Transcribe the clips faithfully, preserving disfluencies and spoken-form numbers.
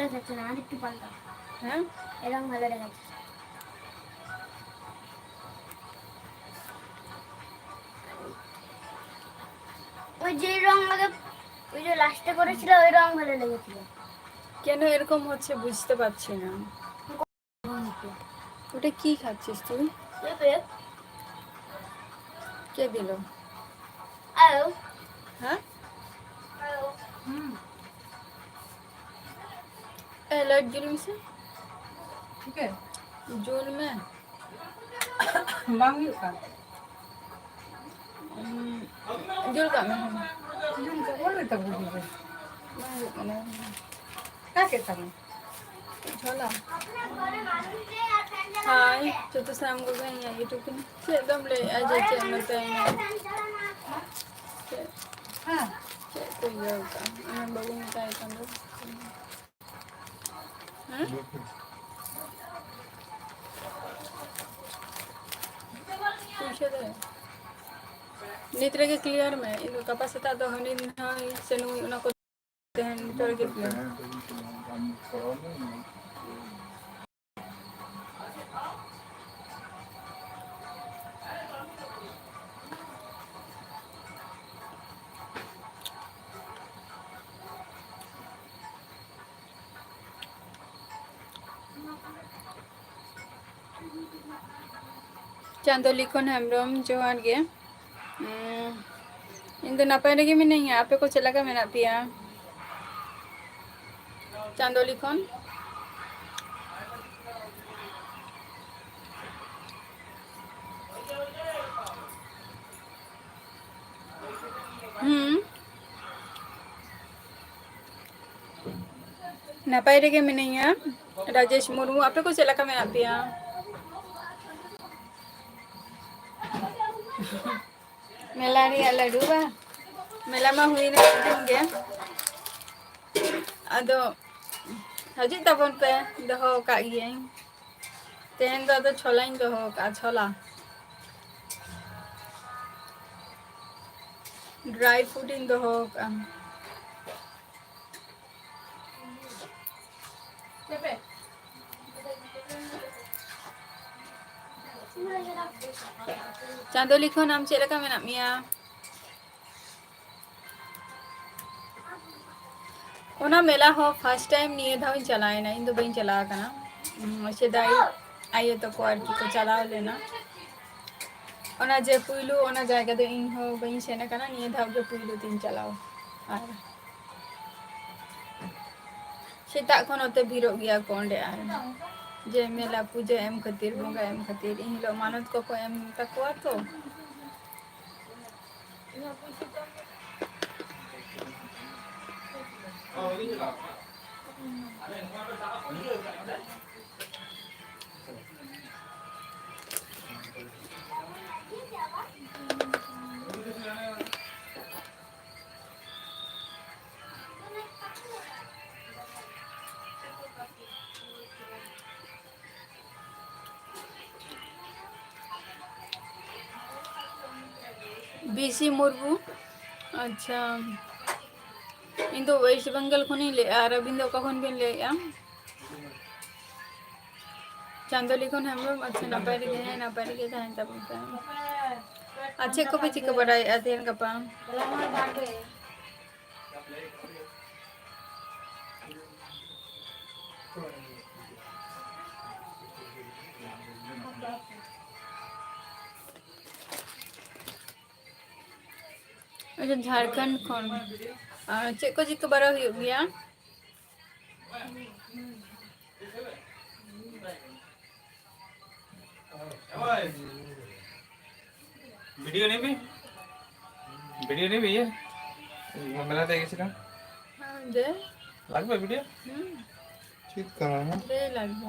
যাচ্ছে না, আর একটু পাল্টা। হ্যাঁ, এরকম ভালো দেখাচ্ছে। ওই যে রং আগে, ওই যে লাস্টে করেছিল, ওই রং ভালো লেগেছিল। কেন এরকম হচ্ছে বুঝতে পারছি না। ওটা কি খাচ্ছিস তুই? কে দিল? হ্যাঁ। এ, লাইট জ্বলুন সে। ঠিক আছে। জ্বল মে। ᱵᱟᱝ ᱦᱩᱭᱩᱜ ᱠᱟᱱ᱾ ᱩᱸ, ᱡᱩᱞ ᱠᱟᱜ ᱢᱮ, ᱦᱮᱸ᱾ ᱡᱩᱞ ᱠᱟᱜ ᱢᱮ, ᱚᱸᱰᱮ ᱛᱟᱵᱚ ᱦᱩᱭᱩᱜᱼᱟ᱾ ᱵᱟᱝ ᱦᱩᱭᱩᱜ ᱠᱟᱱᱟ᱾ ᱚᱠᱟ ᱠᱮᱫ ᱛᱟᱢᱟ? ᱡᱷᱚᱞᱟ᱾ ᱦᱟᱭ, ᱡᱚᱛᱚ ᱥᱟᱱᱟᱢ ᱠᱚᱜᱮ ᱤᱧᱟᱹᱜ YouTube ᱠᱟᱱᱟ᱾ ᱪᱮᱫ ᱫᱚᱢ ᱞᱟᱹᱭᱮᱜᱼᱟ ᱡᱮ ᱪᱮᱫ ᱢᱮᱛᱟᱭ ᱢᱮ? ᱪᱮᱫ? ᱦᱮᱸ᱾ ᱪᱮᱫ ᱠᱚ ᱤᱭᱟᱹ ᱠᱟᱜᱼᱟ? ᱚᱱᱟ ᱵᱟᱹᱵᱩ ᱢᱮᱛᱟᱭ ᱠᱟᱱ ᱫᱚ᱾ ᱦᱮᱸ? ᱯᱩᱭᱥᱟᱹ ᱫᱚ ᱱᱤᱛ ᱨᱮᱜᱮ clear ᱢᱮ᱾ ᱤᱧ ᱫᱚ ᱜᱟᱯᱟ ᱥᱮᱛᱟᱜ ᱫᱚ ᱦᱟᱹᱱᱤ ᱱᱟᱹᱭ ᱥᱮ ᱱᱩᱭ ᱚᱱᱟ ᱠᱚ ᱛᱮᱦᱮᱧ ᱱᱤᱛᱚᱜ ᱨᱮᱜᱮ clear᱾ ᱪᱟᱸᱫᱚ ᱞᱤᱠᱷᱚᱱ ᱦᱮᱢᱵᱨᱚᱢ, ᱡᱚᱦᱟᱨ ᱜᱮ᱾ ᱩᱸ, ᱤᱧ ᱫᱚ ᱱᱟᱯᱟᱭ ᱨᱮᱜᱮ ᱢᱤᱱᱟᱹᱧᱟ, ᱟᱯᱮ ᱠᱚ ᱪᱮᱫ ᱞᱮᱠᱟ ᱢᱮᱱᱟᱜ ᱯᱮᱭᱟ? ᱪᱟᱸᱫᱚ ᱞᱤᱠᱷᱚᱱ᱾ ᱦᱩᱸ᱾ ᱱᱟᱯᱟᱭ ᱨᱮᱜᱮ ᱢᱤᱱᱟᱹᱧᱟ᱾ ᱨᱟᱡᱮᱥ ᱢᱩᱨᱢᱩ, ᱟᱯᱮ ᱠᱚ ᱪᱮᱫ ᱞᱮᱠᱟ ᱢᱮᱱᱟᱜ ᱯᱮᱭᱟ? ᱢᱮᱞᱟ ᱨᱮᱭᱟᱜ ᱞᱟᱹᱰᱩ ᱵᱟ? ᱢᱮᱞᱟ ᱢᱟ ᱦᱩᱭᱱᱟ ᱢᱤᱫ ᱫᱤᱱ ᱜᱮ᱾ ᱟᱫᱚ ᱦᱤᱡᱩᱜ ᱛᱟᱵᱚᱱ ᱯᱮ, ᱫᱚᱦᱚ ᱟᱠᱟᱫ ᱜᱤᱭᱟᱹᱧ᱾ ᱛᱮᱦᱮᱧ ᱫᱚ ᱟᱫᱚ ᱪᱷᱚᱞᱟᱧ ᱫᱚᱦᱚ ᱟᱠᱟᱫᱼᱟ, ᱪᱷᱚᱞᱟ᱾ Dry fruit ᱤᱧ ᱫᱚᱦᱚ ᱟᱠᱟᱫᱼᱟ᱾ ᱪᱟᱸᱫᱚᱞᱤ ᱠᱷᱚᱱ, ᱟᱢ ᱪᱮᱫ ᱞᱮᱠᱟ ᱢᱮᱱᱟᱜ ᱢᱮᱭᱟ? ᱚᱱᱟ ᱢᱮᱞᱟ ᱦᱚᱸ first time ᱱᱤᱭᱟᱹ ᱫᱷᱟᱣ ᱤᱧ ᱪᱟᱞᱟᱣ ᱮᱱᱟ, ᱤᱧ ᱫᱚ ᱵᱟᱹᱧ ᱪᱟᱞᱟᱣ ᱟᱠᱟᱱᱟ᱾ ᱩᱸ, ᱥᱮᱫᱟᱭ ᱟᱭᱳ ᱛᱟᱠᱚ ᱟᱨᱠᱤ ᱠᱚ ᱪᱟᱞᱟᱣ ᱞᱮᱱᱟ᱾ ᱚᱱᱟ ᱡᱮ ᱯᱩᱭᱞᱩ ᱚᱱᱟ ᱡᱟᱭᱜᱟ ᱫᱚ ᱤᱧ ᱦᱚᱸ ᱵᱟᱹᱧ ᱥᱮᱱ ᱟᱠᱟᱱᱟ, ᱱᱤᱭᱟᱹ ᱫᱷᱟᱣ ᱜᱮ ᱯᱩᱭᱞᱩ ᱛᱤᱧ ᱪᱟᱞᱟᱣ᱾ ᱟᱨ ᱥᱮᱛᱟᱜ ᱠᱷᱚᱱ ᱱᱚᱛᱮ ᱵᱷᱤᱲᱚᱜ ᱜᱮᱭᱟ ᱠᱚ ᱚᱸᱰᱮ, ᱟᱨ ᱡᱮ ᱢᱮᱞᱟ ᱯᱩᱡᱟᱹ ᱮᱢ ᱠᱷᱟᱹᱛᱤᱨ, ᱵᱚᱸᱜᱟ ᱮᱢ ᱠᱷᱟᱹᱛᱤᱨ, ᱤᱧ ᱦᱤᱞᱳᱜ ᱢᱟᱱᱚᱛ ᱠᱚᱠᱚ ᱮᱢ ᱛᱟᱠᱚᱣᱟ ᱛᱚ᱾ ᱵᱤ ᱥᱤ ᱢᱩᱨᱢᱩ, ᱟᱪᱪᱷᱟ, ᱤᱧ ᱫᱚ West Bengal ᱠᱷᱚᱱᱤᱧ ᱞᱟᱹᱭᱮᱫᱼᱟ, ᱟᱨ ᱟᱹᱵᱤᱱ ᱫᱚ ᱚᱠᱟ ᱠᱷᱚᱱ ᱵᱤᱱ ᱞᱟᱹᱭᱮᱫᱼᱟ? ᱪᱟᱸᱫᱚᱞᱤ ᱠᱷᱚᱱ ᱦᱮᱢᱵᱨᱚᱢ, ᱟᱪᱪᱷᱟ, ᱱᱟᱯᱟᱭ ᱨᱮᱜᱮ, ᱦᱮᱸ, ᱱᱟᱯᱟᱭ ᱨᱮᱜᱮ ᱛᱟᱦᱮᱱ ᱛᱟᱵᱚᱱ ᱯᱮ᱾ ᱟᱨ ᱪᱮᱫ ᱠᱚᱯᱮ ᱪᱤᱠᱟᱹ ᱵᱟᱲᱟᱭᱮᱫᱼᱟ ᱛᱮᱦᱮᱧ ᱜᱟᱯᱟ? ᱟᱪᱪᱷᱟ, ᱡᱷᱟᱲᱠᱷᱚᱸᱰ ᱠᱷᱚᱱ᱾ ᱟᱨ ᱪᱮᱫ ᱠᱚ ᱪᱤᱠᱟᱹ ᱵᱟᱲᱟ ᱦᱩᱭᱩᱜ ᱜᱮᱭᱟ? ভিডিও নিবি? ভিডিও নিবি, ইয়ে? মেলাতে গেছিলাম। হ্যাঁ, দে। লাগবে ভিডিও? হুম। ঠিক করো না। দে লাগবে।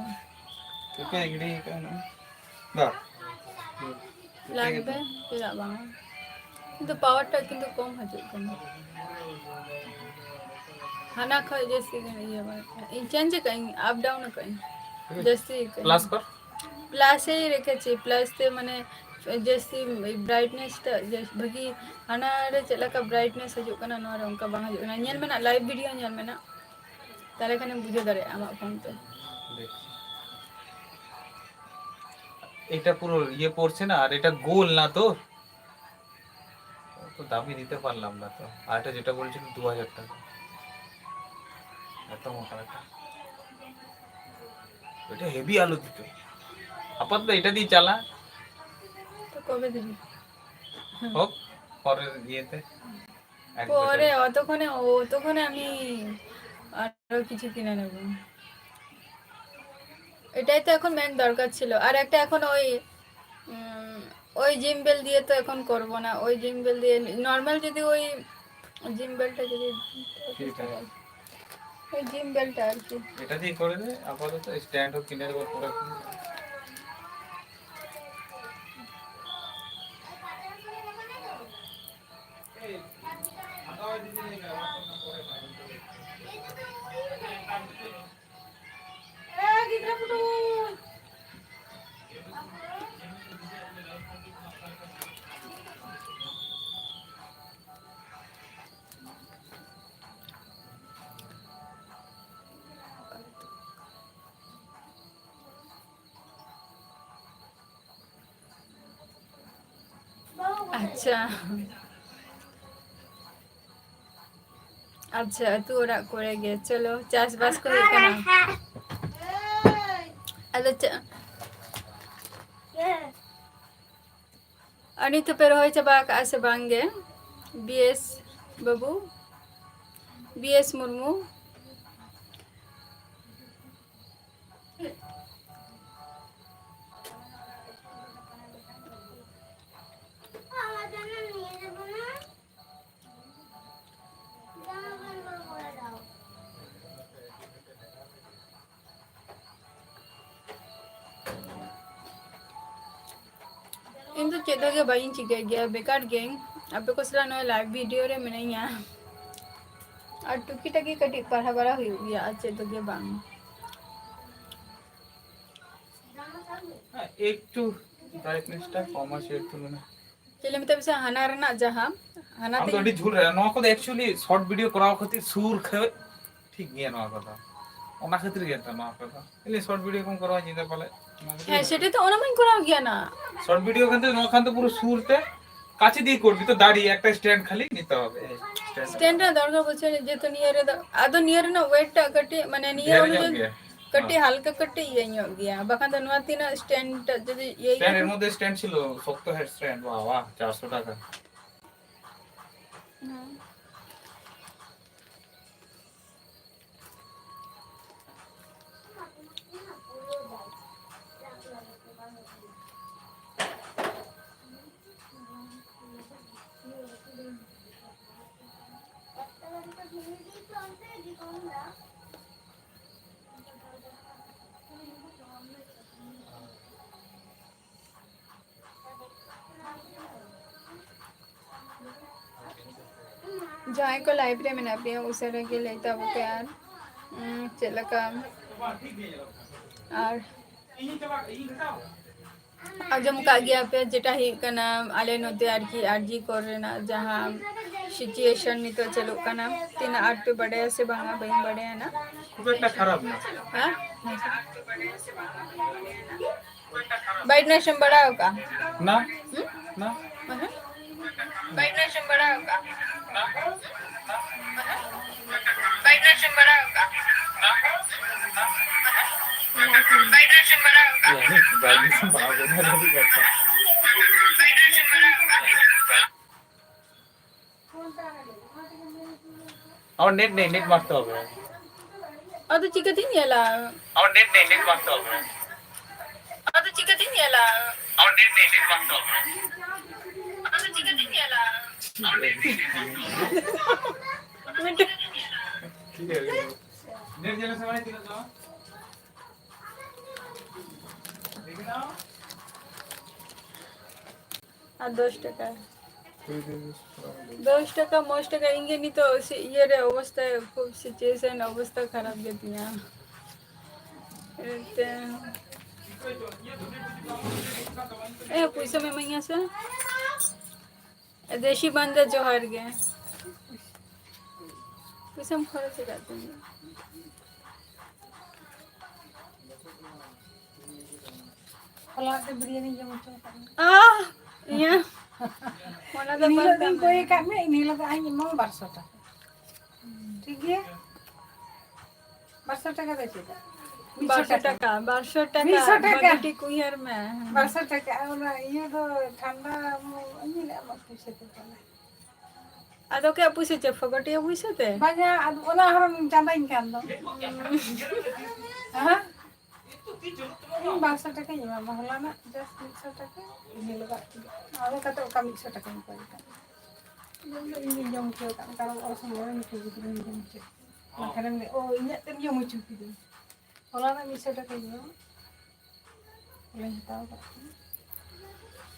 তোকে এগ্রি কেন? দাও। লাগবে, ᱪᱮᱫᱟᱜ ᱵᱟᱝ? ᱠᱤᱱᱛᱩ ᱯᱟᱣᱟᱨ ᱴᱟᱜ ᱠᱤᱱᱛᱩ ᱠᱚᱢ ᱦᱤᱡᱩᱜ ᱠᱟᱱᱟ᱾ ᱦᱟᱱᱟ ᱠᱷᱚᱡ ᱡᱟᱹᱥᱛᱤ ᱜᱮ ᱤᱭᱟᱹ ᱵᱟᱲᱟᱜ ᱠᱟᱱᱟ᱾ ᱤᱧ ᱪᱮᱧᱡᱽ ᱟᱠᱟᱫ ᱟᱹᱧ, ᱟᱯ ᱰᱟᱣᱩᱱ ᱟᱠᱟᱫ ᱟᱹᱧ᱾ ᱡᱟᱹᱥᱛᱤ ᱟᱠᱟᱫ ᱟᱹᱧ᱾ ᱯᱞᱟᱥ ᱠᱚᱨ? ᱯᱞᱟᱥ ᱮ ᱨᱮᱠᱷᱮᱪᱤ, ᱯᱞᱟᱥ ᱛᱮ ᱢᱟᱱᱮ ᱡᱟᱹᱥᱛᱤ ᱵᱨᱟᱭᱤᱴᱱᱮᱥ ᱴᱟᱜ ᱡᱟᱹᱥ-, ᱵᱷᱟᱹᱜᱤ ᱦᱟᱱᱟ ᱨᱮ ᱪᱮᱫ ᱞᱮᱠᱟ ᱵᱨᱟᱭᱤᱴᱱᱮᱥ ᱦᱤᱡᱩᱜ ᱠᱟᱱᱟ, ᱱᱚᱣᱟ ᱨᱮ ᱚᱱᱠᱟ ᱵᱟᱝ ᱦᱤᱡᱩᱜ ᱠᱟᱱᱟ᱾ ᱧᱮᱞ ᱢᱮ ᱱᱟᱜ, ᱞᱟᱭᱤᱵᱷ ᱵᱷᱤᱰᱤᱭᱳ ᱧᱮᱞ ᱢᱮ ᱱᱟᱜ᱾ ᱛᱟᱦᱞᱮ ᱠᱷᱟᱱᱮᱢ ᱵᱩᱡᱷᱟᱹᱣ ᱫᱟᱲᱮᱭᱟᱜᱼᱟ ᱟᱢᱟᱜ ᱯᱷᱳᱱ ᱛᱮ᱾ দেখছি। এটা পুরো ইয়ে পড়ছে না, আর এটা গোল না তো? তো দামি নিতে পারলাম না তো। আর এটা যেটা বলছিল দু হাজার টাকা, এত মোটা একটা। এটা হেভি আলো দিত। আপাতত এটা দিয়ে চালা। তো কবে দিবি? হোক, পরের ইয়েতে। এক বছর। পরে অতক্ষণে, অতক্ষণে আমি আরো কিছু কিনে নেব। এটাই তো এখন মেন দরকার ছিল। আর একটা এখন ওই, উম, ওই জিম্বেল দিয়ে তো এখন করব না। ওই জিম্বেল দিয়ে নর্মাল যদি ওই জিম্বেলটা যদি, ঠিক আছে। ওই জিম্বেলটা আর কি। এটা দিয়ে করে দে, আপাতত স্ট্যান্ড হোক, কিনে দেবো পরে। ᱟᱪᱪᱷᱟ᱾ ᱟᱪᱪᱷᱟ, ᱟᱹᱛᱩ ᱚᱲᱟᱜ ᱠᱚᱨᱮ ᱜᱮ᱾ ᱪᱚᱞᱚ, ᱪᱟᱥᱵᱟᱥ ᱠᱚ ᱦᱩᱭᱩᱜ ᱠᱟᱱᱟ᱾ ᱟᱫᱚ ᱪᱮᱫ, ᱟᱨ ᱱᱤᱛ ᱦᱚᱸᱯᱮ ᱨᱚᱦᱚᱭ ᱪᱟᱵᱟ ᱟᱠᱟᱜᱼᱟ ᱥᱮ ᱵᱟᱝ ᱜᱮ? ᱵᱤ ᱮᱥ ᱵᱟᱹᱵᱩ, ᱵᱤ ᱮᱥ ᱢᱩᱨᱢᱩ᱾ ᱤᱧ ᱫᱚ ᱪᱮᱫ ᱦᱚᱸ ᱜᱮ ᱵᱟᱹᱧ ᱪᱤᱠᱟᱹᱭ ᱜᱮᱭᱟ, ᱵᱮᱠᱟᱨ ᱜᱮ᱾ ᱟᱯᱮ ᱠᱚ ᱥᱟᱞᱟᱜ ᱱᱚᱣᱟ ᱞᱟᱭᱤᱵᱷ ᱵᱷᱤᱰᱤᱭᱳ ᱨᱮ ᱢᱤᱱᱟᱹᱧᱟ᱾ ᱟᱨ ᱴᱩᱠᱤ ᱴᱟᱠᱤ ᱠᱟᱹᱴᱤᱡ ᱯᱟᱲᱦᱟᱣ ᱵᱟᱲᱟ ᱦᱩᱭᱩᱜ ᱜᱮᱭᱟ, ᱟᱨ ᱪᱮᱫ ᱦᱚᱸ ᱜᱮ ᱵᱟᱝ᱾ একটু ব্রাইটনেসটা কম আছে, একটু মনে হয়। ᱪᱮᱫ ᱞᱮ ᱢᱮᱛᱟᱜ ᱯᱮᱥᱮ, ᱦᱟᱱᱟ ᱨᱮᱱᱟᱜ ᱡᱟᱦᱟᱸ, ᱦᱟᱱᱟ ᱟᱢ ᱫᱚ ᱛᱮᱧ ᱟᱹᱰᱤ ᱡᱷᱩᱞ ᱨᱮ, ᱱᱚᱣᱟ ᱠᱚᱫᱚ actually short video ᱠᱚᱨᱟᱣ ᱠᱷᱟᱹᱛᱤᱨ ᱥᱩᱨ ᱠᱷᱚᱡ ᱴᱷᱤᱠ ᱜᱮᱭᱟ ᱱᱚᱣᱟ ᱠᱚᱫᱚ᱾ ᱚᱱᱟ ᱠᱷᱟᱹᱛᱤᱨ ᱜᱮ ᱛᱚ ᱱᱚᱣᱟ ᱠᱚᱫᱚ᱾ ᱤᱧ ᱞᱟᱹᱭ short video ᱠᱚᱢ ᱠᱚᱨᱟᱣᱟ ᱧᱤᱫᱟᱹ ᱯᱟᱞᱮ᱾ ᱚᱱᱟ ᱠᱷᱟᱹᱛᱤᱨ ᱦᱮᱸ, ᱜᱮ᱾ সেটা তো ᱚᱱᱟ ᱢᱟᱧ ᱠᱚᱨᱟᱣ ᱜᱮᱭᱟ ᱱᱟ᱾ Short video ᱠᱷᱟᱱ ᱫᱚ ᱱᱚᱣᱟ ᱠᱷᱟᱱ ᱫᱚ ᱯᱩᱨᱟᱹ ᱥᱩᱨ ᱛᱮ ᱠᱟᱪᱷᱮ ᱫᱤᱭᱮ ᱠᱚᱨᱵᱤ ᱛᱚ ᱫᱟᱲᱮ একটা stand ᱠᱷᱟᱹᱞᱤ ᱱᱤᱛᱮ ᱦᱚᱵᱮ᱾ এই stand᱾ Stand ᱨᱮ ᱫᱚᱨᱠᱟᱨ ᱵᱟᱹᱪᱩᱜ ᱟᱹᱱᱤᱡ, ᱡᱮᱦᱮᱛᱩ ᱱᱤᱭᱟᱹ ᱨᱮᱫᱚ, ᱟᱫᱚ ᱱᱤᱭᱟᱹ ᱨᱮᱱᱟᱜ weight ᱴᱟᱜ ᱠᱟᱹᱴᱤᱡ, ᱢᱟᱱᱮ ᱱᱤᱭᱟᱹ ᱰᱷᱮᱨ ᱧᱚᱜ ᱚᱱᱩᱡᱟᱭᱤ ᱜᱮᱭᱟ᱾ ᱠᱟᱹᱴᱤᱡ ᱦᱮᱸ᱾ ᱦᱟᱞᱠᱟ ᱠᱟᱹᱴᱤᱡ ᱤᱭᱟᱹ ᱧᱚᱜ ᱜᱮᱭᱟ, ᱵᱟᱠᱷᱟᱱ ᱫᱚ ᱱᱚᱣᱟ ᱛᱤᱱᱟᱹᱜ stand ᱴᱟᱜ ᱡᱩᱫᱤ ᱤᱭᱟᱹ stand ᱮᱨ ᱜᱮᱭᱟ᱾ মধ্যে stand ছিল, শক্ত head stand, বাহ, বাহ, চারশো টাকা। হুম। ᱡᱟᱦᱟᱸᱭ ᱠᱚ live ᱨᱮ ᱢᱮᱱᱟᱜ ᱯᱮᱭᱟ, ᱩᱥᱟᱹᱨᱟ ᱜᱮ ᱞᱟᱹᱭ ᱛᱟᱵᱚ ᱯᱮ ᱟᱨ, ᱩᱸ, ᱪᱮᱫ ᱞᱮᱠᱟ ᱟᱨ ᱟᱸᱡᱚᱢ ᱠᱟᱜ ᱜᱮᱭᱟ ᱯᱮ, ᱡᱮᱴᱟ ᱦᱩᱭᱩᱜ ᱠᱟᱱᱟ, ᱟᱞᱮ ᱱᱚᱛᱮ ᱟᱨᱠᱤ ᱟᱨᱡᱤ ᱠᱚᱨ ᱨᱮᱱᱟᱜ ᱡᱟᱦᱟᱸ situation ᱱᱤᱛᱚᱜ ᱪᱟᱹᱞᱩᱜ ᱠᱟᱱᱟ, ᱛᱤᱱᱟᱹᱜ ᱟᱸᱴ ᱯᱮ ᱵᱟᱰᱟᱭᱟ ᱥᱮ ᱵᱟᱝᱟ, ᱵᱟᱹᱧ ᱵᱟᱰᱟᱭᱟ ᱱᱟ᱾ খুব একটা খারাপ না। ᱦᱮᱸ? ᱵᱟᱭᱤᱴ ᱱᱟᱭ ᱥᱮᱢ ᱵᱟᱲᱟ ᱟᱠᱟᱜᱼᱟ? ᱱᱟ᱾ ᱦᱩᱸ? ᱱᱟ᱾ ᱵᱟᱭᱤᱴ ᱱᱟᱭ ᱥᱮᱢ ᱵᱟᱲᱟ ᱟᱠᱟᱜᱼᱟ? ᱵᱟᱭᱤᱴ ᱱᱟᱭ ᱥᱮᱢ ᱵᱟᱲᱟ ᱟᱠᱟᱜᱼᱟ? ᱵᱟᱭᱤᱴ ᱱᱟᱭ ᱥᱮᱢ ᱵᱟᱲᱟ ᱟᱠᱟᱜᱼᱟ? ᱵᱟᱭᱤᱴ ᱱᱟᱭ ᱥᱮᱢ ᱵᱟᱲᱟ ᱟᱠᱟᱜᱼᱟ? আমার নেট নেই, নেট মারতে হবে। ᱟᱫᱚ ᱪᱤᱠᱟᱹᱛᱤᱧ ᱧᱮᱞᱟ? আমার নেট নেই, নেট মারতে হবে। ᱟᱫᱚ ᱪᱤᱠᱟᱹᱛᱤᱧ ᱧᱮᱞᱟ? আমার নেট নেই, নেট মারতে হবে। ᱟᱫᱚ ᱪᱤᱠᱟᱹᱛᱤᱧ ᱧᱮᱞᱟ? ᱴᱷᱤᱠ ᱟᱪᱷᱮ᱾ নেট ᱧᱮᱞ ᱥᱟᱢᱟᱭ ᱛᱤᱱᱟᱹᱜ ᱫᱚ? ᱟᱨ ᱫᱚᱥ ᱴᱟᱠᱟ᱾ ᱫᱚᱥ ᱴᱟᱠᱟ, ᱯᱟᱸᱪ ᱴᱟᱠᱟ, ᱤᱧ ᱜᱮ ᱱᱤᱛᱚᱜ ᱥᱤ-, ᱤᱭᱟᱹ ᱨᱮ ᱚᱵᱚᱥᱛᱟ, ᱠᱷᱩᱵ situation ᱚᱵᱚᱥᱛᱟ ᱠᱷᱟᱨᱟᱯ ᱜᱮᱛᱤᱧᱟ᱾ ᱮᱱᱛᱮ, ᱮ, ᱯᱩᱭᱥᱟᱹᱢ ᱮᱢᱟᱹᱧᱟ ᱥᱮ? ᱫᱮᱥᱤ ᱵᱟᱱᱫᱟ ᱡᱚᱦᱟᱨ ᱜᱮ᱾ ᱯᱚᱭᱥᱟᱢ ᱠᱷᱚᱨᱚᱪ ᱟᱠᱟᱫ ᱛᱤᱧᱟᱹ᱾ ᱦᱚᱞᱟ ᱛᱮ ᱵᱤᱨᱭᱟᱱᱤ ᱡᱚᱢ ᱦᱚᱪᱚ ᱟᱠᱟᱫ ᱢᱮ᱾ ᱟᱦ! ᱤᱭᱟᱹ᱾ ᱚᱱᱟ ᱫᱚ ᱤᱱ ᱦᱤᱞᱳᱜ ᱵᱟᱝ ᱫᱚᱧ ᱠᱟᱱᱟ᱾ ᱠᱚᱭ ᱟᱠᱟᱫ ᱢᱮ, ᱤᱱ ᱦᱤᱞᱳᱜ ᱫᱚ ᱟᱡ ᱮᱢᱟᱢᱟ ᱵᱟᱨᱥᱚ ᱴᱟᱠᱟ᱾ ᱴᱷᱤᱠ ᱜᱮᱭᱟ? ᱵᱟᱨᱥᱚ ᱴᱟᱠᱟ ᱫᱚ ᱪᱮᱫᱟᱜ? ᱢᱤᱫᱥᱚ ᱵᱟᱨᱥᱚ ᱴᱟᱠᱟ᱾ ᱴᱟᱠᱟ, ᱵᱟᱨᱥᱚ ᱴᱟᱠᱟ᱾ ᱢᱤᱫᱥᱚ ᱴᱟᱠᱟ᱾ ᱵᱷᱟᱹᱜᱤ ᱴᱷᱤᱠ ᱩᱭᱦᱟᱹᱨ ᱢᱮ᱾ ᱵᱟᱨᱥᱚ ᱴᱟᱠᱟ, ᱚᱱᱟ ᱤᱭᱟᱹ ᱫᱚ ᱴᱷᱟᱱᱰᱟ ᱢᱩ-, ᱤᱭᱟᱹ ᱞᱮ ᱮᱢᱚᱜ ᱯᱩᱭᱥᱟᱹ ᱠᱚ ᱛᱟᱞᱮ᱾ ᱟᱫᱚ ᱚᱠᱚᱭᱟᱜ ᱯᱩᱭᱥᱟᱹ ᱪᱮ? ᱯᱷᱚᱜᱚᱴᱤᱭᱟᱹ ᱯᱩᱭᱥᱟᱹ ᱛᱮ? ᱵᱟᱝᱟ, ᱟᱫᱚ ᱚᱱᱟ ᱦᱚᱸ ᱪᱟᱸᱫᱟᱧ ᱠᱟᱱ ᱫᱚ᱾ ᱦᱮᱸ? ᱤᱧ ᱵᱟᱨᱥᱚ ᱴᱟᱠᱟᱧ ᱮᱢᱟᱢᱟ, ᱦᱚᱞᱟᱱᱟᱜ just ᱢᱤᱫᱥᱚ ᱴᱟᱠᱟ, ᱤᱱᱟᱹ ᱞᱟᱜᱟᱜ ᱛᱮᱜᱮ᱾ ᱟᱫᱚ ᱠᱟᱛᱮ ᱚᱠᱟ ᱢᱤᱫᱥᱚ ᱴᱟᱠᱟᱧ ᱠᱚᱭ ᱠᱟᱱ? ᱡᱚᱢ ᱫᱚ ᱤᱧ ᱜᱤᱧ ᱡᱚᱢ ᱦᱚᱪᱚ ᱟᱠᱟᱫ, ᱠᱟᱨᱚᱱ ᱚᱲᱟᱜ ᱥᱚᱢᱚᱭ ᱨᱮ ᱢᱤᱫᱴᱮᱱ ᱜᱤᱫᱽᱨᱟᱹᱧ ᱡᱚᱢ ᱦᱚᱪᱚ ᱠᱮᱫᱮᱭᱟ᱾ ᱵᱟᱠᱷᱟᱱᱮᱢ ᱞᱟᱹᱭᱟ, "ᱳ, ᱤᱧᱟᱹᱜ ᱛᱮᱢ ᱡᱚᱢ ᱦᱚᱪᱚ ᱠᱤᱫᱤᱧ?" ᱦᱚᱞᱟᱱᱟᱜ ᱢᱤᱫᱥᱚ ᱴᱟᱠᱟᱧ ᱮᱢᱟᱢᱟ, ᱦᱚᱞᱟᱧ ᱦᱟᱛᱟᱣ ᱟᱠᱟᱫ ᱛᱟᱢᱟ᱾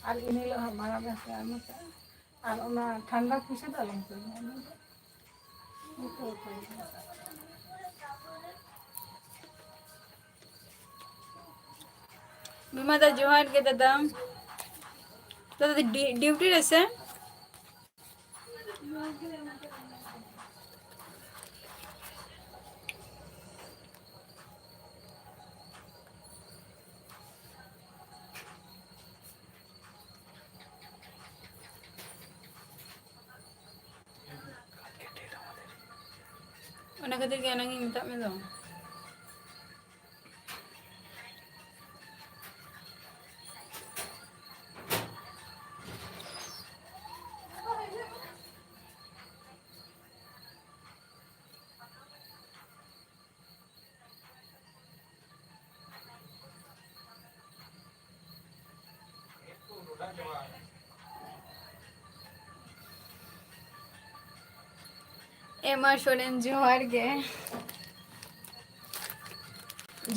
ᱟᱨ ᱤᱱᱟᱹ ᱦᱤᱞᱳᱜ ᱦᱚᱸ ᱢᱟᱲᱟᱝ ᱨᱮ ᱦᱟᱛᱟᱣ ᱟᱹᱜᱩ ᱠᱟᱜᱼᱟ᱾ ᱟᱨ ᱚᱱᱟ ᱴᱷᱟᱱᱰᱟ ᱯᱩᱭᱥᱟᱹ ᱫᱚ ᱟᱞᱚᱢ ᱠᱚᱭᱤᱧᱟ, ᱚᱱᱟ ᱫᱚ ᱱᱤᱛᱚᱜ ᱠᱚᱭᱤᱧᱟ᱾ ᱵᱤᱢᱟ ᱫᱟ, ᱡᱚᱦᱟᱨ ᱜᱮ ᱫᱟᱫᱟ᱾ ᱫᱟᱫᱟ, ᱰᱤ-, ᱰᱤᱭᱩᱴᱤ ᱨᱮ ᱥᱮ? ᱚᱱᱟ ᱠᱷᱟᱹᱛᱤᱨ ᱜᱮ ᱮᱱᱟᱝ ᱤᱧ ᱢᱮᱛᱟᱫ ᱢᱮ ᱫᱚ᱾ ᱮᱢᱟ ᱥᱚᱨᱮᱱ, ᱡᱚᱦᱟᱨ ᱜᱮ᱾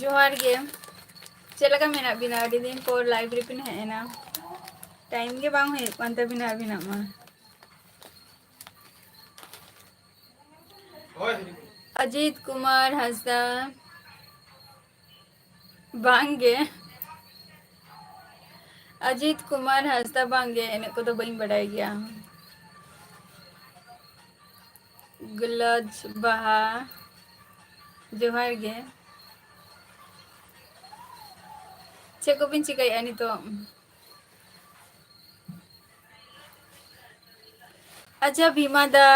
ᱡᱚᱦᱟᱨ ᱜᱮ᱾ ᱪᱮᱫ ᱞᱮᱠᱟ ᱢᱮᱱᱟᱜ ᱵᱤᱱᱟ? ᱟᱹᱰᱤ ᱫᱤᱱ ᱯᱚᱨ live ᱨᱮᱵᱤᱱ ᱦᱮᱡ ᱮᱱᱟ᱾ time ᱜᱮ ᱵᱟᱝ ᱦᱩᱭᱩᱜ ᱠᱟᱱ ᱛᱟᱹᱵᱤᱱᱟ ᱟᱹᱵᱤᱱᱟᱜ ᱢᱟ᱾ ᱚᱡᱤᱛ ᱠᱩᱢᱟᱨ ᱦᱟᱸᱥᱫᱟ᱾ ᱵᱟᱝ ᱜᱮ᱾ ᱚᱡᱤᱛ ᱠᱩᱢᱟᱨ ᱦᱟᱸᱥᱫᱟ, ᱵᱟᱝ ᱜᱮ, ᱮᱱᱮᱡ ᱠᱚᱫᱚ ᱵᱟᱹᱧ ᱵᱟᱰᱟᱭ ᱜᱮᱭᱟ᱾ ᱜᱩᱞᱟᱹᱡᱽ ᱵᱟᱦᱟ, ᱡᱚᱦᱟᱨ ᱜᱮ᱾ ᱪᱮᱫ ᱠᱚᱵᱤᱱ ᱪᱤᱠᱟᱹᱭᱮᱫᱼᱟ ᱱᱤᱛᱚᱜ? ᱟᱪᱪᱷᱟ, ᱵᱷᱤᱢᱟ ᱫᱟ,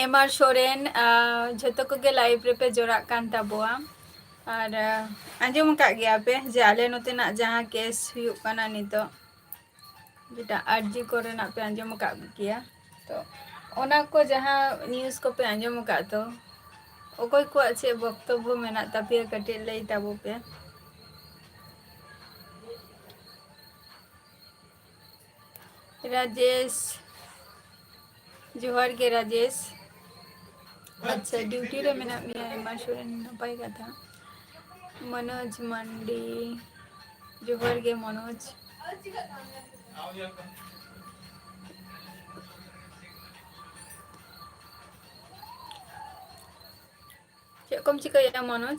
ᱮᱢ ᱟᱨ ᱥᱚᱨᱮᱱ, ᱟᱨ ᱡᱷᱚᱛᱚ ᱠᱚᱜᱮ live ᱨᱮᱯᱮ ᱡᱚᱲᱟᱜ ᱠᱟᱱ ᱛᱟᱵᱚᱣᱟ᱾ ᱟᱨ, ᱟᱨ ᱟᱸᱡᱚᱢ ᱟᱠᱟᱫ ᱜᱮᱭᱟ ᱯᱮ ᱡᱮ ᱟᱞᱮ ᱱᱚᱛᱮᱱᱟᱜ ᱡᱟᱦᱟᱸ case ᱦᱩᱭᱩᱜ ᱠᱟᱱᱟ ᱱᱤᱛᱚᱜ, ᱡᱮᱴᱟ ᱟᱨ ᱡᱤ ᱠᱚᱨᱮᱱᱟᱜ ᱯᱮ ᱟᱸᱡᱚᱢ ᱟᱠᱟᱫ ᱜᱮᱭᱟ᱾ ᱛᱚ, ᱚᱱᱟ ᱠᱚ ᱡᱟᱦᱟᱸ news ᱠᱚᱯᱮ ᱟᱸᱡᱚᱢ ᱟᱠᱟᱫ ᱫᱚ, ᱚᱠᱚᱭ ᱠᱚᱣᱟᱜ ᱪᱮᱫ ᱵᱚᱠᱛᱚᱵᱵᱚ ᱢᱮᱱᱟᱜ ᱛᱟᱯᱮᱭᱟ, ᱠᱟᱹᱴᱤᱡ ᱞᱟᱹᱭ ᱛᱟᱵᱚ ᱯᱮ᱾ ᱨᱟᱡᱮᱥ, ᱡᱚᱦᱟᱨ ᱜᱮ ᱨᱟᱡᱮᱥ᱾ ᱟᱪᱪᱷᱟ, duty ᱨᱮ ᱢᱮᱱᱟᱜ ᱢᱮᱭᱟ, ᱟᱭᱢᱟ ᱥᱚᱨᱮᱱ, ᱱᱟᱯᱟᱭ ᱠᱟᱛᱷᱟ᱾ ᱢᱚᱱᱳᱡᱽ ᱢᱟᱱᱰᱤ, ᱡᱚᱦᱟᱨ ᱜᱮ ᱢᱚᱱᱳᱡᱽ᱾ ᱪᱮᱫ ᱠᱚᱢ ᱪᱤᱠᱟᱹᱭᱮᱫᱼᱟ ᱢᱚᱱᱳᱡᱽ?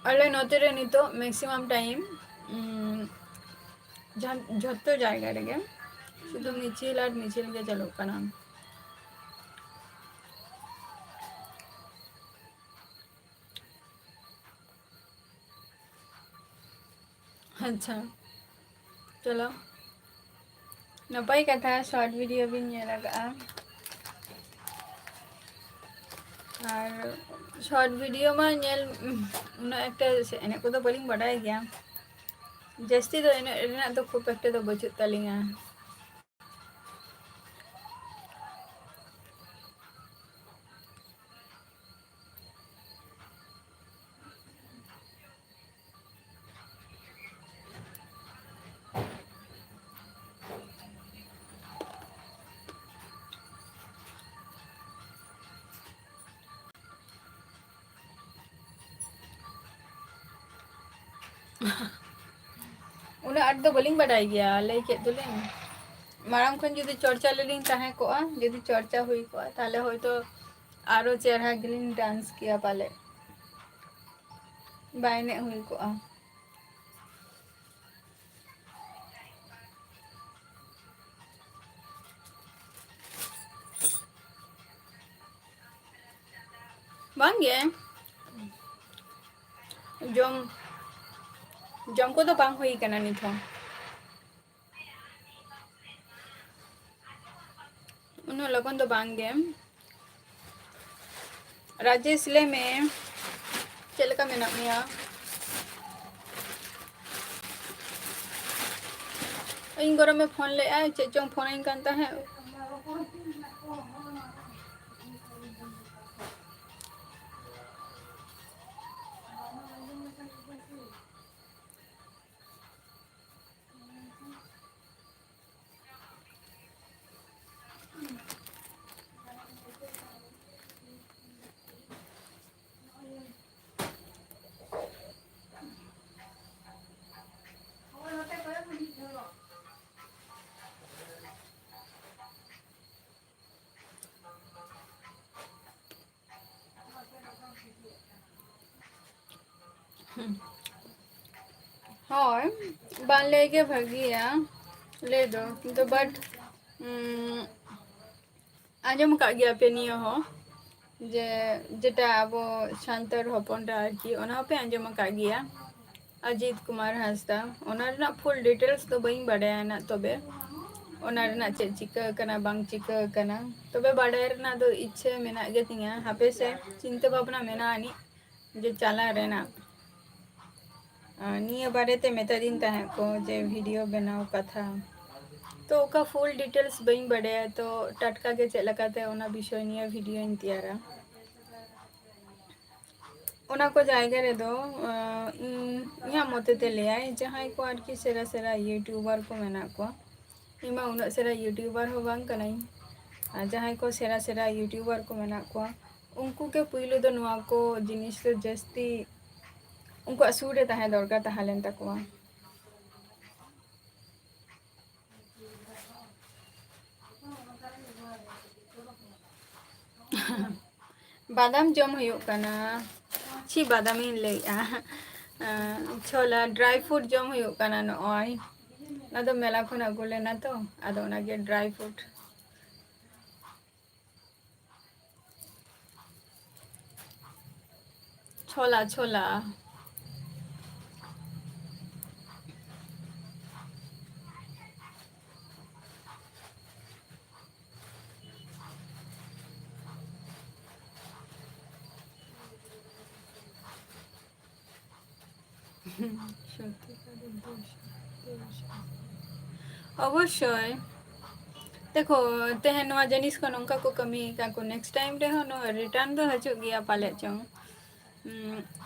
ᱟᱞᱮ ᱱᱚᱛᱮ ᱨᱮ ᱱᱤᱛᱚᱜ maximum time, ᱩᱸ, ᱡᱟᱦᱟᱸ, ᱡᱷᱚᱛᱚ ᱡᱟᱭᱜᱟ ᱨᱮᱜᱮ ᱥᱩᱫᱷᱩ ᱢᱤᱪᱷᱤᱞ ᱟᱨ ᱢᱤᱪᱷᱤᱞ ᱜᱮ ᱪᱟᱹᱞᱩᱜ ᱠᱟᱱᱟ᱾ ᱟᱪᱪᱷᱟ, ᱪᱚᱞᱚ, ᱱᱟᱯᱟᱭ ᱠᱟᱛᱷᱟ, short video ᱵᱤᱱ ᱧᱮᱞ ᱟᱠᱟᱫᱼᱟ᱾ ᱟᱨ short video ᱢᱟ ᱧᱮᱞ, ᱩᱱᱟᱹᱜ ᱮᱠᱴᱟ ᱮᱱᱮᱡ ᱠᱚᱫᱚ ᱵᱟᱹᱞᱤᱧ ᱵᱟᱰᱟᱭ ᱜᱮᱭᱟ, ᱡᱟᱹᱥᱛᱤ ᱫᱚ ᱮᱱᱮᱡ ᱨᱮᱱᱟᱜ ᱫᱚ ᱠᱷᱩᱵ ᱮᱠᱴᱟ ᱫᱚ ᱵᱟᱹᱪᱩᱜ ᱛᱟᱹᱞᱤᱧᱟ᱾ ᱩᱱᱟᱹᱜ ᱟᱸᱴ ᱫᱚ ᱵᱟᱹᱞᱤᱧ ᱵᱟᱰᱟᱭ ᱜᱮᱭᱟ, ᱞᱟᱹᱭ ᱠᱮᱫ ᱫᱚᱞᱤᱧ᱾ ᱢᱟᱲᱟᱝ ᱠᱷᱚᱱ ᱡᱩᱫᱤ ᱪᱚᱨᱪᱟ ᱞᱤᱧ ᱛᱟᱦᱮᱸ ᱠᱚᱜᱼᱟ, ᱡᱩᱫᱤ ᱪᱚᱨᱪᱟ ᱦᱩᱭ ᱠᱚᱜᱼᱟ, ᱛᱟᱦᱞᱮ ᱦᱚᱭᱛᱳ ᱟᱨᱚ ᱪᱮᱦᱨᱟ ᱜᱮᱞᱤᱧ dance ᱠᱮᱭᱟ ᱯᱟᱞᱮ᱾ ᱵᱟᱭ ᱮᱱᱮᱡ ᱦᱩᱭ ᱠᱚᱜᱼᱟ᱾ ᱵᱟᱝ ᱜᱮ, ᱡᱚᱢ, ᱡᱚᱢ ᱠᱚᱫᱚ ᱵᱟᱝ ᱦᱩᱭ ᱠᱟᱱᱟ ᱱᱤᱛ ᱦᱚᱸ᱾ ᱩᱱᱟᱹᱜ ᱞᱚᱜᱚᱱ ᱫᱚ ᱵᱟᱝ ᱜᱮ᱾ ᱨᱟᱡᱮᱥ, ᱞᱟᱹᱭ ᱢᱮ, ᱪᱮᱫ ᱞᱮᱠᱟ ᱢᱮᱱᱟᱜ ᱢᱮᱭᱟ? ᱤᱧ ᱜᱚᱨᱚᱢᱮ ᱯᱷᱳᱱ ᱞᱮᱫᱼᱟ, ᱪᱮᱫ ᱪᱚᱝ ᱯᱷᱳᱱᱟᱹᱧ ᱠᱟᱱ ᱛᱟᱦᱮᱸᱫ᱾ ᱦᱳᱭ, ᱵᱟᱝ ᱞᱟᱹᱭ ᱜᱮ ᱵᱷᱟᱹᱜᱤᱭᱟ ᱞᱟᱹᱭ ᱫᱚ, ᱠᱤᱱᱛᱩ but, ᱩᱸ, ᱟᱸᱡᱚᱢ ᱟᱠᱟᱫ ᱜᱮᱭᱟ ᱯᱮ ᱱᱤᱭᱟᱹ ᱦᱚᱸ, ᱡᱮ ᱡᱮᱴᱟ ᱟᱵᱚ ᱥᱟᱱᱛᱟᱲ ᱦᱚᱯᱚᱱ ᱨᱮ ᱟᱨᱠᱤ, ᱚᱱᱟ ᱦᱚᱸᱯᱮ ᱟᱸᱡᱚᱢ ᱟᱠᱟᱫ ᱜᱮᱭᱟ, ᱚᱡᱤᱛ ᱠᱩᱢᱟᱨ ᱦᱟᱸᱥᱫᱟ᱾ ᱚᱱᱟ ᱨᱮᱱᱟᱜ full details ᱫᱚ ᱵᱟᱹᱧ ᱵᱟᱰᱟᱭᱟ ᱱᱟᱜ, ᱛᱚᱵᱮ ᱚᱱᱟ ᱨᱮᱱᱟᱜ ᱪᱮᱫ ᱪᱤᱠᱟᱹ ᱟᱠᱟᱱᱟ, ᱵᱟᱝ ᱪᱤᱠᱟᱹ ᱟᱠᱟᱱᱟ, ᱛᱚᱵᱮ ᱵᱟᱰᱟᱭ ᱨᱮᱱᱟᱜ ᱫᱚ ᱤᱪᱪᱷᱟᱹ ᱢᱮᱱᱟᱜ ᱜᱮ ᱛᱤᱧᱟ᱾ ᱦᱟᱯᱮ ᱥᱮ, ᱪᱤᱱᱛᱟᱹ ᱵᱷᱟᱵᱽᱱᱟ ᱢᱮᱱᱟᱜ ᱟᱹᱱᱤᱡ ᱡᱮ ᱪᱟᱞᱟᱜ ᱨᱮᱱᱟᱜ᱾ ᱟᱨ ᱱᱤᱭᱟᱹ ᱵᱟᱨᱮᱛᱮ ᱢᱮᱛᱟᱫᱤᱧ ᱛᱟᱦᱮᱸᱫ ᱠᱚ ᱡᱮ video ᱵᱮᱱᱟᱣ ᱠᱟᱛᱷᱟ, ᱛᱚ ᱚᱠᱟ full details ᱵᱟᱹᱧ ᱵᱟᱰᱟᱭᱟ, ᱛᱚ ᱴᱟᱴᱠᱟ ᱜᱮ ᱪᱮᱫ ᱞᱮᱠᱟᱛᱮ ᱚᱱᱟ ᱵᱤᱥᱚᱭ ᱱᱤᱭᱮ videoᱧ ᱛᱮᱭᱟᱨᱟ᱾ ᱚᱱᱟ ᱠᱚ ᱡᱟᱭᱜᱟ ᱨᱮᱫᱚ, ᱟᱸ, ᱤᱧ, ᱤᱧᱟᱹᱜ ᱢᱚᱛᱮ ᱛᱮ ᱞᱟᱹᱭᱟᱭ, ᱡᱟᱦᱟᱸᱭ ᱠᱚ ᱟᱨᱠᱤ ᱥᱮᱨᱟ ᱥᱮᱨᱟ YouTuber ᱠᱚ ᱢᱮᱱᱟᱜ ᱠᱚᱣᱟ, ᱤᱧ ᱢᱟ ᱩᱱᱟᱹᱜ ᱥᱮᱨᱟ YouTuber ᱦᱚᱸ ᱵᱟᱝ ᱠᱟᱹᱱᱟᱹᱧ, ᱟᱨ ᱡᱟᱦᱟᱸᱭ ᱠᱚ ᱥᱮᱨᱟ ᱥᱮᱨᱟ YouTuber ᱠᱚ ᱢᱮᱱᱟᱜ ᱠᱚᱣᱟ, ᱩᱱᱠᱩ ᱜᱮ ᱯᱩᱭᱞᱩ ᱫᱚ ᱱᱚᱣᱟ ᱠᱚ ᱡᱤᱱᱤᱥ ᱫᱚ ᱡᱟᱹᱥᱛᱤ ᱩᱱᱠᱩᱣᱟᱜ ᱥᱩᱨ ᱨᱮ ᱛᱟᱦᱮᱸ ᱫᱚᱨᱠᱟᱨ ᱛᱟᱦᱮᱸ ᱞᱮᱱ ᱛᱟᱠᱚᱣᱟ᱾ ᱵᱟᱫᱟᱢ ᱡᱚᱢ ᱦᱩᱭᱩᱜ ᱠᱟᱱᱟ᱾ ᱪᱮᱫ ᱵᱟᱫᱟᱢᱤᱧ ᱞᱟᱹᱭᱮᱜᱼᱟ᱾ ᱪᱷᱳᱞᱟ ᱰᱨᱟᱭ ᱯᱷᱨᱩᱴ ᱡᱚᱢ ᱦᱩᱭᱩᱜ ᱠᱟᱱᱟ ᱱᱚᱜᱼᱚᱭ᱾ ᱚᱱᱟ ᱫᱚ ᱢᱮᱞᱟ ᱠᱷᱚᱱ ᱟᱹᱜᱩ ᱞᱮᱱᱟ ᱛᱚ, ᱟᱫᱚ ᱚᱱᱟᱜᱮ ᱰᱨᱟᱭ ᱯᱷᱨᱩᱴ᱾ ᱪᱷᱳᱞᱟ, ᱪᱷᱳᱞᱟ᱾ ᱚᱵᱚᱥᱥᱳᱭ᱾ ᱫᱮᱠᱷᱳ, ᱛᱮᱦᱮᱧ ᱱᱚᱣᱟ ᱡᱤᱱᱤᱥ ᱠᱚ ᱱᱚᱝᱠᱟ ᱠᱚ ᱠᱟᱹᱢᱤ ᱟᱠᱟᱫ ᱠᱚ, next time ᱨᱮᱦᱚᱸ ᱱᱚᱣᱟ return ᱫᱚ ᱦᱤᱡᱩᱜ ᱜᱮᱭᱟ ᱯᱟᱞᱮᱫ ᱪᱚᱝ᱾ ᱩᱸ,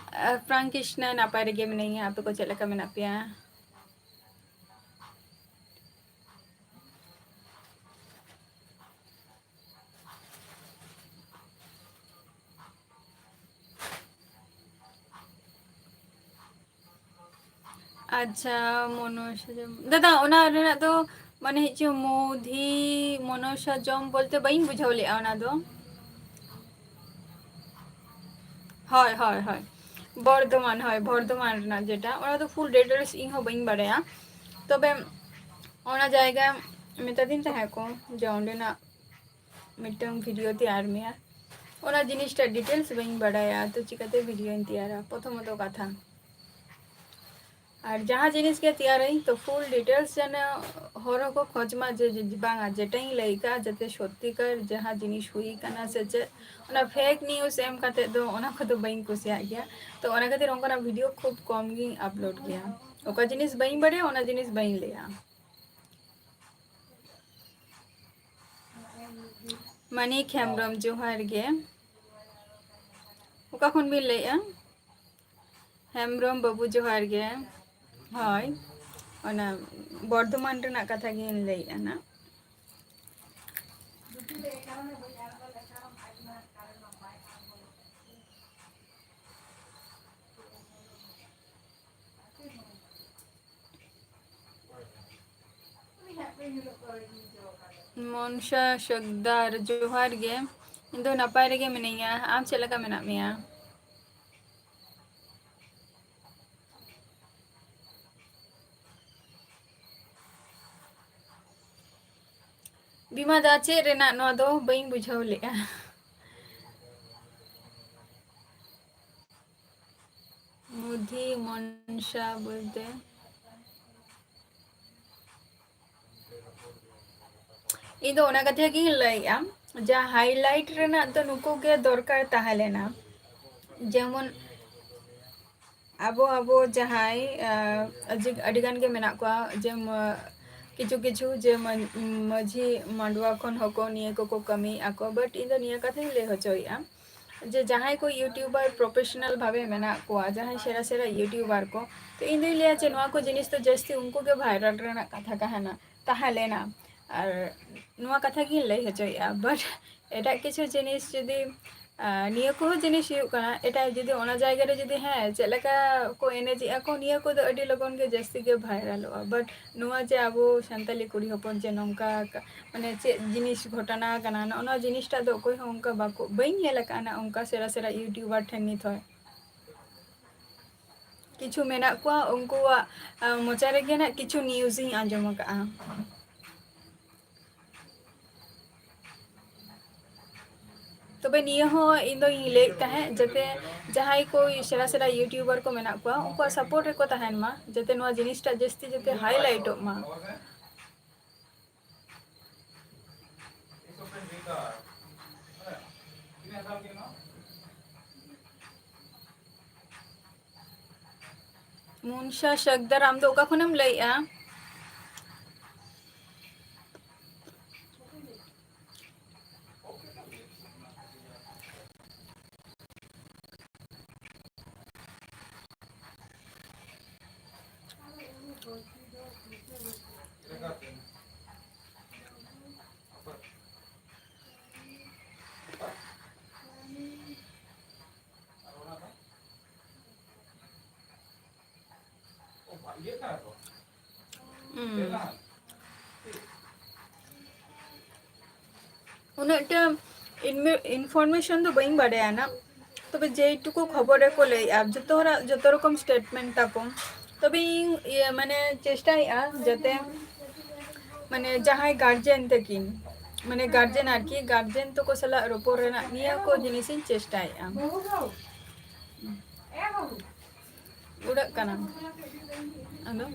ᱟᱨ ᱯᱨᱟᱝᱠᱤᱥᱱᱟ ᱱᱟᱯᱟᱭ ᱨᱮᱜᱮ ᱢᱮᱱᱟᱧᱟ, ᱟᱯᱮ ᱠᱚ ᱪᱮᱫ ᱞᱮᱠᱟ ᱢᱮᱱᱟᱜ ᱯᱮᱭᱟ? ᱟᱪᱪᱷᱟ, ᱢᱚᱱᱳᱡᱽ ᱦᱟᱡᱟᱢ᱾ ᱫᱟᱫᱟ, ᱚᱱᱟ ᱨᱮᱱᱟᱜ ᱫᱚ ᱢᱟᱱᱮ ᱦᱩᱭᱩᱜ ᱪᱚ ᱢᱳᱫᱷᱤ ᱢᱚᱱᱳᱡᱽ ᱦᱟᱡᱚᱢ ᱵᱚᱞᱛᱮ ᱵᱟᱹᱧ ᱵᱩᱡᱷᱟᱹᱣ ᱞᱮᱫᱼᱟ ᱚᱱᱟ ᱫᱚ᱾ ᱦᱳᱭ, ᱦᱳᱭ, ᱦᱳᱭ᱾ ᱵᱚᱨᱫᱷᱚᱢᱟᱱ, ᱦᱳᱭ, ᱵᱚᱨᱫᱷᱚᱢᱟᱱ ᱨᱮᱱᱟᱜ ᱡᱮᱴᱟ, ᱚᱱᱟ ᱫᱚ full details ᱤᱧ ᱦᱚᱸ ᱵᱟᱹᱧ ᱵᱟᱲᱟᱭᱟ᱾ ᱛᱚᱵᱮ ᱚᱱᱟ ᱡᱟᱭᱜᱟ ᱢᱮᱛᱟᱫᱤᱧ ᱛᱟᱦᱮᱸ ᱠᱚ ᱡᱮ ᱚᱸᱰᱮᱱᱟᱜ ᱢᱤᱫᱴᱟᱝ video ᱛᱮᱭᱟᱨ ᱢᱮᱭᱟ᱾ ᱚᱱᱟ ᱡᱤᱱᱤᱥᱴᱟ details ᱵᱟᱹᱧ ᱵᱟᱲᱟᱭᱟ, ᱛᱚ ᱪᱤᱠᱟᱹᱛᱮ videoᱧ ᱛᱮᱭᱟᱨᱟ? ᱯᱨᱚᱛᱷᱚᱢᱚᱛᱚ ᱠᱟᱛᱷᱟ᱾ ᱟᱨ ᱡᱟᱦᱟᱸ ᱡᱤᱱᱤᱥ ᱜᱮ ᱛᱮᱭᱟᱨᱟᱹᱧ, ᱛᱚ full details ᱡᱮᱱᱚ ᱦᱚᱲ ᱦᱚᱸᱠᱚ ᱠᱷᱚᱡᱽ ᱢᱟ ᱡᱮ, ᱡᱮ ᱵᱟᱝᱟ, ᱡᱮᱴᱟᱧ ᱞᱟᱹᱭ ᱠᱟᱜᱼᱟ, ᱡᱟᱛᱮ ᱥᱚᱛᱛᱤᱠᱟᱨ ᱡᱟᱦᱟᱸ ᱡᱤᱱᱤᱥ ᱦᱩᱭ ᱠᱟᱱᱟ ᱥᱮ ᱪᱮᱫ, ᱚᱱᱟ fake news ᱮᱢ ᱠᱟᱛᱮ ᱫᱚ ᱚᱱᱟ ᱠᱚᱫᱚ ᱵᱟᱹᱧ ᱠᱩᱥᱤᱭᱟᱜ ᱜᱮᱭᱟ᱾ ᱛᱚ ᱚᱱᱟ ᱠᱷᱟᱹᱛᱤᱨ ᱚᱱᱠᱟᱱᱟᱜ video ᱠᱷᱩᱵ ᱠᱚᱢ ᱜᱤᱧ upload ᱜᱮᱭᱟ᱾ ᱚᱠᱟ ᱡᱤᱱᱤᱥ ᱵᱟᱹᱧ ᱵᱟᱲᱟᱭᱟ, ᱚᱱᱟ ᱡᱤᱱᱤᱥ ᱵᱟᱹᱧ ᱞᱟᱹᱭᱟ᱾ ᱢᱟᱱᱤᱠ ᱦᱮᱢᱵᱨᱚᱢ, ᱡᱚᱦᱟᱨ ᱜᱮ᱾ ᱚᱠᱟ ᱠᱷᱚᱱ ᱵᱤᱱ ᱞᱟᱹᱭᱮᱜᱼᱟ? ᱦᱮᱢᱵᱨᱚᱢ ᱵᱟᱹᱵᱩ, ᱡᱚᱦᱟᱨ ᱜᱮ᱾ ᱦᱳᱭ, ᱚᱱᱟ ᱵᱚᱨᱫᱷᱚᱢᱟᱱ ᱨᱮᱱᱟᱜ ᱠᱟᱛᱷᱟ ᱜᱤᱧ ᱞᱟᱹᱭᱮᱜᱼᱟ ᱱᱟᱜ᱾ ᱢᱚᱱᱥᱟ ᱥᱚᱠᱫᱟᱨ, ᱡᱚᱦᱟᱨ ᱜᱮ᱾ ᱤᱧ ᱫᱚ ᱱᱟᱯᱟᱭ ᱨᱮᱜᱮ ᱢᱤᱱᱟᱹᱧᱟ, ᱟᱢ ᱪᱮᱫ ᱞᱮᱠᱟ ᱢᱮᱱᱟᱜ ᱢᱮᱭᱟ? ᱵᱤᱢᱟ ᱫᱟ, ᱪᱮᱫ ᱨᱮᱱᱟᱜ ᱱᱚᱣᱟ ᱫᱚ? ᱵᱟᱹᱧ ᱵᱩᱡᱷᱟᱹᱣ ᱞᱮᱫᱼᱟ᱾ ᱢᱩᱫᱷᱤ ᱢᱚᱱᱥᱟ ᱵᱚᱞᱛᱮ, ᱤᱧ ᱫᱚ ᱚᱱᱟ ᱠᱟᱛᱷᱟ ᱜᱤᱧ ᱞᱟᱹᱭᱮᱜᱼᱟ, ᱡᱟ highlight ᱨᱮᱱᱟᱜ ᱫᱚ ᱱᱩᱠᱩ ᱜᱮ ᱫᱚᱨᱠᱟᱨ ᱛᱟᱦᱮᱸ ᱞᱮᱱᱟ᱾ ᱡᱮᱢᱚᱱ ᱟᱵᱚ, ᱟᱵᱚ ᱡᱟᱦᱟᱸᱭ, ᱟᱸ, ᱟᱹᱰᱤ, ᱟᱹᱰᱤ ᱜᱟᱱ ᱜᱮ ᱢᱮᱱᱟᱜ ᱠᱚᱣᱟ, ᱡᱮ ᱢᱟ-, ᱠᱤᱪᱷᱩ ᱠᱤᱪᱷᱩ ᱡᱮ ᱢᱟ-, ᱢᱟᱹᱡᱷᱤ ᱢᱟᱰᱣᱟ ᱠᱷᱚᱱ ᱦᱚᱸᱠᱚ ᱱᱤᱭᱟᱹ ᱠᱚᱠᱚ ᱠᱟᱹᱢᱤᱭᱮᱫᱼᱟ ᱠᱚ, but ᱤᱧ ᱫᱚ ᱱᱤᱭᱟᱹ ᱠᱟᱛᱷᱟᱧ ᱞᱟᱹᱭ ᱦᱚᱪᱚᱭᱮᱫᱼᱟ ᱡᱮ ᱡᱟᱦᱟᱸᱭ ᱠᱚ YouTuber professional ᱵᱷᱟᱵᱮ ᱢᱮᱱᱟᱜ ᱠᱚᱣᱟ, ᱡᱟᱦᱟᱸᱭ ᱥᱮᱬᱟ ᱥᱮᱬᱟ YouTuber ᱠᱚ, ᱛᱚ ᱤᱧ ᱫᱚᱧ ᱞᱟᱹᱭᱟ ᱡᱮ ᱱᱚᱣᱟ ᱠᱚ ᱡᱤᱱᱤᱥ ᱫᱚ ᱡᱟᱹᱥᱛᱤ ᱩᱱᱠᱩ ᱜᱮ viral ᱨᱮᱱᱟᱜ ᱠᱟᱛᱷᱟ ᱛᱟᱦᱮᱱᱟ, ᱛᱟᱦᱮᱸ ᱞᱮᱱᱟ᱾ ᱟᱨ ᱱᱚᱣᱟ ᱠᱟᱛᱷᱟ ᱜᱤᱧ ᱞᱟᱹᱭ ᱦᱚᱪᱚᱭᱮᱫᱼᱟ, but ᱮᱴᱟᱜ ᱠᱤᱪᱷᱩ ᱡᱤᱱᱤᱥ ᱡᱩᱫᱤ, ᱟᱨ ᱱᱤᱭᱟᱹ ᱠᱚᱦᱚᱸ ᱡᱤᱱᱤᱥ ᱦᱩᱭᱩᱜ ᱠᱟᱱᱟ, ᱮᱴᱟᱜ ᱡᱩᱫᱤ ᱚᱱᱟ ᱡᱟᱭᱜᱟ ᱨᱮ ᱡᱩᱫᱤ, ᱦᱮᱸ, ᱪᱮᱫ ᱞᱮᱠᱟ ᱠᱚ ᱮᱱᱮᱡᱮᱜᱼᱟ ᱠᱚ, ᱱᱤᱭᱟᱹ ᱠᱚᱫᱚ ᱟᱹᱰᱤ ᱞᱚᱜᱚᱱ ᱜᱮ ᱡᱟᱹᱥᱛᱤ ᱜᱮ viralᱚᱜᱼᱟ᱾ But ᱱᱚᱣᱟ ᱡᱮ ᱟᱵᱚ ᱥᱟᱱᱛᱟᱞᱤ ᱠᱩᱲᱤ ᱦᱚᱯᱚᱱ ᱡᱮ ᱱᱚᱝᱠᱟ ᱠᱟ-, ᱢᱟᱱᱮ ᱪᱮᱫ ᱡᱤᱱᱤᱥ ᱜᱷᱚᱴᱚᱱᱟ ᱠᱟᱱᱟ, ᱱᱚᱜᱼᱚ ᱱᱚᱣᱟ ᱡᱤᱱᱤᱥᱴᱟᱜ ᱫᱚ ᱚᱠᱚᱭ ᱦᱚᱸ ᱚᱱᱠᱟ ᱵᱟᱠᱚ, ᱵᱟᱹᱧ ᱧᱮᱞ ᱟᱠᱟᱫᱼᱟ ᱱᱟ ᱚᱱᱠᱟ ᱥᱮᱬᱟ ᱥᱮᱬᱟ YouTuber ᱴᱷᱮᱱ ᱱᱤᱛ ᱦᱚᱸ᱾ ᱠᱤᱪᱷᱩ ᱢᱮᱱᱟᱜ ᱠᱚᱣᱟ, ᱩᱱᱠᱩᱣᱟᱜ, ᱟ, ᱢᱚᱪᱟ ᱨᱮᱜᱮ ᱱᱟᱜ ᱠᱤᱪᱷᱩ news ᱤᱧ ᱟᱸᱡᱚᱢ ᱟᱠᱟᱫᱼᱟ᱾ ᱛᱚᱵᱮ ᱱᱤᱭᱟᱹ ᱦᱚᱸ ᱤᱧ ᱫᱚᱧ ᱞᱟᱹᱭᱮᱫ ᱛᱟᱦᱮᱸᱫ, ᱡᱟᱛᱮ ᱡᱟᱦᱟᱸᱭ ᱠᱚ ᱥᱮᱬᱟ ᱥᱮᱬᱟ YouTuber ᱠᱚ ᱢᱮᱱᱟᱜ ᱠᱚᱣᱟ, ᱩᱱᱠᱩᱣᱟᱜ support ᱨᱮᱠᱚ ᱛᱟᱦᱮᱱ ᱢᱟ, ᱡᱟᱛᱮ ᱱᱚᱣᱟ ᱡᱤᱱᱤᱥᱴᱟᱜ ᱡᱟᱹᱥᱛᱤ ᱡᱟᱛᱮ highlightᱚᱜ ᱢᱟ᱾ ᱢᱩᱱᱥᱟ ᱥᱟᱠᱫᱟᱨ, ᱟᱢ ᱫᱚ ᱚᱠᱟ ᱠᱷᱚᱱᱮᱢ ᱞᱟᱹᱭᱮᱜᱼᱟ? ᱦᱩᱸ᱾ ᱩᱱᱟᱹᱜᱴᱟ ᱤᱱᱢᱮ-, information ᱫᱚ ᱵᱟᱹᱧ ᱵᱟᱰᱟᱭᱟ ᱱᱟᱜ᱾ ᱛᱚᱵᱮ ᱡᱮᱴᱩᱠᱩ ᱠᱷᱚᱵᱚᱨ ᱨᱮᱠᱚ ᱞᱟᱹᱭᱮᱜᱼᱟ, ᱡᱚᱛᱚ ᱦᱚᱲᱟᱜ ᱡᱚᱛᱚ ᱨᱚᱠᱚᱢ statement ᱛᱟᱠᱚ᱾ ᱛᱚᱵᱮ ᱤᱧ, ᱤᱭᱟᱹ, ᱢᱟᱱᱮ, ᱪᱮᱥᱴᱟᱭᱮᱜᱼᱟ ᱡᱟᱛᱮ ᱢᱟᱱᱮ ᱡᱟᱦᱟᱸᱭ ᱜᱟᱨᱡᱮᱱ ᱛᱟᱹᱠᱤᱱ, ᱢᱟᱱᱮ ᱜᱟᱨᱡᱮᱱ ᱟᱨᱠᱤ, ᱜᱟᱨᱡᱮᱱ ᱛᱟᱠᱚ ᱥᱟᱞᱟᱜ ᱨᱚᱯᱚᱲ ᱨᱮᱱᱟᱜ ᱱᱤᱭᱟᱹ ᱠᱚ ᱡᱤᱱᱤᱥᱤᱧ ᱪᱮᱥᱴᱟᱭᱮᱫᱼᱟ᱾ ᱩᱲᱟᱹᱜ ᱠᱟᱱᱟ᱾ ᱟᱫᱚ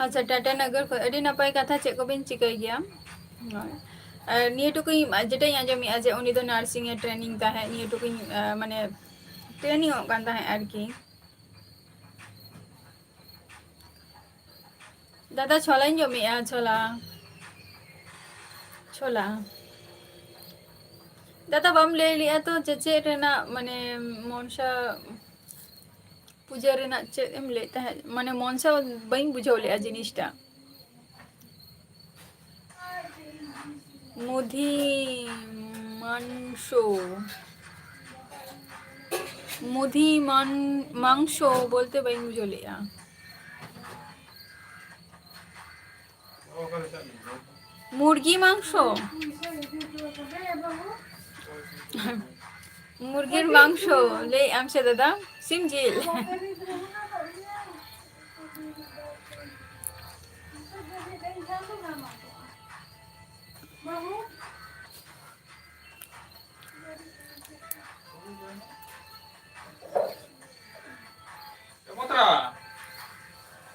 ᱟᱪᱪᱷᱟ, ᱴᱟᱴᱟ ᱱᱚᱜᱚᱨ ᱠᱷᱚᱱ᱾ ᱟᱹᱰᱤ ᱱᱟᱯᱟᱭ ᱠᱟᱛᱷᱟ, ᱪᱮᱫ ᱠᱚᱵᱤᱱ ᱪᱤᱠᱟᱹᱭ ᱜᱮᱭᱟ? ᱦᱳᱭ᱾ ᱟᱨ ᱱᱤᱭᱟᱹ ᱴᱩᱠᱩᱧ, ᱡᱮᱴᱟᱧ ᱟᱸᱡᱚᱢᱮᱜᱼᱟ ᱡᱮ ᱩᱱᱤ ᱫᱚ nursing ᱮ training ᱛᱟᱦᱮᱸᱫ, ᱱᱤᱭᱟᱹ ᱴᱩᱠᱩᱧ, ᱟᱸ, ᱢᱟᱱᱮ training ᱚᱜ ᱠᱟᱱ ᱛᱟᱦᱮᱸᱫ ᱟᱨᱠᱤ᱾ ᱫᱟᱫᱟ, ᱪᱷᱚᱞᱟᱧ ᱡᱚᱢᱮᱜᱼᱟ, ᱪᱷᱚᱞᱟ᱾ ᱪᱷᱚᱞᱟ᱾ ᱫᱟᱫᱟ, ᱵᱟᱢ ᱞᱟᱹᱭ ᱞᱮᱜᱼᱟ ᱛᱚ, ᱪᱮ-, ᱪᱮᱫ ᱨᱮᱱᱟᱜ, ᱢᱟᱱᱮ, ᱢᱚᱱᱥᱟ ᱯᱩᱡᱟᱹ ᱨᱮᱱᱟᱜ ᱪᱮᱫ ᱮᱢ ᱞᱟᱹᱭᱮᱫ ᱛᱟᱦᱮᱸᱫ? ᱢᱟᱱᱮ, ᱢᱚᱱᱥᱟ ᱵᱟᱹᱧ ᱵᱩᱡᱷᱟᱹᱣ ᱞᱮᱜᱼᱟ ᱡᱤᱱᱤᱥᱴᱟ᱾ ᱢᱩᱫᱷᱤ ᱢᱟᱱᱥᱚ᱾ ᱢᱩᱫᱷᱤ ᱢᱟᱱ-, ᱢᱟᱝᱥᱚ ᱵᱚᱞᱛᱮ ᱵᱟᱹᱧ ᱵᱩᱡᱷᱟᱹᱣ ᱞᱮᱜᱼᱟ᱾ ᱢᱩᱨᱜᱤ ᱢᱟᱝᱥᱚ? ᱢᱩᱨᱜᱤᱨ ᱢᱟᱝᱥᱚ ᱞᱟᱹᱭᱮᱫ ᱟᱢ ᱥᱮ ᱫᱟᱫᱟ? ᱥᱤᱢ ᱡᱤᱞ? ᱮ ᱯᱚᱛᱨᱟ,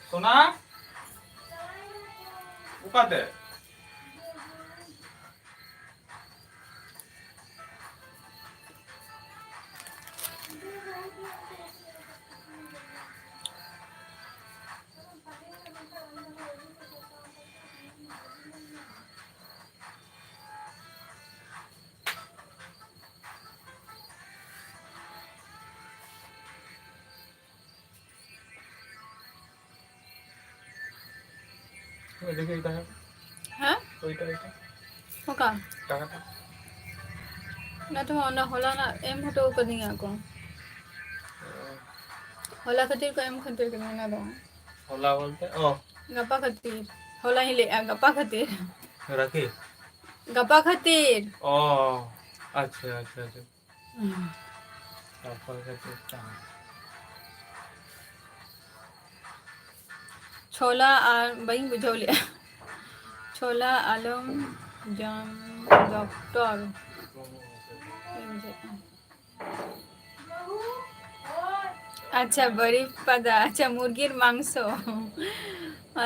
ᱥᱳᱱᱟ, ᱚᱠᱟᱛᱮ? ᱦᱮᱸ? ᱚᱠᱟ? ᱚᱱᱟ ᱛᱮᱢᱟ ᱚᱱᱟ ᱦᱚᱞᱟᱱᱟᱜ ᱮᱢ ᱦᱚᱴᱚ ᱠᱟᱹᱫᱤᱧᱟ ᱠᱚ᱾ ᱦᱚᱞᱟ ᱠᱷᱟᱹᱛᱤᱨ ᱠᱚ ᱮᱢ ᱠᱷᱟᱹᱛᱤᱨ ᱠᱟᱹᱫᱤᱧᱟ ᱚᱱᱟ ᱫᱚ᱾ ᱦᱚᱞᱟ ᱵᱚᱞᱛᱮ? ᱚ᱾ ᱜᱟᱯᱟ ᱠᱷᱟᱹᱛᱤᱨ᱾ ᱦᱚᱞᱟᱧ ᱞᱟᱹᱭᱮᱫᱼᱟ, ᱜᱟᱯᱟ ᱠᱷᱟᱹᱛᱤᱨ᱾ ᱨᱟᱠᱷᱤ? ᱜᱟᱯᱟ ᱠᱷᱟᱹᱛᱤᱨ᱾ ᱚ, ᱟᱪᱪᱷᱟ, ᱟᱪᱪᱷᱟ, ᱟᱪᱪᱷᱟ᱾ ᱦᱩᱸ᱾ ᱜᱟᱯᱟ ᱠᱷᱟᱹᱛᱤᱨ ᱛᱟᱦᱮᱸ᱾ ᱪᱷᱳᱞᱟ ᱟᱨ ᱵᱟᱹᱧ ᱵᱩᱡᱷᱟᱹᱣ ᱞᱮᱜᱼᱟ᱾ ᱪᱷᱳᱞᱟ ᱟᱞᱚᱢ ᱡᱚᱢ ᱰᱚᱠᱴᱚᱨ᱾ ᱵᱟᱹᱧ ᱵᱩᱡᱷᱟᱹᱣ ᱞᱮᱜᱼᱟ᱾ ᱟᱪᱪᱷᱟ, ᱵᱟᱨᱤᱯᱟᱫᱟ, ᱟᱪᱪᱷᱟ, ᱢᱩᱨᱜᱤᱨ ᱢᱟᱝᱥᱚ᱾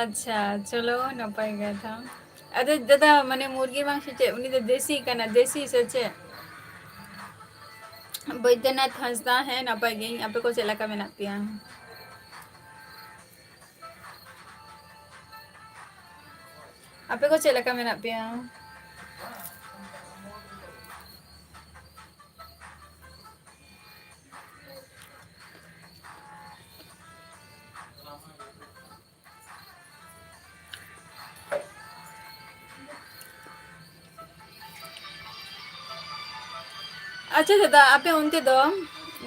ᱟᱪᱪᱷᱟ, ᱪᱚᱞᱚ, ᱱᱟᱯᱟᱭ ᱠᱟᱛᱷᱟ᱾ ᱟᱫᱚ ᱫᱟᱫᱟ, ᱢᱟᱱᱮ ᱢᱩᱨᱜᱤ ᱢᱟᱝᱥᱚ ᱪᱮᱫ? ᱩᱱᱤ ᱫᱚ ᱫᱮᱥᱤ ᱠᱟᱱᱟ, ᱫᱮᱥᱤ ᱥᱮ ᱪᱮᱫ? ᱵᱳᱭᱫᱚᱱᱟᱛᱷ ᱦᱟᱸᱥᱫᱟ, ᱦᱮᱸ, ᱱᱟᱯᱟᱭ ᱜᱤᱭᱟᱹᱧ᱾ ᱟᱯᱮ ᱠᱚ ᱪᱮᱫ ᱞᱮᱠᱟ ᱢᱮᱱᱟᱜ ᱯᱮᱭᱟ? ᱟᱯᱮ ᱠᱚ ᱪᱮᱫ ᱞᱮᱠᱟ ᱢᱮᱱᱟᱜ ᱯᱮᱭᱟ? ᱟᱪᱪᱷᱟ ᱫᱟᱫᱟ, ᱟᱯᱮ ᱚᱱᱛᱮ ᱫᱚ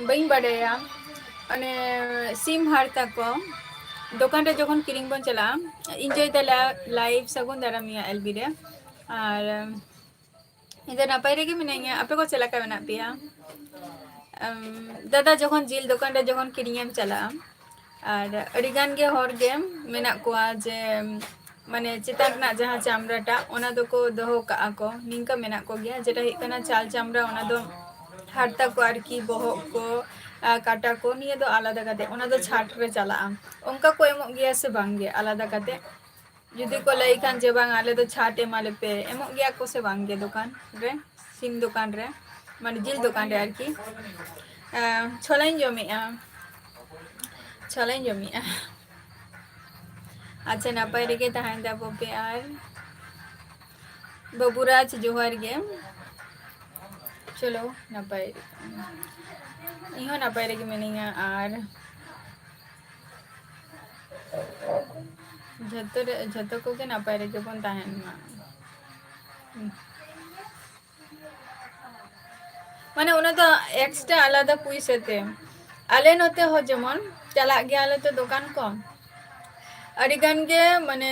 ᱵᱟᱹᱧ ᱵᱟᱰᱟᱭᱟ, ᱚᱱᱮ ᱥᱤᱢ ᱦᱟᱨᱛᱟ ᱠᱚ ᱫᱚᱠᱟᱱ ᱨᱮ ᱡᱚᱠᱷᱚᱱ ᱠᱤᱨᱤᱧ ᱵᱚᱱ ᱪᱟᱞᱟᱜᱼᱟ, ᱤᱧ ᱡᱚᱭ ᱛᱟᱞᱮ live ᱥᱟᱹᱜᱩᱱ ᱫᱟᱨᱟᱢᱤᱭᱟ L B ᱨᱮ᱾ ᱟᱨ ᱤᱧ ᱫᱚ ᱱᱟᱯᱟᱭ ᱨᱮᱜᱮ ᱢᱤᱱᱟᱹᱧᱟ᱾ ᱟᱯᱮ ᱠᱚ ᱪᱮᱫ ᱞᱮᱠᱟ ᱢᱮᱱᱟᱜ ᱯᱮᱭᱟ? ᱟᱢ, ᱫᱟᱫᱟ, ᱡᱚᱠᱷᱚᱱ ᱡᱤᱞ ᱫᱚᱠᱟᱱ ᱨᱮ ᱡᱚᱠᱷᱚᱱ ᱠᱤᱨᱤᱧᱮᱢ ᱪᱟᱞᱟᱜᱼᱟ, ᱟᱨ ᱟᱹᱰᱤ ᱜᱟᱱ ᱜᱮ ᱦᱚᱲ ᱜᱮ ᱢᱮᱱᱟᱜ ᱠᱚᱣᱟ ᱡᱮ, ᱢᱟᱱᱮ, ᱪᱮᱛᱟᱱ ᱨᱮᱱᱟᱜ ᱡᱟᱦᱟᱸ ᱪᱟᱢᱲᱟᱴᱟᱜ, ᱚᱱᱟ ᱫᱚᱠᱚ ᱫᱚᱦᱚ ᱠᱟᱜᱼᱟ ᱠᱚ, ᱱᱤᱝᱠᱟᱹ ᱢᱮᱱᱟᱜ ᱠᱚᱜᱮᱭᱟ᱾ ᱡᱮᱴᱟ ᱦᱩᱭᱩᱜ ᱠᱟᱱᱟ ᱪᱟᱞ ᱪᱟᱢᱲᱟ, ᱚᱱᱟ ᱫᱚ ᱦᱟᱨᱛᱟ ᱠᱚ ᱟᱨᱠᱤ, ᱵᱚᱦᱚᱜ ᱠᱚ, ᱟᱨ ᱠᱟᱴᱟ ᱠᱚ, ᱱᱤᱭᱟᱹ ᱫᱚ ᱟᱞᱟᱫᱟ ᱠᱟᱛᱮ, ᱚᱱᱟ ᱫᱚ ᱪᱷᱟᱴ ᱨᱮ ᱪᱟᱞᱟᱜᱼᱟ᱾ ᱚᱱᱠᱟ ᱠᱚ ᱮᱢᱚᱜ ᱜᱮᱭᱟ ᱥᱮ ᱵᱟᱝ ᱜᱮ ᱟᱞᱟᱫᱟ ᱠᱟᱛᱮ? ᱡᱩᱫᱤ ᱠᱚ ᱞᱟᱹᱭ ᱠᱷᱟᱱ ᱡᱮ, "ᱵᱟᱝ, ᱟᱞᱮ ᱫᱚ ᱪᱷᱟᱴ ᱮᱢᱟ ᱞᱮᱯᱮ", ᱮᱢᱚᱜ ᱜᱮᱭᱟ ᱠᱚ ᱥᱮ ᱵᱟᱝ ᱜᱮ ᱫᱚᱠᱟᱱ ᱨᱮ, ᱥᱤᱢ ᱫᱚᱠᱟᱱ ᱨᱮ, ᱢᱟᱱᱮ ᱡᱤᱞ ᱫᱚᱠᱟᱱ ᱨᱮ ᱟᱨᱠᱤ? ᱟᱸ, ᱪᱷᱚᱞᱟᱧ ᱡᱚᱢᱮᱜᱼᱟ, ᱪᱷᱚᱞᱟᱧ ᱡᱚᱢᱮᱜᱼᱟ᱾ ᱟᱪᱪᱷᱟ, ᱱᱟᱯᱟᱭ ᱨᱮᱜᱮ ᱛᱟᱦᱮᱱ ᱛᱟᱵᱚ ᱯᱮ᱾ ᱟᱨ ᱵᱟᱹᱵᱩᱨᱟᱡᱽ, ᱡᱚᱦᱟᱨ ᱜᱮ᱾ ᱪᱚᱞᱚ, ᱱᱟᱯᱟᱭ, ᱤᱧ ᱦᱚᱸ ᱱᱟᱯᱟᱭ ᱨᱮᱜᱮ ᱢᱤᱱᱟᱹᱧᱟ᱾ ᱟᱨ ᱡᱷᱚᱛᱚ ᱨᱮ, ᱡᱷᱚᱛᱚ ᱠᱚᱜᱮ ᱱᱟᱯᱟᱭ ᱨᱮᱜᱮ ᱵᱚᱱ ᱛᱟᱦᱮᱱ ᱢᱟ᱾ ᱢᱟᱱᱮ, ᱚᱱᱟ ᱫᱚ extra ᱟᱞᱟᱫᱟ ᱯᱩᱭᱥᱟᱹ ᱛᱮ᱾ ᱟᱞᱮ ᱱᱚᱛᱮ ᱦᱚᱸ ᱡᱮᱢᱚᱱ ᱪᱟᱞᱟᱜ ᱜᱮᱭᱟᱞᱮ ᱛᱚ ᱫᱚᱠᱟᱱ ᱠᱚ, ᱟᱹᱰᱤ ᱜᱟᱱ ᱜᱮ, ᱢᱟᱱᱮ,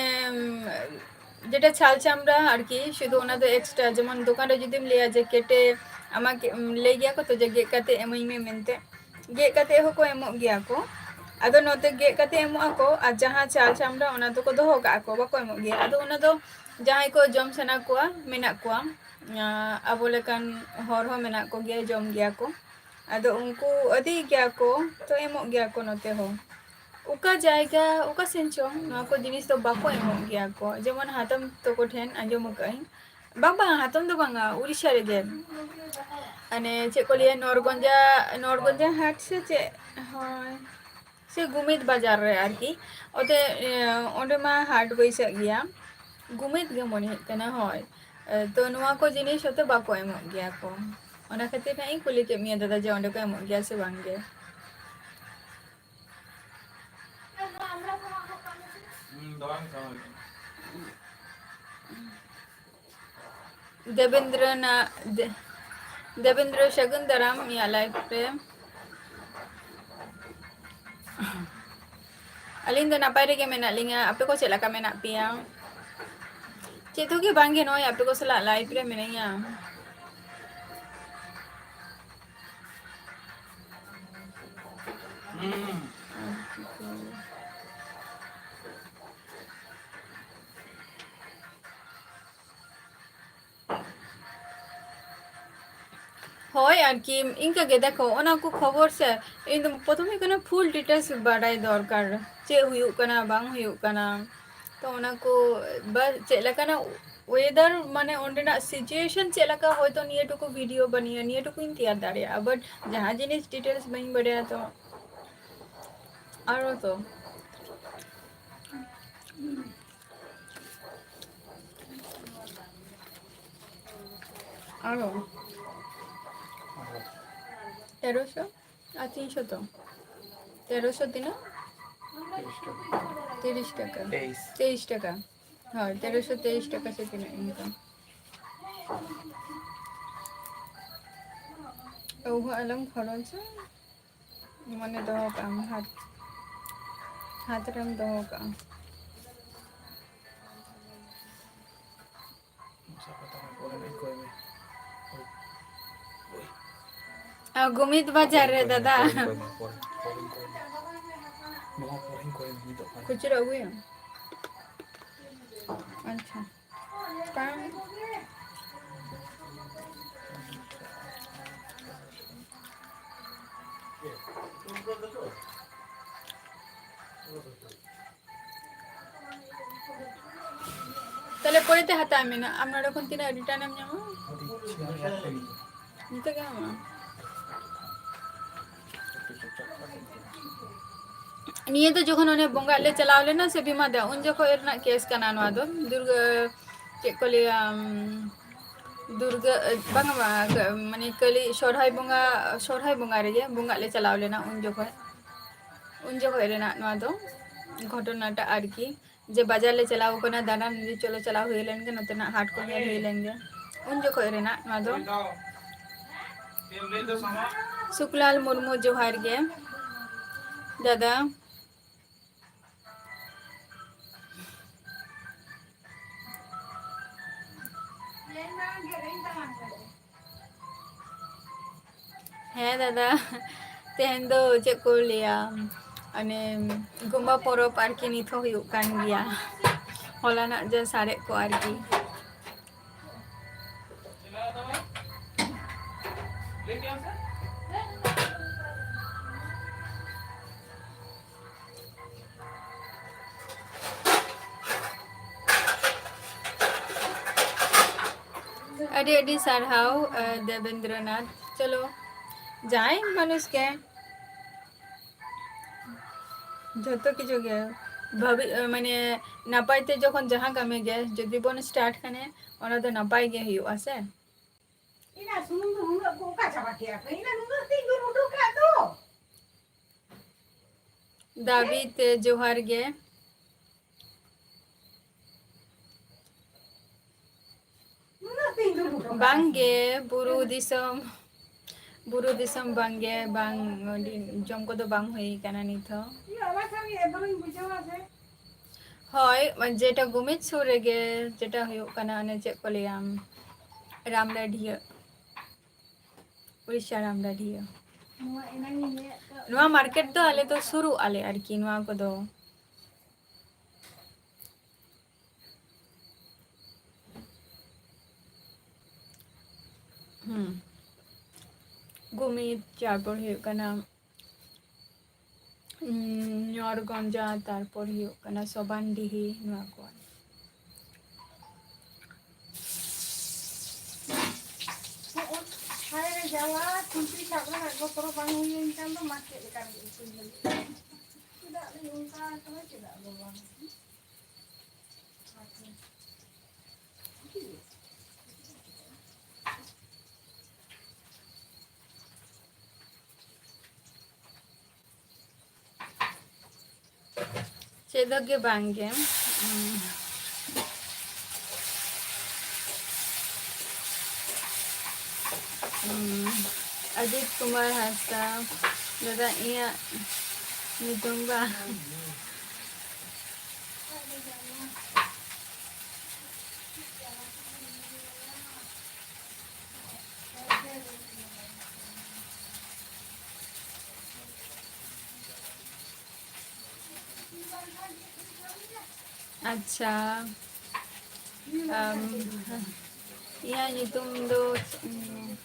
ᱡᱮᱴᱟ ᱪᱷᱟᱞ ᱪᱟᱢᱲᱟ ᱟᱨᱠᱤ, ᱥᱩᱫᱷᱩ ᱚᱱᱟ ᱫᱚ extra᱾ ᱡᱮᱢᱚᱱ ᱫᱚᱠᱟᱱ ᱨᱮ ᱡᱩᱫᱤᱢ ᱞᱟᱹᱭᱟ ᱡᱮ ᱠᱮᱴᱮ, ᱟᱢᱟᱜ ᱠᱮ-, ᱞᱟᱹᱭ ᱜᱮᱭᱟ ᱠᱚ ᱛᱚ ᱡᱮ ᱜᱮᱫ ᱠᱟᱛᱮ ᱮᱢᱟᱹᱧ ᱢᱮ ᱢᱮᱱᱛᱮ, ᱜᱮᱫ ᱠᱟᱛᱮ ᱦᱚᱸᱠᱚ ᱮᱢᱚᱜ ᱜᱮᱭᱟ ᱠᱚ᱾ ᱟᱫᱚ ᱱᱚᱛᱮ ᱜᱮᱫ ᱠᱟᱛᱮ ᱮᱢᱚᱜ ᱟᱠᱚ, ᱟᱨ ᱡᱟᱦᱟᱸ ᱪᱟᱞ ᱪᱟᱢᱲᱟ ᱚᱱᱟ ᱫᱚᱠᱚ ᱫᱚᱦᱚ ᱠᱟᱜᱼᱟ ᱠᱚ, ᱵᱟᱠᱚ ᱮᱢᱚᱜ ᱜᱮᱭᱟ᱾ ᱟᱫᱚ ᱚᱱᱟ ᱫᱚ ᱡᱟᱦᱟᱸᱭ ᱠᱚ ᱡᱚᱢ ᱥᱟᱱᱟ ᱠᱚᱣᱟ, ᱢᱮᱱᱟᱜ ᱠᱚᱣᱟ, ᱟᱸ, ᱟᱵᱚ ᱞᱮᱠᱟᱱ ᱦᱚᱲ ᱦᱚᱸ ᱢᱮᱱᱟᱜ ᱠᱚᱜᱮᱭᱟ, ᱡᱚᱢ ᱜᱮᱭᱟ ᱠᱚ᱾ ᱟᱫᱚ ᱩᱱᱠᱩ ᱟᱹᱫᱟᱹᱭ ᱜᱮᱭᱟ ᱠᱚ, ᱛᱚ ᱮᱢᱚᱜ ᱜᱮᱭᱟ ᱠᱚ ᱱᱚᱛᱮ ᱦᱚᱸ᱾ ᱚᱠᱟ ᱡᱟᱭᱜᱟ, ᱚᱠᱟ ᱥᱮᱱ ᱪᱚᱝ ᱱᱚᱣᱟ ᱠᱚ ᱡᱤᱱᱤᱥ ᱫᱚ ᱵᱟᱠᱚ ᱮᱢᱚᱜ ᱜᱮᱭᱟ ᱠᱚ᱾ ᱡᱮᱢᱚᱱ ᱦᱟᱛᱚᱢ ᱛᱟᱠᱚ ᱴᱷᱮᱱ ᱟᱸᱡᱚᱢ ᱟᱠᱟᱫ ᱟᱹᱧ, ᱵᱟᱝ, ᱵᱟᱝ, ᱦᱟᱛᱚᱢ ᱫᱚ ᱵᱟᱝᱟ, ᱩᱲᱤᱥᱥᱟ ᱨᱮᱜᱮ᱾ ᱦᱟᱱᱮ ᱪᱮᱫ ᱠᱚ ᱞᱟᱹᱭᱟ, ᱱᱚᱨᱜᱚᱸᱡᱟ, ᱱᱚᱨᱜᱚᱸᱡᱟ ᱦᱟᱴ ᱥᱮ ᱪᱮᱫ? ᱦᱳᱭ, ᱥᱮ ᱜᱩᱢᱤᱫ ᱵᱟᱡᱟᱨ ᱨᱮ ᱟᱨᱠᱤ᱾ ᱚᱛᱮ, ᱮ, ᱚᱸᱰᱮ ᱢᱟ ᱦᱟᱴ ᱵᱟᱹᱭᱥᱟᱹᱜ ᱜᱮᱭᱟ, ᱜᱩᱢᱤᱫ ᱜᱮ ᱢᱚᱱᱮ ᱦᱩᱭᱩᱜ ᱠᱟᱱᱟ᱾ ᱦᱳᱭ, ᱮ, ᱛᱚ ᱱᱚᱣᱟ ᱠᱚ ᱡᱤᱱᱤᱥ ᱦᱚᱭᱛᱳ ᱵᱟᱠᱚ ᱮᱢᱚᱜ ᱜᱮᱭᱟ ᱠᱚ, ᱚᱱᱟ ᱠᱷᱟᱹᱛᱤᱨ ᱦᱟᱸᱜ ᱤᱧ ᱠᱩᱞᱤ ᱠᱮᱫ ᱢᱮᱭᱟ ᱫᱟᱫᱟ, ᱡᱮ ᱚᱸᱰᱮ ᱠᱚ ᱮᱢᱚᱜ ᱜᱮᱭᱟ ᱥᱮ ᱵᱟᱝ ᱜᱮ᱾ ᱫᱮᱵᱮᱱᱫᱨᱚᱱᱟᱜ, ᱫᱮ-, ᱫᱮᱵᱮᱱᱫᱨᱚ, ᱥᱟᱹᱜᱩᱱ ᱫᱟᱨᱟᱢ ᱤᱧᱟᱹᱜ live ᱨᱮ᱾ ᱟᱹᱞᱤᱧ ᱫᱚ ᱱᱟᱯᱟᱭ ᱨᱮᱜᱮ ᱢᱮᱱᱟᱜ ᱞᱤᱧᱟ, ᱟᱯᱮ ᱠᱚ ᱪᱮᱫ ᱞᱮᱠᱟ ᱢᱮᱱᱟᱜ ᱯᱮᱭᱟ? ᱪᱮᱫ ᱦᱚᱸ ᱜᱮ ᱵᱟᱝ ᱜᱮ, ᱱᱚᱜᱼᱚᱭ ᱟᱯᱮ ᱠᱚ ᱥᱟᱞᱟᱜ live ᱨᱮ ᱢᱤᱱᱟᱹᱧᱟ᱾ ᱦᱳᱭ ᱟᱨᱠᱤ, ᱤᱱᱠᱟᱹ ᱜᱮ ᱫᱮᱠᱷᱚ, ᱚᱱᱟ ᱠᱚ ᱠᱷᱚᱵᱚᱨ ᱥᱮ, ᱤᱧ ᱫᱚ ᱯᱨᱚᱛᱷᱚᱢ ᱦᱩᱭᱩᱜ ᱠᱟᱱᱟ full details ᱵᱟᱰᱟᱭ ᱫᱚᱨᱠᱟᱨ, ᱪᱮᱫ ᱦᱩᱭᱩᱜ ᱠᱟᱱᱟ, ᱵᱟᱝ ᱦᱩᱭᱩᱜ ᱠᱟᱱᱟ᱾ ᱛᱚ ᱚᱱᱟ ᱠᱚ ᱵᱟ-, ᱪᱮᱫ ᱞᱮᱠᱟᱱᱟᱜ weather, ᱢᱟᱱᱮ ᱚᱸᱰᱮᱱᱟᱜ situation ᱪᱮᱫ ᱞᱮᱠᱟ, ᱦᱚᱭᱛᱚ ᱱᱤᱭᱟᱹ ᱴᱩᱠᱩ video ᱵᱟᱹᱱᱩᱜᱼᱟ, ᱱᱤᱭᱟᱹ ᱴᱩᱠᱩᱧ ᱛᱮᱭᱟᱨ ᱫᱟᱲᱮᱭᱟᱜᱼᱟ, but ᱡᱟᱦᱟᱸ ᱡᱤᱱᱤᱥ details ᱵᱟᱹᱧ ᱵᱟᱰᱟᱭᱟ ᱛᱚ ᱟᱨᱚ ᱛᱚ᱾ ᱟᱨᱚ ᱛᱮᱨᱚᱥᱚ ᱟᱨ ᱛᱤᱱᱥᱚ ᱛᱚ᱾ ᱛᱮᱨᱚᱥᱚ ᱛᱤᱱᱟᱹᱜ? ᱛᱤᱨᱤᱥ ᱴᱟᱠᱟ᱾ ᱛᱤᱨᱤᱥ ᱴᱟᱠᱟ᱾ ᱛᱮᱭᱤᱥ᱾ ᱛᱮᱭᱤᱥ ᱴᱟᱠᱟ᱾ ᱦᱳᱭ, ᱛᱮᱨᱚᱥᱚ ᱛᱮᱭᱤᱥ ᱴᱟᱠᱟ ᱥᱮ ᱛᱤᱱᱟᱹᱜ ᱤᱱᱠᱟ᱾ ᱟᱹᱣᱦᱟᱹ ᱟᱞᱚᱢ ᱠᱷᱚᱨᱚᱪᱟ, ᱢᱟᱱᱮ ᱫᱚᱦᱚ ᱠᱟᱜ ᱟᱢ, ᱦᱟᱛ, ᱦᱟᱛ ᱨᱮᱢ ᱫᱚᱦᱚ ᱠᱟᱜᱼᱟ᱾ ᱢᱚᱥᱟ ᱯᱟᱛᱟ ᱢᱟ ᱯᱚᱨᱮ ᱱᱟᱜ ᱤᱧ ᱠᱚᱭ ᱢᱮ᱾ ᱳᱭ, ᱳᱭ᱾ ᱟ, ᱜᱩᱢᱤᱫ ᱵᱟᱡᱟᱨ ᱨᱮ, ᱯᱚᱨᱮᱧ ᱠᱚᱭ ᱢᱮ, ᱫᱟᱫᱟ᱾ ᱯᱚᱨᱮᱧ ᱠᱚᱭ ᱢᱮ, ᱯᱚᱨᱮ, ᱯᱚᱨᱮᱧ ᱠᱚᱭ ᱢᱮ᱾ ᱱᱚᱣᱟ ᱯᱚᱨᱮᱧ ᱠᱚᱭ ᱱᱤᱛᱚᱜ ᱠᱟᱱᱟ᱾ ᱠᱷᱩᱪᱨᱟᱹ ᱟᱹᱜᱩᱭᱟᱢ? ᱟᱪᱪᱷᱟ᱾ ᱵᱟᱝ᱾ ᱛᱟᱦᱞᱮ ᱯᱚᱨᱮᱛᱮ ᱦᱟᱛᱟᱣ ᱢᱮ ᱱᱟ᱾ ᱟᱢ ᱱᱚᱰᱮ ᱠᱷᱚᱱ ᱛᱤᱱᱟᱹᱜ return ᱮᱢ ᱧᱟᱢᱟ? ᱱᱤᱛᱚᱜ ᱜᱮ ᱟᱢᱟᱜ᱾ ᱱᱤᱭᱟᱹ ᱫᱚ ᱡᱚᱠᱷᱚᱱ ᱚᱱᱮ ᱵᱚᱸᱜᱟᱜ ᱞᱮ ᱪᱟᱞᱟᱣ ᱞᱮᱱᱟ ᱥᱮ ᱵᱤᱢᱟ ᱫᱟ, ᱩᱱ ᱡᱚᱠᱷᱚᱱ ᱨᱮᱱᱟᱜ case ᱠᱟᱱᱟ ᱱᱚᱣᱟ ᱫᱚ᱾ ᱫᱩᱨᱜᱟᱹ, ᱪᱮᱫ ᱠᱚ ᱞᱟᱹᱭᱟ, ᱩᱢ, ᱫᱩᱨᱜᱟᱹ, ᱵᱟᱝᱟ, ᱵᱟᱝᱟ, ᱢᱟᱱᱮ ᱠᱟᱹᱞᱤ ᱥᱚᱨᱦᱟᱭ ᱵᱚᱸᱜᱟ, ᱥᱚᱨᱦᱟᱭ ᱵᱚᱸᱜᱟ ᱨᱮᱜᱮ ᱵᱚᱸᱜᱟᱜ ᱞᱮ ᱪᱟᱞᱟᱣ ᱞᱮᱱᱟ ᱩᱱ ᱡᱚᱠᱷᱚᱱ᱾ ᱩᱱ ᱡᱚᱠᱷᱚᱱ ᱨᱮᱱᱟᱜ ᱱᱚᱣᱟ ᱫᱚ ᱜᱷᱚᱴᱚᱱᱟᱴᱟᱜ ᱟᱨᱠᱤ, ᱡᱮ ᱵᱟᱡᱟᱨ ᱞᱮ ᱪᱟᱞᱟᱣ ᱠᱟᱱᱟ ᱫᱟᱬᱟᱱ, ᱡᱮ ᱪᱚᱞᱚ ᱪᱟᱞᱟᱣ ᱦᱩᱭ ᱞᱮᱱ ᱜᱮ, ᱱᱚᱛᱮᱱᱟᱜ ᱦᱟᱴ ᱠᱚ ᱧᱮᱞ ᱦᱩᱭ ᱞᱮᱱ ᱜᱮ, ᱩᱱ ᱡᱚᱠᱷᱚᱱ ᱨᱮᱱᱟᱜ ᱱᱚᱣᱟ ᱫᱚ᱾ ᱥᱩᱠᱞᱟᱞ ᱢᱩᱨᱢᱩ, ᱡᱚᱦᱟᱨ ᱜᱮ ᱫᱟᱫᱟ᱾ ᱦᱮᱸ ᱫᱟᱫᱟ, ᱛᱮᱦᱮᱧ ᱫᱚ ᱪᱮᱫ ᱠᱚ ᱞᱟᱹᱭᱟ, ᱚᱱᱮ ᱜᱩᱢᱵᱟ ᱯᱚᱨᱚᱵᱽ ᱟᱨᱠᱤ ᱱᱤᱛ ᱦᱚᱸ ᱦᱩᱭᱩᱜ ᱠᱟᱱ ᱜᱮᱭᱟ, ᱦᱚᱞᱟᱱᱟᱜ ᱡᱟ ᱥᱟᱨᱮᱡ ᱠᱚ ᱟᱨᱠᱤ᱾ ᱟᱹᱰᱤ ᱟᱹᱰᱤ ᱥᱟᱨᱦᱟᱣ, ᱟᱸ, ᱫᱮᱵᱮᱱᱫᱨᱚᱱᱟᱛᱷ᱾ ᱪᱚᱞᱚ, ᱡᱟᱦᱟᱸᱭ ᱢᱟᱱᱩᱥ ᱜᱮ, ᱡᱷᱚᱛᱚ ᱠᱤᱪᱷᱩ ᱜᱮ ᱵᱷᱟᱵᱤ-, ᱢᱟᱱᱮ, ᱱᱟᱯᱟᱭ ᱛᱮ ᱡᱚᱠᱷᱚᱱ ᱡᱟᱦᱟᱸ ᱠᱟᱹᱢᱤ ᱜᱮ ᱡᱩᱫᱤ ᱵᱚᱱ start ᱠᱷᱟᱱᱮ, ᱚᱱᱟ ᱫᱚ ᱱᱟᱯᱟᱭ ᱜᱮ ᱦᱩᱭᱩᱜᱼᱟ ᱥᱮ᱾ ᱤᱱᱟ ᱥᱩᱱᱩᱢ ᱫᱚ ᱱᱩᱱᱟᱹᱜ ᱠᱚ ᱚᱠᱟ ᱪᱟᱵᱟ ᱠᱮᱜᱼᱟ ᱯᱮ? ᱤᱱᱟ ᱱᱩᱱᱟᱹᱜ ᱛᱤᱧ ᱫᱩᱞ ᱦᱚᱴᱚ ᱠᱟᱜ ᱫᱚ᱾ ᱫᱟᱵᱤ ᱛᱮ ᱡᱚᱦᱟᱨ ᱜᱮ᱾ ᱱᱩᱱᱟᱹᱜ ᱛᱤᱧ ᱫᱩᱞ ᱦᱚᱴᱚ ᱠᱟᱜ ᱵᱟᱝ ᱜᱮ, ᱵᱩᱨᱩ ᱫᱤᱥᱚᱢ, ᱵᱩᱨᱩ ᱫᱤᱥᱚᱢ ᱵᱟᱝ ᱜᱮ, ᱵᱟᱝ, ᱟᱹᱰᱤ ᱡᱚᱢ ᱠᱚᱫᱚ ᱵᱟᱝ ᱦᱩᱭ ᱠᱟᱱᱟ ᱱᱤᱛ ᱦᱚᱸ᱾ ᱤᱭᱟᱹ, ᱚᱱᱟ ᱥᱟᱶ ᱜᱮ ᱮᱫᱚᱞᱤᱧ ᱵᱩᱡᱷᱟᱹᱣᱟ ᱥᱮ᱾ ᱦᱳᱭ, ᱡᱮᱴᱟ ᱜᱩᱢᱤᱫ ᱥᱩᱨ ᱨᱮᱜᱮ ᱡᱮᱴᱟ ᱦᱩᱭᱩᱜ ᱠᱟᱱᱟ, ᱚᱱᱮ ᱪᱮᱫ ᱠᱚ ᱞᱟᱹᱭᱟ, ᱨᱟᱢᱰᱟᱹᱰᱷᱤᱭᱟᱹ, ᱩᱲᱤᱥᱥᱟ ᱨᱟᱢᱰᱟᱹᱰᱷᱤᱭᱟᱹ᱾ ᱱᱚᱣᱟ ᱢᱟᱨᱠᱮᱴ ᱫᱚ ᱟᱞᱮ ᱫᱚ ᱥᱩᱨᱩᱜ ᱟᱞᱮ ᱟᱨᱠᱤ, ᱱᱚᱣᱟ ᱠᱚᱫᱚ᱾ ᱦᱩᱸ᱾ ᱜᱩᱢᱤᱫ, ᱛᱟᱨᱯᱚᱨ ᱦᱩᱭᱩᱜ ᱠᱟᱱᱟ, ᱩᱸ, ᱧᱚᱨᱜᱚᱸᱡᱟ, ᱛᱟᱨᱯᱚᱨ ᱦᱩᱭᱩᱜ ᱠᱟᱱᱟ ᱥᱚᱵᱟᱱᱰᱤᱦᱤ, ᱱᱚᱣᱟ ᱠᱚ᱾ ᱦᱟᱭ ᱨᱮ ᱡᱟᱞᱟ, ᱠᱷᱩᱱᱴᱤ ᱥᱟᱵ ᱨᱮᱱᱟᱜ ᱜᱚᱛᱚᱨ ᱵᱟᱝ ᱦᱩᱭ ᱞᱮᱱᱠᱷᱟᱱ ᱫᱚ ᱢᱟ ᱪᱮᱫ ᱞᱮᱠᱟ ᱨᱮ ᱤᱥᱤᱱ ᱞᱟᱹᱜᱤᱫ᱾ ᱪᱮᱫᱟᱜ ᱞᱤᱧ ᱚᱱᱠᱟ ᱟᱠᱟᱱᱟ, ᱪᱮᱫᱟᱜ ᱫᱚ ᱵᱟᱝ? ᱪᱮᱫ ᱦᱚᱸ ᱜᱮ ᱵᱟᱝ ᱜᱮ᱾ ᱩᱸ᱾ ᱩᱸ᱾ ᱟᱡᱤᱛ ᱠᱩᱢᱟᱨ ᱦᱟᱸᱥᱫᱟ, ᱫᱟᱫᱟ, ᱤᱧᱟᱹᱜ ᱧᱩᱛᱩᱢ ᱵᱟᱝ᱾ ᱟᱪᱪᱷᱟ, ᱟᱢ, ᱤᱧᱟᱹᱜ ᱧᱩᱛᱩᱢ ᱫᱚ, ᱩᱸ,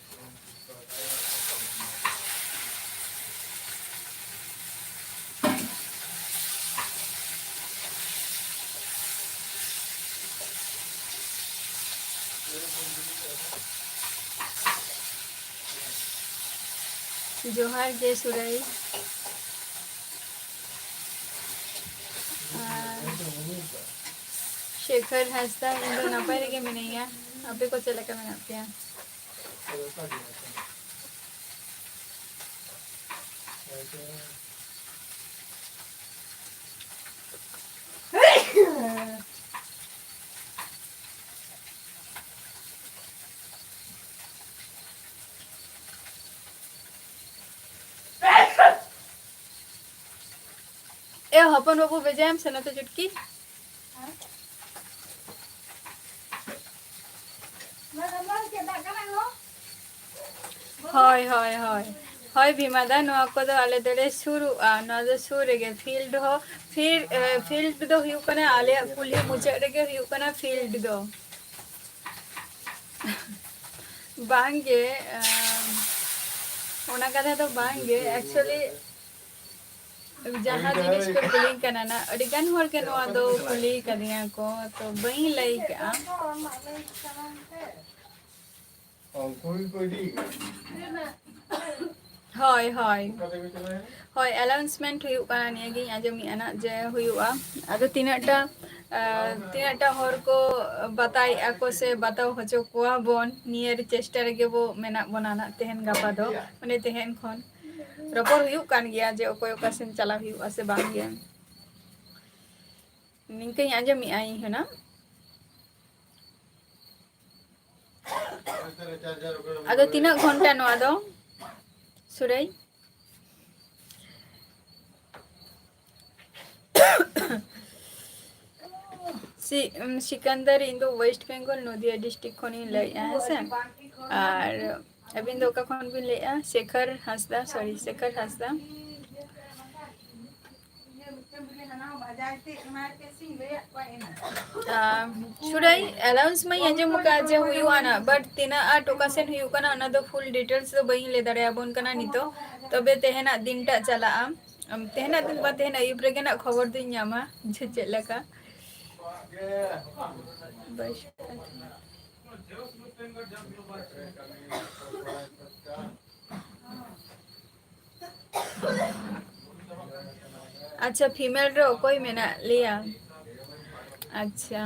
ᱡᱚᱦᱟᱨ ᱜᱮ ᱥᱩᱨᱟᱹᱭ᱾ ᱟᱨ ᱥᱮᱠᱷᱚᱨ ᱦᱟᱸᱥᱫᱟ, ᱤᱧ ᱫᱚ ᱱᱟᱯᱟᱭ ᱨᱮᱜᱮ ᱢᱤᱱᱟᱹᱧᱟ, ᱟᱯᱮ ᱠᱚ ᱪᱮᱫ ᱞᱮᱠᱟ ᱢᱮᱱᱟᱜ ᱯᱮᱭᱟ? ᱮ ᱦᱚᱯᱚᱱ ᱵᱟᱹᱵᱩ, ᱵᱷᱮᱡᱟᱭᱮᱢ ᱥᱮ ᱱᱚᱛᱮ ᱪᱩᱴᱠᱤ᱾ ᱦᱳᱭ, ᱦᱳᱭ, ᱦᱳᱭ᱾ ᱦᱳᱭ ᱵᱷᱤᱢᱟ ᱫᱟ, ᱱᱚᱣᱟ ᱠᱚᱫᱚ ᱟᱞᱮ ᱫᱚᱞᱮ ᱥᱩᱨᱩᱜᱼᱟ, ᱱᱚᱣᱟ ᱫᱚ ᱥᱩᱨ ᱨᱮᱜᱮ ᱯᱷᱤᱞᱰ ᱦᱚᱸ᱾ ᱯᱷᱤᱞᱰ, ᱮ, ᱯᱷᱤᱞᱰ ᱫᱚ ᱦᱩᱭᱩᱜ ᱠᱟᱱᱟ ᱟᱞᱮᱭᱟᱜ ᱠᱩᱞᱦᱤ ᱢᱩᱪᱟᱹᱫ ᱨᱮᱜᱮ ᱦᱩᱭᱩᱜ ᱠᱟᱱᱟ ᱯᱷᱤᱞᱰ ᱫᱚ᱾ ᱵᱟᱝᱜᱮ, ᱮ, ᱚᱱᱟ ᱠᱟᱛᱷᱟ ᱫᱚ ᱵᱟᱝᱜᱮ, actually ᱡᱟᱦᱟᱸ ᱡᱤᱱᱤᱥ ᱠᱚ ᱠᱩᱞᱤᱧ ᱠᱟᱱᱟ ᱱᱟ, ᱟᱹᱰᱤ ᱜᱟᱱ ᱦᱚᱲ ᱜᱮ ᱱᱚᱣᱟ ᱫᱚ ᱠᱩᱞᱤ ᱠᱟᱫᱤᱧᱟ ᱠᱚ, ᱛᱚ ᱵᱟᱹᱧ ᱞᱟᱹᱭ ᱠᱟᱜᱼᱟ᱾ ᱩᱱᱠᱩ ᱜᱮᱠᱚ ᱤᱫᱤᱭ ᱠᱟᱫᱟ᱾ ᱦᱳᱭ, ᱦᱳᱭ᱾ ᱚᱠᱟ ᱛᱮᱠᱚ ᱪᱟᱞᱟᱣᱮᱱᱟ? ᱦᱳᱭ, ᱟᱱᱟᱣᱩᱱᱥᱢᱮᱱᱴ ᱦᱩᱭᱩᱜ ᱠᱟᱱᱟ, ᱱᱤᱭᱟᱹ ᱜᱤᱧ ᱟᱸᱡᱚᱢᱮᱜᱼᱟ ᱱᱟᱜ ᱡᱮ ᱦᱩᱭᱩᱜᱼᱟ᱾ ᱟᱫᱚ ᱛᱤᱱᱟᱹᱜ ᱴᱟ, ᱟᱸ, ᱛᱤᱱᱟᱹᱜ ᱴᱟ ᱦᱚᱲ ᱠᱚ ᱵᱟᱛᱟᱭᱮᱜᱼᱟ ᱠᱚ ᱥᱮ ᱵᱟᱛᱟᱣ ᱦᱚᱪᱚ ᱠᱚᱣᱟ ᱵᱚᱱ, ᱱᱤᱭᱟᱹ ᱪᱮᱥᱴᱟ ᱨᱮᱜᱮ ᱵᱚ ᱢᱮᱱᱟᱜ ᱵᱚᱱᱟ ᱱᱟᱜ ᱛᱮᱦᱮᱧ ᱜᱟᱯᱟ ᱫᱚ, ᱢᱟᱱᱮ ᱛᱮᱦᱮᱧ ᱠᱷᱚᱱ᱾ ᱨᱚᱯᱚᱲ ᱦᱩᱭᱩᱜ ᱠᱟᱱ ᱜᱮᱭᱟ ᱡᱮ ᱚᱠᱚᱭ ᱚᱠᱟ ᱥᱮᱱ ᱪᱟᱞᱟᱣ ᱦᱩᱭᱩᱜᱼᱟ ᱥᱮ ᱵᱟᱝ ᱜᱮ᱾ ᱱᱤᱝᱠᱟᱹᱧ ᱟᱸᱡᱚᱢᱮᱜᱼᱟ ᱤᱧ ᱦᱚᱸ ᱱᱟᱜ᱾ ᱟᱫᱚ ᱛᱤᱱᱟᱹᱜ ᱜᱷᱚᱱᱴᱟ ᱱᱚᱣᱟ ᱫᱚ, ᱥᱩᱨᱟᱹᱭ? ᱥᱤ-, ᱩᱢ, ᱥᱤᱠᱟᱱᱫᱟᱨ, ᱤᱧ ᱫᱚ ᱳᱭᱮᱥᱴ ᱵᱮᱝᱜᱚᱞ, ᱱᱚᱫᱤᱭᱟ ᱰᱤᱥᱴᱨᱤᱠᱴ ᱠᱷᱚᱱᱤᱧ ᱞᱟᱹᱭᱮᱫᱼᱟ, ᱦᱮᱸ ᱥᱮ? ᱟᱨ ᱟᱹᱵᱤᱱ ᱫᱚ ᱚᱠᱟ ᱠᱷᱚᱱ ᱵᱤᱱ ᱞᱟᱹᱭᱮᱫᱼᱟ? ᱥᱮᱠᱷᱚᱨ ᱦᱟᱸᱥᱫᱟ, ᱥᱚᱨᱤ, ᱥᱮᱠᱷᱚᱨ ᱦᱟᱸᱥᱫᱟ᱾ ᱟᱢ, ᱥᱩᱨᱟᱹᱭ, ᱟᱱᱟᱣᱩᱱᱥ ᱢᱟᱧ ᱟᱸᱡᱚᱢ ᱟᱠᱟᱫ ᱡᱮ ᱦᱩᱭᱩᱜᱼᱟ ᱱᱟᱜ, but ᱛᱤᱱᱟᱹᱜ ᱟᱸᱴ ᱚᱠᱟ ᱥᱮᱱ ᱦᱩᱭᱩᱜ ᱠᱟᱱᱟ, ᱚᱱᱟ ᱫᱚ ᱯᱷᱩᱞ ᱰᱤᱴᱮᱞᱥ ᱫᱚ ᱵᱟᱹᱧ ᱞᱟᱹᱭ ᱫᱟᱲᱮᱭᱟᱵᱚᱱ ᱠᱟᱱᱟ ᱱᱤᱛᱚᱜ᱾ ᱛᱚᱵᱮ ᱛᱮᱦᱮᱧᱟᱜ ᱫᱤᱱᱴᱟᱜ ᱪᱟᱞᱟᱜᱼᱟ᱾ ᱟᱢ, ᱛᱮᱦᱮᱧᱟᱜ ᱫᱤᱱ ᱵᱟ ᱛᱮᱦᱮᱧ ᱟᱹᱭᱩᱵ ᱨᱮᱜᱮ ᱱᱟᱜ ᱠᱷᱚᱵᱚᱨ ᱫᱚᱧ ᱧᱟᱢᱟ ᱡᱮ ᱪᱮᱫ ᱞᱮᱠᱟ᱾ ᱵᱟᱥ᱾ ᱟᱪᱪᱷᱟ, ᱯᱷᱤᱢᱮᱞ ᱨᱮ ᱚᱠᱚᱭ ᱢᱮᱱᱟᱜ ᱞᱮᱭᱟ? ᱟᱪᱪᱷᱟ᱾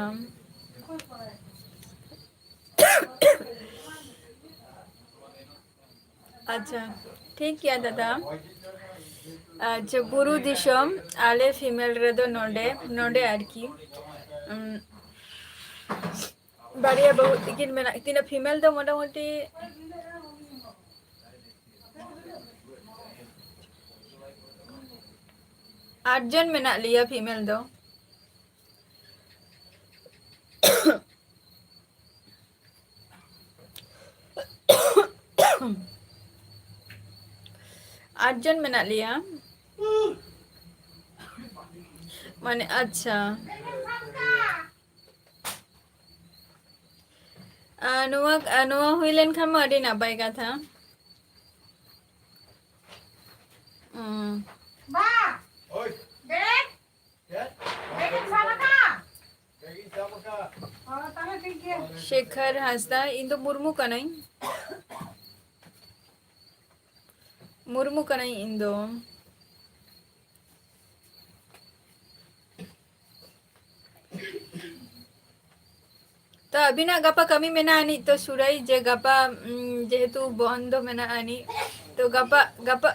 ᱟᱪᱪᱷᱟ, ᱴᱷᱤᱠ ᱜᱮᱭᱟ ᱫᱟᱫᱟ᱾ ᱟᱪᱪᱷᱟ, ᱵᱩᱨᱩ ᱫᱤᱥᱚᱢ, ᱟᱞᱮ ᱯᱷᱤᱢᱮᱞ ᱨᱮᱫᱚ ᱱᱚᱰᱮ, ᱱᱚᱰᱮ ᱟᱨᱠᱤ, ᱩᱢ, ᱵᱟᱨᱭᱟ ᱵᱟᱹᱦᱩ ᱛᱤᱠᱤᱱ ᱢᱮᱱᱟᱜ ᱠᱤᱱᱟ᱾ ᱯᱷᱤᱢᱮᱞ ᱫᱚ ᱢᱚᱴᱟᱢᱩᱴᱤ ᱟᱴ ᱡᱚᱱ ᱢᱮᱱᱟᱜ ᱞᱮᱭᱟ ᱯᱷᱤᱢᱮᱞ ᱫᱚ᱾ ᱟᱴ ᱡᱚᱱ ᱢᱮᱱᱟᱜ ᱞᱮᱭᱟ᱾ ᱢᱟᱱᱮ, ᱟᱪᱪᱷᱟ᱾ ᱟᱨ ᱱᱚᱣᱟ, ᱟᱨ ᱱᱚᱣᱟ ᱦᱩᱭ ᱞᱮᱱᱠᱷᱟᱱ ᱢᱟ ᱟᱹᱰᱤ ᱱᱟᱯᱟᱭ ᱠᱟᱛᱷᱟ᱾ ᱩᱸ᱾ ᱵᱟ! ᱳᱭ! ᱵᱮᱜᱽ! ᱪᱮᱫ? ᱵᱮᱜᱽ ᱮᱢ ᱥᱟᱵ ᱟᱠᱟᱫᱼᱟ? ᱵᱮᱜᱽ ᱤᱧ ᱥᱟᱵ ᱟᱠᱟᱫᱼᱟ᱾ ᱚ, ᱛᱟᱦᱞᱮ ᱴᱷᱤᱠ ᱜᱮᱭᱟ᱾ ᱥᱮᱠᱷᱟᱨ ᱦᱟᱸᱥᱫᱟ, ᱤᱧ ᱫᱚ ᱢᱩᱨᱢᱩ ᱠᱟᱹᱱᱟᱹᱧ᱾ ᱢᱩᱨᱢᱩ ᱠᱟᱹᱱᱟᱹᱧ ᱤᱧ ᱫᱚ᱾ ᱛᱚ, ᱟᱹᱵᱤᱱᱟᱜ ᱜᱟᱯᱟ ᱠᱟᱹᱢᱤ ᱢᱮᱱᱟᱜᱼᱟ ᱟᱹᱱᱤᱡ, ᱛᱚ, ᱥᱩᱨᱟᱹᱭ ᱡᱮ ᱜᱟᱯᱟ, ᱩᱢ, ᱡᱮᱦᱮᱛᱩ ᱵᱚᱱᱫᱚ ᱢᱮᱱᱟᱜᱼᱟ ᱟᱹᱱᱤᱡ, ᱛᱚ, ᱜᱟᱯᱟ, ᱜᱟᱯᱟ,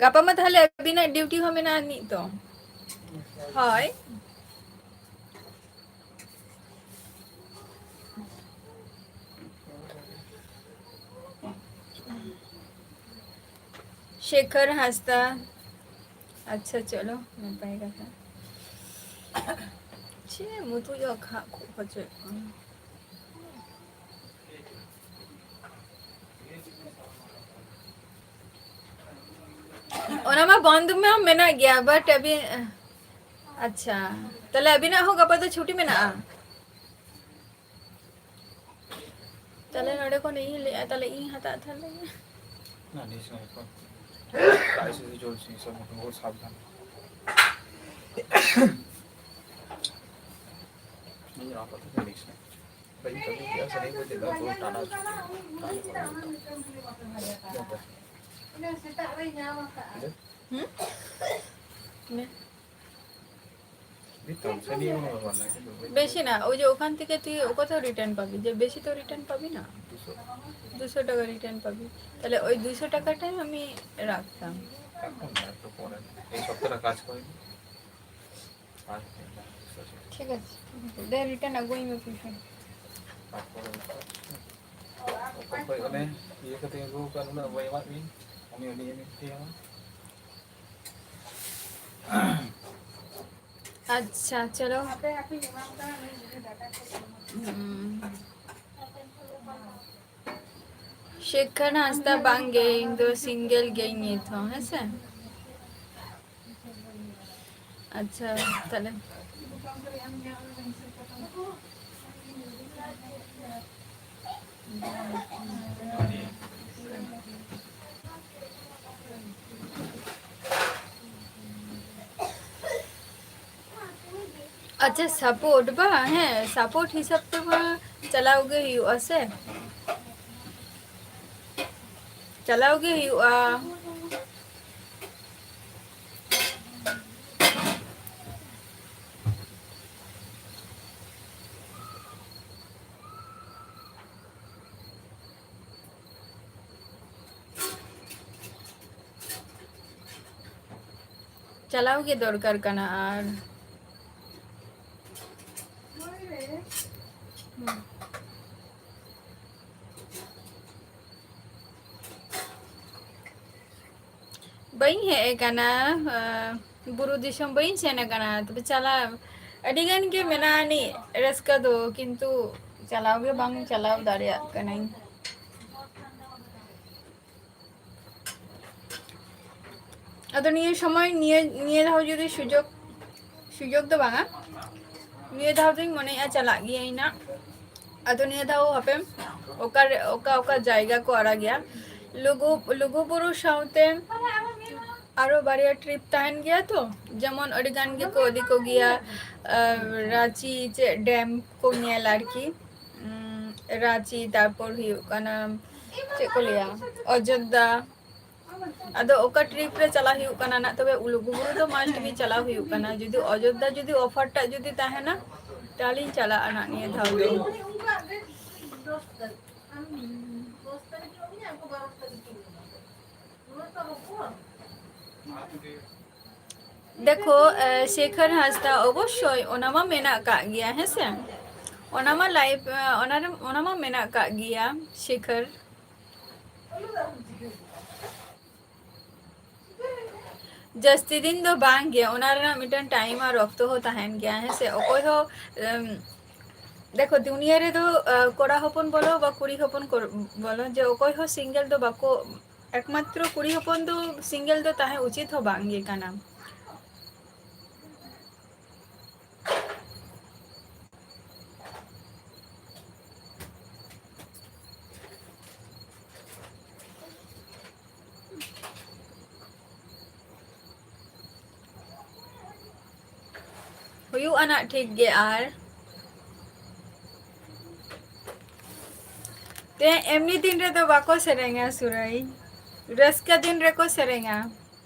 ᱜᱟᱯᱟ ᱢᱟ ᱛᱟᱦᱞᱮ ᱟᱹᱵᱤᱱᱟᱜ ᱰᱤᱭᱩᱴᱤ ᱦᱚᱸ ᱢᱮᱱᱟᱜᱼᱟ ᱟᱹᱱᱤᱡ ᱛᱚ᱾ ᱦᱳᱭ᱾ ᱥᱮᱠᱷᱚᱨ ᱦᱟᱸᱥᱫᱟ᱾ ᱟᱪᱪᱷᱟ, ᱪᱚᱞᱚ, ᱱᱟᱯᱟᱭ ᱠᱟᱛᱷᱟ᱾ ᱪᱮᱫ ᱢᱩᱛᱩᱡ ᱚ ᱠᱷᱟᱜ ᱠᱷᱩᱜ ᱦᱚᱪᱚᱭᱮᱫ ᱠᱟᱱᱟ? ᱚᱱᱟ ᱢᱟ ᱵᱚᱱᱫ ᱢᱟ ᱢᱮᱱᱟᱜ ᱜᱮᱭᱟ, but ᱟᱹᱵᱤᱱ, ᱟᱪᱪᱷᱟ, ᱛᱟᱦᱞᱮ ᱟᱹᱵᱤᱱᱟᱜ ᱦᱚᱸ ᱜᱟᱯᱟ ᱫᱚ ᱪᱷᱩᱴᱤ ᱢᱮᱱᱟᱜᱼᱟ? ᱛᱟᱦᱞᱮ ᱱᱚᱰᱮ ᱠᱷᱚᱱ ᱤᱧ ᱞᱟᱹᱭᱮᱫᱼᱟ, ᱛᱟᱦᱞᱮ ᱤᱧ ᱦᱟᱛᱟᱣ ᱛᱟᱦᱞᱮ᱾ না, নিস না এখন। আইসিসি চলছে, সব মোটামুটি সাবধান। নিজের আপাতত নিস না। ভাই, তবে কি আছে, নেই বলতে দাও, পুরো টানা আছে। টানা করা যেত। হুম? নে। বেশি না, ওই যে ওখান থেকে তুই কত রিটার্ন পাবি, যে বেশি তো রিটার্ন পাবি না। দুশো টাকা রিটার্ন পাবি। তাহলে ওই দুশো টাকাটাই আমি রাখতাম। এখন না, একটু পরে। এই সপ্তাহটা কাজ করিনি। আর ঠিক আছে, ঠিক আছে। দে, রিটার্ন আগুই মে পয়সা। তারপরে ᱚᱠᱚᱭ ᱚᱱᱮ ᱤᱭᱟᱹ ᱠᱟᱛᱮ ᱟᱹᱜᱩ ᱟᱠᱟᱫ ᱩᱱᱟᱹᱜ ᱵᱟᱭ ᱮᱢᱟᱫ ᱢᱮᱭᱟ? ᱟᱪᱪᱷᱟ, ᱪᱚᱞᱚ᱾ ᱦᱩᱸ᱾ ᱥᱮᱠᱷᱟᱨ ᱦᱟᱸᱥᱫᱟ ᱵᱟᱝ ᱜᱮ, ᱤᱧ ᱫᱚ single ᱜᱮᱧ ᱱᱤᱛ ᱦᱚᱸ, ᱦᱮᱸ ᱥᱮ? ᱟᱪᱪᱷᱟ, ᱛᱟᱦᱞᱮ᱾ ᱟᱪᱪᱷᱟ, support ᱵᱟ, ᱦᱮᱸ, support ᱦᱤᱥᱟᱹᱵ ᱛᱮ ᱢᱟ ᱪᱟᱞᱟᱣ ᱜᱮ ᱦᱩᱭᱩᱜᱼᱟ ᱥᱮ, ᱪᱟᱞᱟᱣ ᱜᱮ ᱦᱩᱭᱩᱜᱼᱟ᱾ ᱪᱟᱞᱟᱣ ᱜᱮ ᱫᱚᱨᱠᱟᱨ ᱠᱟᱱᱟ᱾ ᱟᱨ ᱵᱟᱹᱧ ᱦᱮᱡ ᱟᱠᱟᱱᱟ, ᱟᱸ, ᱵᱩᱨᱩ ᱫᱤᱥᱚᱢ ᱵᱟᱹᱧ ᱥᱮᱱ ᱟᱠᱟᱱᱟ, ᱛᱚᱵᱮ ᱪᱟᱞᱟᱣ ᱟᱹᱰᱤ ᱜᱟᱱ ᱜᱮ ᱢᱮᱱᱟᱜᱼᱟ ᱟᱹᱱᱤᱡ ᱨᱟᱹᱥᱠᱟᱹ ᱫᱚ, ᱠᱤᱱᱛᱩ ᱪᱟᱞᱟᱣ ᱜᱮ ᱵᱟᱝ ᱪᱟᱞᱟᱣ ᱫᱟᱲᱮᱭᱟᱜ ᱠᱟᱹᱱᱟᱹᱧ᱾ ᱟᱫᱚ ᱱᱤᱭᱟᱹ ᱥᱚᱢᱚᱭ, ᱱᱤᱭᱟᱹ, ᱱᱤᱭᱟᱹ ᱫᱷᱟᱣ ᱡᱩᱫᱤ ᱥᱩᱡᱳᱜᱽ, ᱥᱩᱡᱳᱜᱽ ᱫᱚ ᱵᱟᱝᱟ, ᱱᱤᱭᱟᱹ ᱫᱷᱟᱣ ᱫᱚᱧ ᱢᱚᱱᱮᱭᱮᱫᱼᱟ ᱪᱟᱞᱟᱜ ᱜᱤᱭᱟᱹᱧ ᱱᱟᱜ᱾ ᱟᱫᱚ ᱱᱤᱭᱟᱹ ᱫᱷᱟᱣ ᱦᱟᱯᱮ ᱚᱠᱟᱨᱮ, ᱚᱠᱟ ᱚᱠᱟ ᱡᱟᱭᱜᱟ ᱠᱚ ᱟᱲᱟᱜ ᱜᱮᱭᱟ, ᱞᱩᱜᱩ, ᱞᱩᱜᱩ ᱵᱩᱨᱩ ᱥᱟᱶᱛᱮ ᱟᱨᱚ ᱵᱟᱨᱭᱟ trip ᱛᱟᱦᱮᱱ ᱜᱮᱭᱟ ᱛᱚ, ᱡᱮᱢᱚᱱ ᱟᱹᱰᱤ ᱜᱟᱱ ᱜᱮᱠᱚ ᱤᱫᱤ ᱠᱚᱜᱮᱭᱟ, ᱟᱨ ᱨᱟᱸᱪᱤ ᱪᱮᱫ dam ᱠᱚ ᱧᱮᱞ ᱟᱨᱠᱤ᱾ ᱩᱸ, ᱨᱟᱸᱪᱤ, ᱛᱟᱨᱯᱚᱨ ᱦᱩᱭᱩᱜ ᱠᱟᱱᱟ, ᱪᱮᱫ ᱠᱚ ᱞᱟᱹᱭᱟ, ᱚᱡᱳᱫᱽᱫᱷᱟ᱾ ᱟᱫᱚ ᱚᱠᱟ trip ᱨᱮ ᱪᱟᱞᱟᱜ ᱦᱩᱭᱩᱜ ᱠᱟᱱᱟ ᱱᱟᱜ, ᱛᱚᱵᱮ ᱞᱩᱜᱩᱵᱩᱨᱩ ᱫᱚ must be ᱪᱟᱞᱟᱜ ᱦᱩᱭᱩᱜ ᱠᱟᱱᱟ᱾ ᱡᱩᱫᱤ ᱚᱡᱳᱫᱽᱫᱷᱟ ᱡᱩᱫᱤ offer ᱴᱟᱜ ᱡᱩᱫᱤ ᱛᱟᱦᱮᱱᱟ, ᱛᱟᱦᱞᱮᱧ ᱪᱟᱞᱟᱜᱼᱟ ᱱᱟᱜ ᱱᱤᱭᱟᱹ ᱫᱷᱟᱣ ᱫᱚ᱾ ᱫᱮᱠᱷᱳ, ᱮ, ᱥᱮᱠᱷᱚᱨ ᱦᱟᱸᱥᱫᱟ, ᱚᱵᱚᱥᱥᱳᱭ ᱚᱱᱟ ᱢᱟ ᱢᱮᱱᱟᱜ ᱠᱟᱜ ᱜᱮᱭᱟ, ᱦᱮᱸ ᱥᱮ? ᱚᱱᱟ ᱢᱟ live, ᱮ, ᱚᱱᱟ ᱨᱮ, ᱚᱱᱟ ᱢᱟ ᱢᱮᱱᱟᱜ ᱠᱟᱜ ᱜᱮᱭᱟ, ᱥᱮᱠᱷᱚᱨ᱾ ᱡᱟᱹᱥᱛᱤ ᱫᱤᱱ ᱫᱚ ᱵᱟᱝ ᱜᱮ, ᱚᱱᱟ ᱨᱮᱱᱟᱜ ᱢᱤᱫᱴᱟᱝ time ᱟᱨ ᱚᱠᱛᱚ ᱦᱚᱸ ᱛᱟᱦᱮᱱ ᱜᱮᱭᱟ, ᱦᱮᱸ ᱥᱮ? ᱚᱠᱚᱭ ᱦᱚᱸ, ᱮᱢ, ᱫᱮᱠᱷᱚ, ᱫᱩᱱᱤᱭᱟᱹ ᱨᱮᱫᱚ, ᱟ, ᱠᱚᱲᱟ ᱦᱚᱯᱚᱱ ᱵᱚᱞᱚ ᱵᱟ ᱠᱩᱲᱤ ᱦᱚᱯᱚᱱ ᱠᱚ-, ᱵᱚᱞᱚ, ᱡᱮ ᱚᱠᱚᱭ ᱦᱚᱸ single ᱫᱚ ᱵᱟᱠᱚ, ᱮᱠᱢᱟᱛᱨᱚ ᱠᱩᱲᱤ ᱦᱚᱯᱚᱱ ᱫᱚ single ᱫᱚ ᱛᱟᱦᱮᱸ ᱩᱪᱤᱛ ᱦᱚᱸ ᱵᱟᱝ ᱜᱮ ᱠᱟᱱᱟ᱾ ᱦᱩᱭᱩᱜᱼᱟ ᱱᱟᱜ ᱴᱷᱤᱠ ᱜᱮ᱾ ᱟᱨ ᱛᱮ ᱮᱢᱱᱤ ᱫᱤᱱ ᱨᱮᱫᱚ ᱵᱟᱠᱚ ᱥᱮᱨᱮᱧᱟ ᱥᱩᱨᱟᱹᱭ, ᱨᱟᱹᱥᱠᱟᱹ ᱫᱤᱱ ᱨᱮᱠᱚ ᱥᱮᱨᱮᱧᱟ,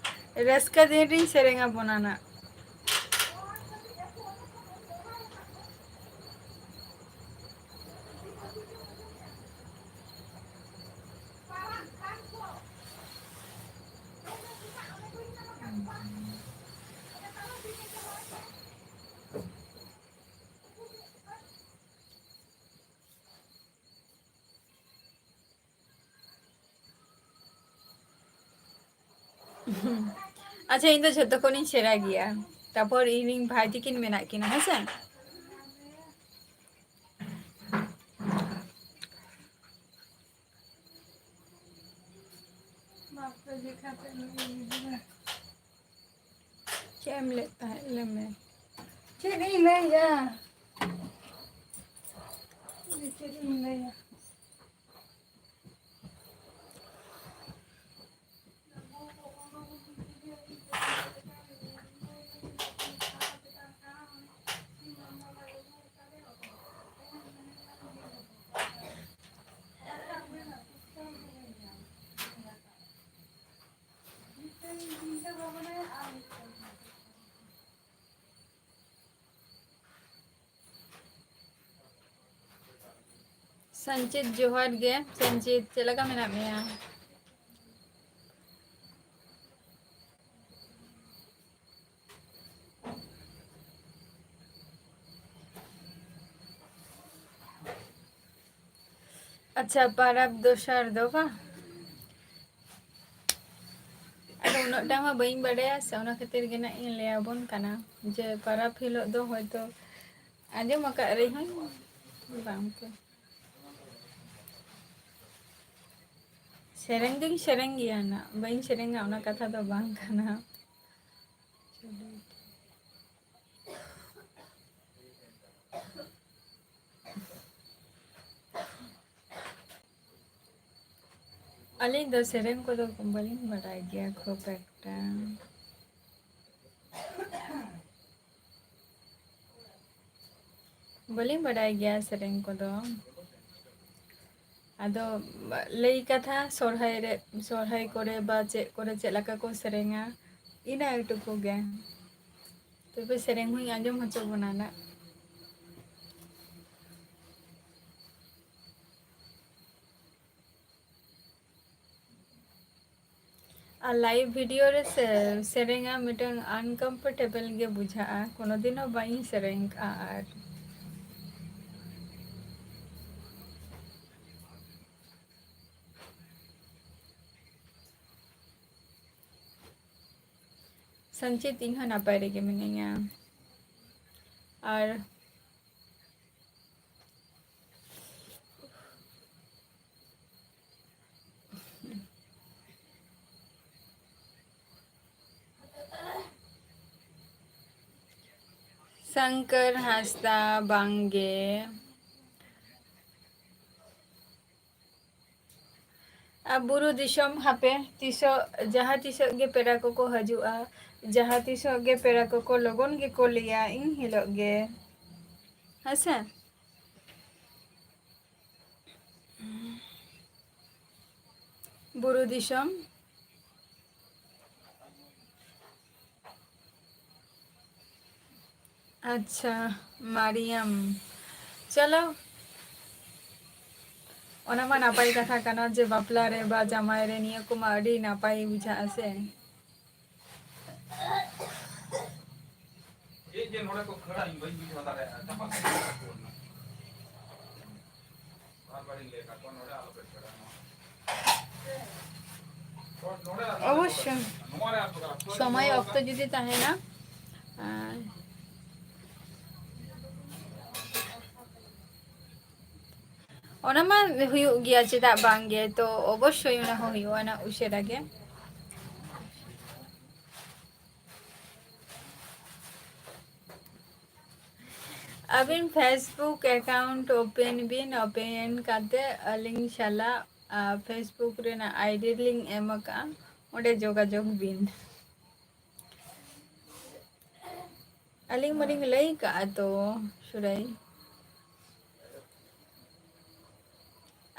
ᱨᱟᱹᱥᱠᱟᱹ ᱫᱤᱱ ᱨᱤᱧ ᱥᱮᱨᱮᱧ ᱟᱵᱚᱱᱟ ᱱᱟᱜ᱾ ᱟᱪᱪᱷᱟ, ᱤᱧ ᱫᱚ ᱡᱷᱚᱛᱚ ᱠᱷᱚᱱᱤᱧ ᱥᱮᱬᱟ ᱜᱮᱭᱟ᱾ ᱛᱟᱯᱚᱨ ᱤᱧ ᱨᱮᱱ ᱵᱷᱟᱭ ᱛᱤᱠᱤᱱ ᱢᱮᱱᱟᱜ ᱠᱤᱱᱟ, ᱦᱮᱸ ᱥᱮ? ᱪᱮᱫ ᱮᱢ ᱞᱟᱹᱭᱮᱫ ᱛᱟᱦᱮᱸᱫ? ᱞᱟᱹᱭ ᱢᱮ᱾ ᱪᱮᱫ ᱤᱧ ᱞᱟᱹᱭᱟ? ᱪᱮᱫ ᱤᱧ ᱞᱟᱹᱭᱟ? ᱥᱚᱧᱪᱤᱛ, ᱡᱚᱦᱟᱨ ᱜᱮ᱾ ᱥᱚᱧᱪᱤᱛ, ᱪᱮᱫ ᱞᱮᱠᱟ ᱢᱮᱱᱟᱜ ᱢᱮᱭᱟ? ᱟᱪᱪᱷᱟ, ᱯᱟᱨᱟᱵᱽ ᱫᱚᱥᱟᱨ ᱫᱚ ᱵᱟᱝ? ᱟᱫᱚ ᱩᱱᱟᱹᱜ ᱴᱟ ᱢᱟ ᱵᱟᱹᱧ ᱵᱟᱰᱟᱭᱟ ᱥᱮ, ᱚᱱᱟ ᱠᱷᱟᱹᱛᱤᱨ ᱜᱮ ᱱᱟᱜ ᱤᱧ ᱞᱟᱹᱭ ᱟᱵᱚᱱ ᱠᱟᱱᱟ ᱡᱮ ᱯᱟᱨᱟᱵᱽ ᱦᱤᱞᱳᱜ ᱫᱚ ᱦᱚᱭᱛᱳ ᱟᱸᱡᱚᱢ ᱟᱠᱟᱫ ᱨᱮᱦᱚᱸᱧ, ᱵᱟᱝ ᱛᱚ᱾ ᱥᱮᱨᱮᱧ ᱫᱚᱧ ᱥᱮᱨᱮᱧ ᱜᱮᱭᱟ ᱱᱟᱜ, ᱵᱟᱹᱧ ᱥᱮᱨᱮᱧᱟ ᱚᱱᱟ ᱠᱟᱛᱷᱟ ᱫᱚ ᱵᱟᱝ ᱠᱟᱱᱟ᱾ ᱟᱹᱞᱤᱧ ᱫᱚ ᱥᱮᱨᱮᱧ ᱠᱚᱫᱚ ᱵᱟᱹᱞᱤᱧ ᱵᱟᱰᱟᱭ ᱜᱮᱭᱟ ᱠᱷᱩᱵ ᱮᱠᱴᱟ᱾ ᱵᱟᱹᱞᱤᱧ ᱵᱟᱰᱟᱭ ᱜᱮᱭᱟ ᱥᱮᱨᱮᱧ ᱠᱚᱫᱚ᱾ ᱟᱫᱚ ᱞᱟᱹᱭ ᱠᱟᱛᱷᱟ, ᱥᱚᱨᱦᱟᱭ ᱨᱮ, ᱥᱚᱨᱦᱟᱭ ᱠᱚᱨᱮ ᱵᱟ ᱪᱮᱫ ᱠᱚᱨᱮ ᱪᱮᱫ ᱞᱮᱠᱟ ᱠᱚ ᱥᱮᱨᱮᱧᱟ, ᱤᱱᱟᱹ ᱴᱩᱠᱩ ᱜᱮ᱾ ᱛᱚᱵᱮ ᱥᱮᱨᱮᱧ ᱦᱚᱸᱧ ᱟᱸᱡᱚᱢ ᱦᱚᱪᱚ ᱵᱚᱱᱟ ᱱᱟᱜ᱾ ᱟᱨ live video ᱨᱮ ᱥᱮ-, ᱥᱮᱨᱮᱧᱟ ᱢᱤᱫᱴᱟᱝ uncomfortable ᱜᱮ ᱵᱩᱡᱷᱟᱹᱜᱼᱟ, ᱠᱳᱱᱳ ᱫᱤᱱ ᱦᱚᱸ ᱵᱟᱹᱧ ᱥᱮᱨᱮᱧ ᱠᱟᱜᱼᱟ᱾ ᱟᱨ ᱥᱚᱧᱪᱤᱛ, ᱤᱧ ᱦᱚᱸ ᱱᱟᱯᱟᱭ ᱨᱮᱜᱮ ᱢᱤᱱᱟᱹᱧᱟ᱾ ᱟᱨ ᱥᱚᱝᱠᱚᱨ ᱦᱟᱸᱥᱫᱟ, ᱵᱟᱝᱜᱮ᱾ ᱟᱨ ᱵᱩᱨᱩ ᱫᱤᱥᱚᱢ ᱦᱟᱯᱮ ᱛᱤᱥᱚᱜ, ᱡᱟᱦᱟᱸ ᱛᱤᱥᱚᱜ ᱜᱮ ᱯᱮᱲᱟ ᱠᱚᱠᱚ ᱦᱤᱡᱩᱜᱼᱟ, ᱡᱟᱦᱟᱸ ᱛᱤᱥᱚᱜ ᱜᱮ ᱯᱮᱲᱟ ᱠᱚᱠᱚ ᱞᱚᱜᱚᱱ ᱜᱮᱠᱚ ᱞᱟᱹᱭᱟ, ᱤᱱ ᱦᱤᱞᱳᱜ ᱜᱮ᱾ ᱦᱮᱸ ᱥᱮ? ᱵᱩᱨᱩ ᱫᱤᱥᱚᱢ᱾ ᱟᱪᱪᱷᱟ, ᱢᱟᱨᱤᱭᱟᱢ, ᱪᱚᱞᱚ, ᱚᱱᱟ ᱢᱟ ᱱᱟᱯᱟᱭ ᱠᱟᱛᱷᱟ ᱠᱟᱱᱟ ᱡᱮ ᱵᱟᱯᱞᱟ ᱨᱮ ᱵᱟ ᱡᱟᱶᱟᱭ ᱨᱮ ᱱᱤᱭᱟᱹ ᱠᱚᱢᱟ ᱟᱹᱰᱤ ᱱᱟᱯᱟᱭ ᱵᱩᱡᱷᱟᱹᱜᱼᱟ ᱥᱮ᱾ ᱪᱮᱫ ᱡᱮ ᱱᱚᱰᱮ ᱠᱚ ᱠᱷᱟᱹᱲᱟ, ᱤᱧ ᱵᱟᱹᱧ ᱵᱩᱡᱷᱟᱹᱣ ᱫᱟᱲᱮᱭᱟᱜᱼᱟ᱾ ᱪᱟᱯᱟ ᱠᱟᱛᱮ ᱠᱚ ᱠᱷᱟᱹᱲ ᱮᱱᱟ᱾ ᱵᱟᱨ ᱵᱟᱨᱤᱧ ᱞᱟᱹᱭ ᱟᱠᱟᱫ ᱠᱚᱣᱟ, ᱱᱚᱰᱮ ᱟᱞᱚᱯᱮ ᱠᱷᱟᱹᱲᱟ᱾ ᱱᱚᱣᱟ ᱛᱚ ᱚᱵᱚᱥᱥᱳᱭ, ᱥᱚᱢᱚᱭ ᱚᱠᱛᱚ ᱡᱩᱫᱤ ᱛᱟᱦᱮᱱᱟ, ᱟᱨ ᱚᱱᱟ ᱢᱟ ᱦᱩᱭᱩᱜ ᱜᱮᱭᱟ, ᱪᱮᱫᱟᱜ ᱵᱟᱝ ᱜᱮ? ᱛᱚ ᱚᱵᱚᱥᱥᱳᱭ ᱚᱱᱟ ᱦᱚᱸ ᱦᱩᱭᱩᱜᱼᱟ, ᱚᱱᱟ ᱩᱥᱟᱹᱨᱟ ᱜᱮ᱾ ᱟᱹᱵᱤᱱ Facebook account open ᱵᱤᱱ, open ᱠᱟᱛᱮ ᱟᱹᱞᱤᱧ ᱥᱟᱞᱟᱜ, ᱟ, Facebook ᱨᱮᱱᱟᱜ ID ᱞᱤᱧ ᱮᱢ ᱟᱠᱟᱫᱼᱟ, ᱚᱸᱰᱮ ᱡᱳᱜᱟᱡᱳᱜᱽ ᱵᱤᱱ᱾ ᱟᱹᱞᱤᱧ ᱢᱟᱞᱤᱧ ᱞᱟᱹᱭ ᱠᱟᱜᱼᱟ ᱛᱚ, ᱥᱩᱨᱟᱹᱭ᱾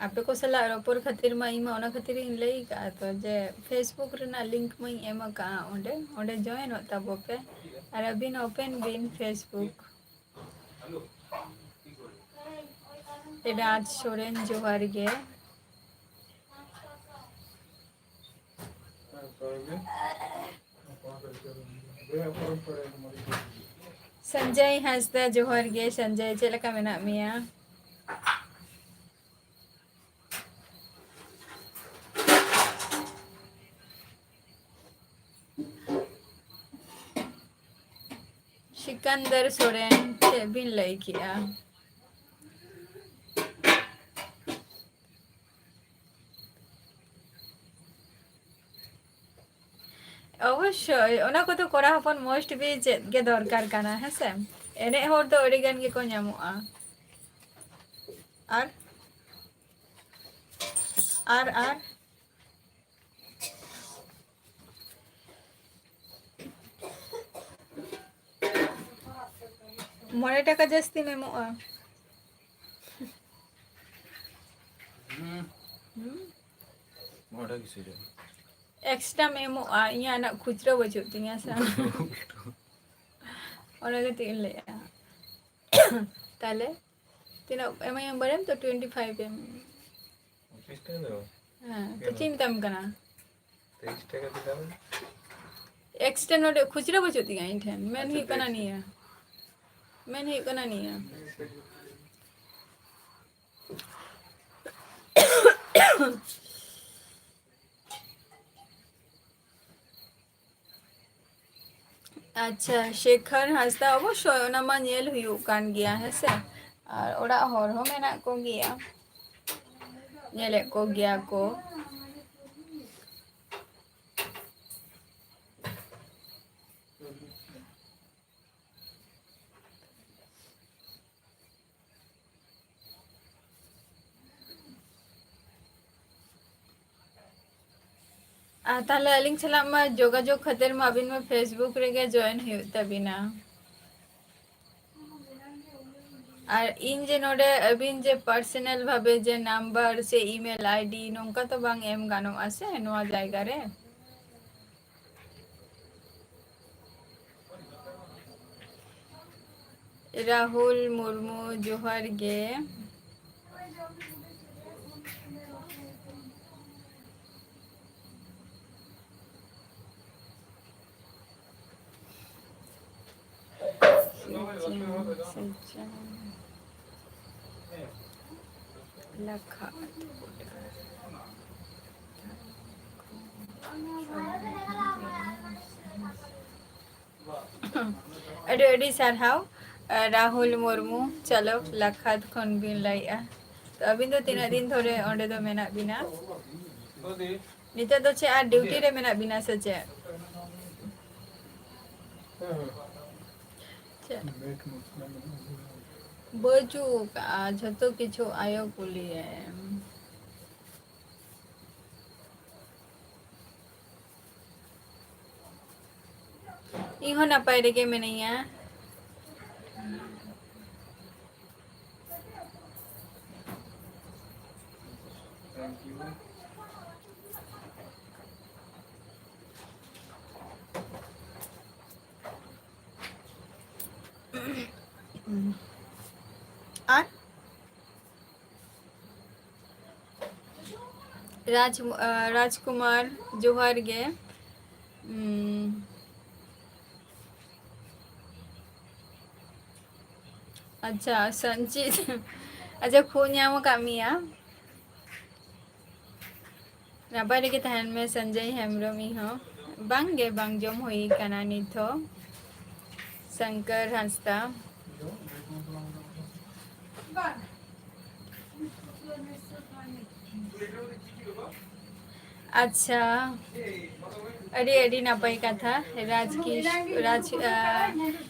ᱟᱯᱮ ᱠᱚ ᱥᱟᱞᱟᱜ ᱨᱚᱯᱚᱲ ᱠᱷᱟᱹᱛᱤᱨ ᱢᱟ ᱤᱧ ᱢᱟ ᱚᱱᱟ ᱠᱷᱟᱹᱛᱤᱨ ᱤᱧ ᱞᱟᱹᱭ ᱠᱟᱜᱼᱟ ᱛᱚ, ᱡᱮ Facebook ᱨᱮᱱᱟᱜ link ᱢᱟᱧ ᱮᱢ ᱟᱠᱟᱜᱼᱟ, ᱚᱸᱰᱮ, ᱚᱸᱰᱮ joinᱚᱜ ᱛᱟᱵᱚ ᱯᱮ᱾ ᱟᱨ ᱟᱹᱵᱤᱱ open ᱵᱤᱱ Facebook᱾ ᱮᱰᱟᱡᱽ ᱥᱚᱨᱮᱱ, ᱡᱚᱦᱟᱨ ᱜᱮ᱾ ᱥᱚᱧᱡᱚᱭ ᱦᱟᱸᱥᱫᱟ, ᱡᱚᱦᱟᱨ ᱜᱮ᱾ ᱥᱚᱧᱡᱚᱭ, ᱪᱮᱫ ᱞᱮᱠᱟ ᱢᱮᱱᱟᱜ ᱢᱮᱭᱟ? ᱥᱤᱠᱟᱱᱫᱟᱨ ᱥᱚᱨᱮᱱ, ᱪᱮᱫ ᱵᱤᱱ ᱞᱟᱹᱭ ᱠᱮᱜᱼᱟ? ᱚᱵᱚᱥᱥᱳᱭ, ᱚᱱᱟ ᱠᱚᱫᱚ ᱠᱚᱲᱟ ᱦᱚᱯᱚᱱ must be ᱪᱮᱫ ᱜᱮ ᱫᱚᱨᱠᱟᱨ ᱠᱟᱱᱟ, ᱦᱮᱸ ᱥᱮ? ᱮᱱᱮᱡ ᱦᱚᱲ ᱫᱚ ᱟᱹᱰᱤ ᱜᱟᱱ ᱜᱮᱠᱚ ᱧᱟᱢᱚᱜᱼᱟ᱾ ᱟᱨ, ᱟᱨ, ᱟᱨ ᱢᱚᱬᱮ ᱴᱟᱠᱟ ᱡᱟᱹᱥᱛᱤᱢ ᱮᱢᱚᱜᱼᱟ᱾ ᱦᱩᱸ᱾ ᱦᱩᱸ? ᱢᱚᱬᱮ ᱠᱤᱪᱷᱩ ᱨᱮ᱾ Extraᱢ ᱮᱢᱚᱜᱼᱟ, ᱤᱧᱟᱹᱜ ᱱᱟᱜ ᱠᱷᱩᱪᱨᱟᱹ ᱵᱟᱹᱪᱩᱜ ᱛᱤᱧᱟ ᱥᱮ᱾ ᱚᱱᱟ ᱠᱷᱟᱹᱛᱤᱨ ᱤᱧ ᱞᱟᱹᱭᱮᱜᱼᱟ᱾ ᱛᱟᱦᱞᱮ ᱛᱤᱱᱟᱹᱜ ᱮᱢᱟᱹᱧ ᱵᱟᱲᱟᱭᱟᱢ ᱛᱚ, twenty five ᱮᱢ᱾ ᱯᱚᱸᱪᱤᱥ ᱴᱟᱠᱟ ᱫᱚ? ᱦᱮᱸ, ᱛᱚ ᱪᱮᱫ ᱤᱧ ᱢᱮᱛᱟᱢ ᱠᱟᱱᱟ? ᱛᱮᱭᱤᱥ ᱴᱟᱠᱟ ᱫᱚ ᱫᱟᱢ᱾ Extra ᱱᱚᱰᱮ ᱠᱷᱩᱪᱨᱟᱹ ᱵᱟᱹᱪᱩᱜ ᱛᱤᱧᱟ ᱤᱧ ᱴᱷᱮᱱ᱾ ᱢᱮᱱ ᱟᱪᱪᱷᱟ, ᱦᱩᱭᱩᱜ ᱠᱟᱱᱟ ᱛᱮᱭᱤᱥ ᱱᱤᱭᱟᱹ᱾ ᱢᱮᱱ ᱦᱩᱭᱩᱜ ᱠᱟᱱᱟ ᱱᱤᱭᱟᱹ᱾ ᱟᱪᱪᱷᱟ, ᱥᱮᱠᱷᱚᱨ ᱦᱟᱸᱥᱫᱟ, ᱚᱵᱚᱥᱥᱳᱭ ᱚᱱᱟ ᱢᱟ ᱧᱮᱞ ᱦᱩᱭᱩᱜ ᱠᱟᱱ ᱜᱮᱭᱟ, ᱦᱮᱸ ᱥᱮ? ᱟᱨ ᱚᱲᱟᱜ ᱦᱚᱲ ᱦᱚᱸ ᱢᱮᱱᱟᱜ ᱠᱚᱜᱮᱭᱟ, ᱧᱮᱞᱮᱫ ᱠᱚᱜᱮᱭᱟ ᱠᱚ᱾ ᱟᱨ ᱛᱟᱦᱞᱮ ᱟᱹᱞᱤᱧ ᱥᱟᱞᱟᱜ ᱢᱟ ᱡᱳᱜᱟᱡᱳᱜᱽ ᱠᱷᱟᱹᱛᱤᱨ ᱢᱟ ᱟᱹᱵᱤᱱ ᱢᱟ Facebook ᱨᱮᱜᱮ join ᱦᱩᱭᱩᱜ ᱛᱟᱹᱵᱤᱱᱟ᱾ ᱟᱨ ᱤᱧ ᱡᱮ ᱱᱚᱰᱮ ᱟᱹᱵᱤᱱ ᱡᱮ personal ᱵᱷᱟᱵᱮ ᱡᱮ number ᱥᱮ email ID ᱱᱚᱝᱠᱟ ᱛᱚ ᱵᱟᱝ ᱮᱢ ᱜᱟᱱᱚᱜᱼᱟ ᱥᱮ ᱱᱚᱣᱟ ᱡᱟᱭᱜᱟ ᱨᱮ᱾ ᱨᱟᱦᱩᱞ ᱢᱩᱨᱢᱩ, ᱡᱚᱦᱟᱨ ᱜᱮ᱾ ᱥᱮᱪᱮᱱ, ᱥᱮᱪᱮᱱ, ᱞᱟᱠᱷᱟ᱾ ᱟᱹᱰᱤ ᱟᱹᱰᱤ ᱥᱟᱨᱦᱟᱣ, ᱨᱟᱦᱩᱞ ᱢᱩᱨᱢᱩ, ᱪᱟᱞᱚᱠ ᱞᱟᱠᱷᱟᱛ ᱠᱷᱚᱱ ᱵᱤᱱ ᱞᱟᱹᱭᱮᱜᱼᱟ᱾ ᱛᱚ ᱟᱹᱵᱤᱱ ᱫᱚ ᱛᱤᱱᱟᱹᱜ ᱫᱤᱱ ᱫᱷᱚᱨᱮ ᱚᱸᱰᱮ ᱫᱚ ᱢᱮᱱᱟᱜ ᱵᱤᱱᱟ? ᱱᱤᱛᱚᱜ ᱫᱚ ᱪᱮᱫ ᱟᱨ duty ᱨᱮ ᱢᱮᱱᱟᱜ ᱵᱤᱱᱟ ᱥᱮ ᱪᱮᱫ? ᱪᱮᱫ? ᱵᱟᱹᱪᱩᱜ ᱟᱠᱟᱜᱼᱟ, ᱡᱷᱚᱛᱚ ᱠᱤᱪᱷᱩ ᱟᱭᱳ ᱠᱩᱞᱤᱭᱮᱢ᱾ ᱤᱧ ᱦᱚᱸ ᱱᱟᱯᱟᱭ ᱨᱮᱜᱮ ᱢᱮᱱᱟᱹᱧᱟ᱾ ᱟᱨ ᱨᱟᱡᱽ, ᱟᱸ, ᱨᱟᱡᱽᱠᱩᱢᱟᱨ, ᱡᱚᱦᱟᱨ ᱜᱮ᱾ ᱩᱸ, ᱟᱪᱪᱷᱟ, ᱥᱚᱧᱪᱤᱛ, ᱟᱪᱪᱷᱟ, ᱠᱷᱩᱜ ᱧᱟᱢ ᱟᱠᱟᱫ ᱢᱮᱭᱟ? ᱱᱟᱯᱟᱭ ᱨᱮᱜᱮ ᱛᱟᱦᱮᱱ ᱢᱮ, ᱥᱚᱧᱡᱚᱭ ᱦᱮᱢᱵᱨᱚᱢ᱾ ᱤᱧ ᱦᱚᱸ ᱵᱟᱝ ᱜᱮ, ᱵᱟᱝ ᱡᱚᱢ ᱦᱩᱭ ᱠᱟᱱᱟ ᱱᱤᱛ ᱦᱚᱸ᱾ ᱥᱚᱝᱠᱚᱨ ᱦᱟᱸᱥᱫᱟ᱾ ᱟᱪᱪᱷᱟ, ᱟᱹᱰᱤ, ᱟᱹᱰᱤ ᱱᱟᱯᱟᱭ ᱠᱟᱛᱷᱟ᱾ ᱨᱟᱡᱽ ᱠᱤᱥ-, ᱨᱟᱡᱽ, ᱟ,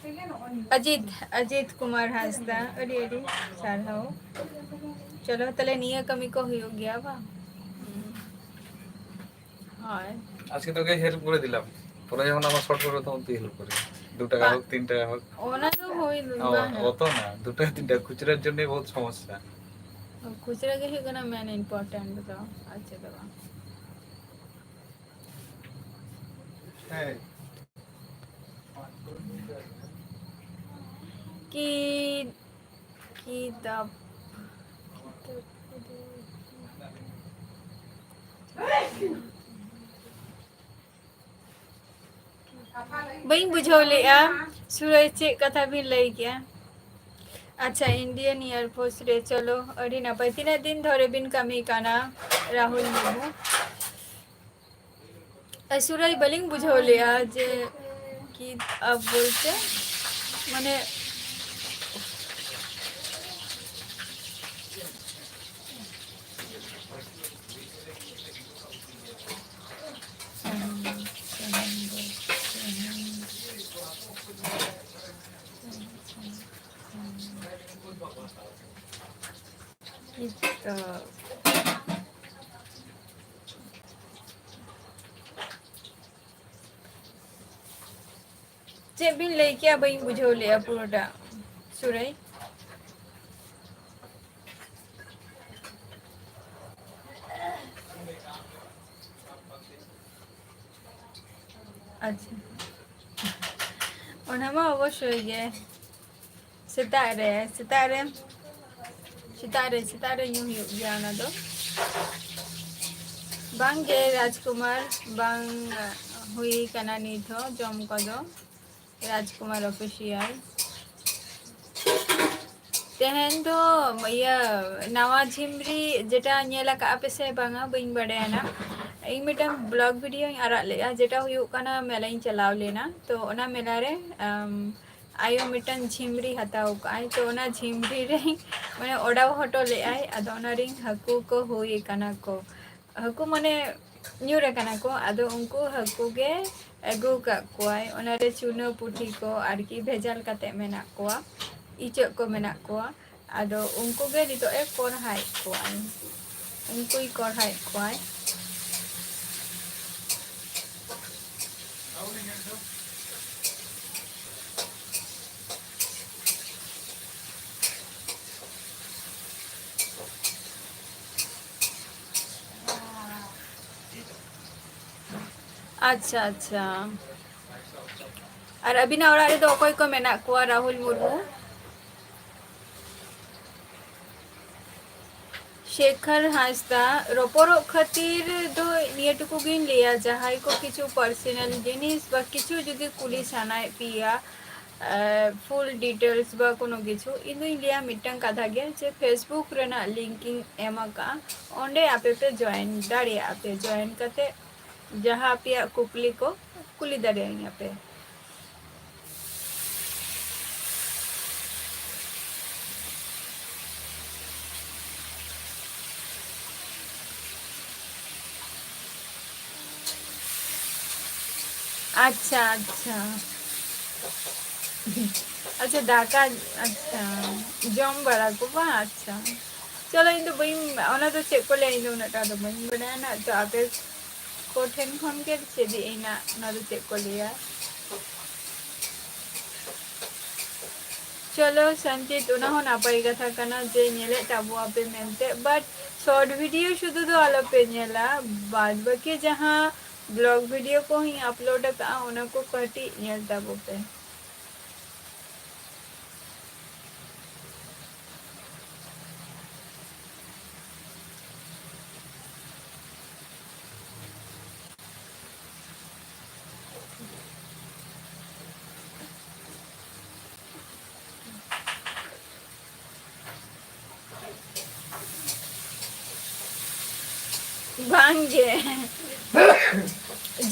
ᱚᱡᱤᱛ, ᱚᱡᱤᱛ ᱠᱩᱢᱟᱨ ᱦᱟᱸᱥᱫᱟ, ᱟᱹᱰᱤ, ᱟᱹᱰᱤ ᱥᱟᱨᱦᱟᱣ᱾ ᱪᱚᱞᱚ, ᱛᱟᱦᱞᱮ ᱱᱤᱭᱟᱹ ᱠᱟᱹᱢᱤ ᱠᱚ ᱦᱩᱭᱩᱜ ᱜᱮᱭᱟ, ᱵᱟᱝ? ᱦᱳᱭ᱾ আজকে তোকে হেল্প করে দিলাম, পরে যখন আমার শর্ট করবে তখন তুই হেল্প করবি। দু টাকা বা- হোক, তিন টাকা হোক। ᱚᱱᱟ ᱫᱚ ᱦᱩᱭ ᱚ, ᱵᱟᱝ᱾ ᱚᱛᱚ ᱱᱟ, ᱫᱩ ᱴᱟᱠᱟ ᱛᱤᱱ ᱴᱟᱠᱟ ᱠᱷᱩᱪᱨᱟᱹ ᱡᱚᱱᱱᱮ ᱵᱚᱦᱩᱛ ᱥᱚᱢᱚᱥᱥᱟ᱾ ᱠᱷᱩᱪᱨᱟᱹ ᱜᱮ ᱦᱩᱭᱩᱜ ᱠᱟᱱᱟ ᱢᱮᱱ ᱤᱢᱯᱚᱨᱴᱮᱱᱴ ᱫᱚ, ᱟᱨ ᱪᱮᱫ ᱫᱚ ᱵᱟᱝ᱾ ᱦᱮᱸ᱾ ᱠᱤ, ᱠᱤ ᱫᱟᱯ-, ᱵᱟᱹᱧ ᱵᱩᱡᱷᱟᱹᱣ ᱞᱮᱜᱼᱟ, ᱥᱩᱨᱟᱹᱭ, ᱪᱮᱫ ᱠᱟᱛᱷᱟ ᱵᱤᱱ ᱞᱟᱹᱭ ᱠᱮᱜᱼᱟ? ᱟᱪᱪᱷᱟ, ᱤᱱᱰᱤᱭᱟᱱ ᱮᱭᱟᱨ ᱯᱷᱳᱨᱥ ᱨᱮ, ᱪᱚᱞᱚ, ᱟᱹᱰᱤ ᱱᱟᱯᱟᱭ᱾ ᱛᱤᱱᱟᱹᱜ ᱫᱤᱱ ᱫᱷᱚᱨᱮ ᱵᱤᱱ ᱠᱟᱹᱢᱤ ᱠᱟᱱᱟ, ᱨᱟᱦᱩᱞ ᱢᱩᱨᱢᱩ? ᱮ, ᱥᱩᱨᱟᱹᱭ, ᱵᱟᱹᱞᱤᱧ ᱵᱩᱡᱷᱟᱹᱣ ᱞᱮᱜᱼᱟ ᱡᱮ ᱠᱤ ᱟᱯ ᱵᱚᱞᱛᱮ, ᱢᱟᱱᱮ, ᱠᱤᱛᱟᱹᱵ᱾ ᱪᱮᱫ ᱵᱤᱱ ᱞᱟᱹᱭ ᱠᱮᱜᱼᱟ? ᱵᱟᱹᱧ ᱵᱩᱡᱷᱟᱹᱣ ᱞᱮᱜᱼᱟ ᱯᱩᱨᱟᱹᱴᱟ, ᱥᱩᱨᱟᱹᱭ᱾ ᱟᱪᱪᱷᱟ, ᱚᱱᱟ ᱢᱟ ᱚᱵᱚᱥᱥᱳᱭ ᱜᱮ᱾ ᱥᱮᱛᱟᱜ ᱨᱮ, ᱥᱮᱛᱟᱜ ᱨᱮ, ᱥᱮᱛᱟᱜ ᱨᱮ, ᱥᱮᱛᱟᱜ ᱨᱮ ᱧᱩ ᱦᱩᱭᱩᱜ ᱜᱮᱭᱟ ᱚᱱᱟ ᱫᱚ᱾ ᱵᱟᱝ ᱜᱮ ᱨᱟᱡᱽᱠᱩᱢᱟᱨ, ᱵᱟᱝ ᱦᱩᱭ ᱠᱟᱱᱟ ᱱᱤᱛ ᱦᱚᱸ ᱡᱚᱢ ᱠᱚᱫᱚ᱾ ᱨᱟᱡᱽᱠᱩᱢᱟᱨ ᱚᱯᱷᱤᱥᱤᱭᱟᱞ᱾ ᱛᱮᱦᱮᱧ ᱫᱚ ᱤᱭᱟᱹ ᱱᱟᱣᱟ ᱡᱷᱤᱢᱨᱤ ᱡᱮᱴᱟ ᱧᱮᱞ ᱟᱠᱟᱫᱼᱟ ᱯᱮ ᱥᱮ ᱵᱟᱝᱟ, ᱵᱟᱹᱧ ᱵᱟᱰᱟᱭᱟ ᱱᱟ᱾ ᱤᱧ ᱢᱤᱫᱴᱟᱝ ᱵᱞᱚᱜ ᱵᱷᱤᱰᱤᱭᱳᱧ ᱟᱲᱟᱜ ᱞᱮᱜᱼᱟ, ᱡᱮᱴᱟ ᱦᱩᱭᱩᱜ ᱠᱟᱱᱟ ᱢᱮᱞᱟᱧ ᱪᱟᱞᱟᱣ ᱞᱮᱱᱟ, ᱛᱚ ᱚᱱᱟ ᱢᱮᱞᱟ ᱨᱮ, ᱟᱢ, ᱟᱭᱳ ᱢᱤᱫᱴᱟᱝ ᱡᱷᱤᱢᱨᱤ ᱦᱟᱛᱟᱣ ᱠᱟᱜᱼᱟᱭ, ᱛᱚ ᱚᱱᱟ ᱡᱷᱤᱢᱨᱤ ᱨᱮ ᱢᱟᱱᱮ ᱚᱰᱟᱣ ᱦᱚᱴᱚ ᱞᱮᱜᱼᱟᱭ᱾ ᱟᱫᱚ ᱚᱱᱟ ᱨᱮᱱ ᱦᱟᱹᱠᱩ ᱠᱚ ᱦᱩᱭ ᱟᱠᱟᱱᱟ ᱠᱚ, ᱦᱟᱹᱠᱩ ᱢᱟᱱᱮ ᱧᱩᱨ ᱟᱠᱟᱱᱟ ᱠᱚ᱾ ᱟᱫᱚ ᱩᱱᱠᱩ ᱦᱟᱹᱠᱩ ᱜᱮ ᱟᱹᱜᱩ ᱠᱟᱜ ᱠᱚᱣᱟᱭ᱾ ᱚᱱᱟᱨᱮ ᱪᱩᱱᱟᱹ ᱯᱩᱴᱷᱤ ᱠᱚ ᱟᱨᱠᱤ ᱵᱷᱮᱡᱟᱞ ᱠᱟᱛᱮ ᱢᱮᱱᱟᱜ ᱠᱚᱣᱟ, ᱤᱪᱟᱹᱜ ᱠᱚ ᱢᱮᱱᱟᱜ ᱠᱚᱣᱟ᱾ ᱟᱫᱚ ᱩᱱᱠᱩ ᱜᱮ ᱱᱤᱛᱚᱜ ᱮ ᱠᱚᱨᱦᱟᱭᱮᱫ ᱠᱚᱣᱟᱭ, ᱩᱱᱠᱩᱭ ᱠᱚᱨᱦᱟᱭᱮᱫ ᱠᱚᱣᱟᱭ᱾ ᱟᱪᱪᱷᱟ, ᱟᱪᱪᱷᱟ᱾ ᱟᱨ ᱟᱹᱵᱤᱱᱟᱜ ᱚᱲᱟᱜ ᱨᱮᱫᱚ ᱚᱠᱚᱭ ᱠᱚ ᱢᱮᱱᱟᱜ ᱠᱚᱣᱟ, ᱨᱟᱦᱩᱞ ᱢᱩᱨᱢᱩ? ᱥᱮᱠᱷᱚᱨ ᱦᱟᱸᱥᱫᱟ, ᱨᱚᱯᱚᱲᱚᱜ ᱠᱷᱟᱹᱛᱤᱨ ᱫᱚ ᱱᱤᱭᱟᱹ ᱴᱩᱠᱩ ᱜᱤᱧ ᱞᱟᱹᱭᱟ, ᱡᱟᱦᱟᱸᱭ ᱠᱚ ᱠᱤᱪᱷᱩ personal ᱡᱤᱱᱤᱥ ᱵᱟ ᱠᱤᱪᱷᱩ ᱡᱩᱫᱤ ᱠᱩᱞᱤ ᱥᱟᱱᱟᱭᱮᱫ ᱯᱮᱭᱟ, ᱮ, full details ᱵᱟ ᱠᱳᱱᱳ ᱠᱤᱪᱷᱩ, ᱤᱧ ᱫᱩᱧ ᱞᱟᱹᱭᱟ ᱢᱤᱫᱴᱟᱝ ᱠᱟᱛᱷᱟ ᱜᱮ, ᱡᱮ Facebook ᱨᱮᱱᱟᱜ link ᱤᱧ ᱮᱢ ᱟᱠᱟᱫᱼᱟ, ᱚᱸᱰᱮ ᱟᱯᱮ ᱯᱮ join ᱫᱟᱲᱮᱭᱟᱜᱼᱟ ᱯᱮ᱾ Join ᱠᱟᱛᱮ ᱡᱟᱦᱟᱸ ᱟᱯᱮᱭᱟᱜ ᱠᱩᱠᱞᱤ ᱠᱚ ᱠᱩᱞᱤ ᱫᱟᱲᱮᱭᱟᱹᱧᱟ ᱯᱮ᱾ ᱟᱪᱪᱷᱟ, ᱟᱪᱪᱷᱟ᱾ ᱟᱪᱪᱷᱟ, ᱫᱟᱠᱟ, ᱟᱪᱪᱷᱟ, ᱡᱚᱢ ᱵᱟᱲᱟ ᱠᱚ ᱵᱟᱝ? ᱟᱪᱪᱷᱟ, ᱪᱚᱞᱚ, ᱤᱧ ᱫᱚ ᱵᱟᱹᱧ, ᱚᱱᱟ ᱫᱚ ᱪᱮᱫ ᱠᱚ ᱞᱟᱹᱭᱟ, ᱤᱧ ᱫᱚ ᱩᱱᱟᱹᱜ ᱴᱟ ᱫᱚ ᱵᱟᱹᱧ ᱵᱟᱲᱟᱭᱟ ᱱᱟᱜ᱾ ᱛᱚ ᱟᱯᱮ ᱠᱚ ᱴᱷᱮᱱ ᱠᱷᱚᱱ ᱜᱮ ᱪᱮᱫ ᱤᱧ ᱱᱟᱜ, ᱚᱱᱟ ᱫᱚ ᱪᱮᱫ ᱠᱚ ᱞᱟᱹᱭᱟ᱾ ᱪᱚᱞᱚ ᱥᱟᱱᱪᱤᱛ, ᱚᱱᱟ ᱦᱚᱸ ᱱᱟᱯᱟᱭ ᱠᱟᱛᱷᱟ ᱠᱟᱱᱟ ᱡᱮ ᱧᱮᱞᱮᱫ ᱛᱟᱵᱚᱣᱟᱯᱮ ᱢᱮᱱᱛᱮ, but short video ᱥᱩᱫᱷᱩ ᱫᱚ ᱟᱞᱚᱯᱮ ᱧᱮᱞᱟ, ᱵᱟᱫ ᱵᱟᱹᱠᱤ ᱡᱟᱦᱟᱸ vlog video ᱠᱚᱦᱚᱸᱧ upload ᱟᱠᱟᱫᱼᱟ, ᱚᱱᱟ ᱠᱚ ᱠᱟᱹᱴᱤᱡ ᱧᱮᱞ ᱛᱟᱵᱚ ᱯᱮ᱾ ᱵᱟᱝᱜᱮ,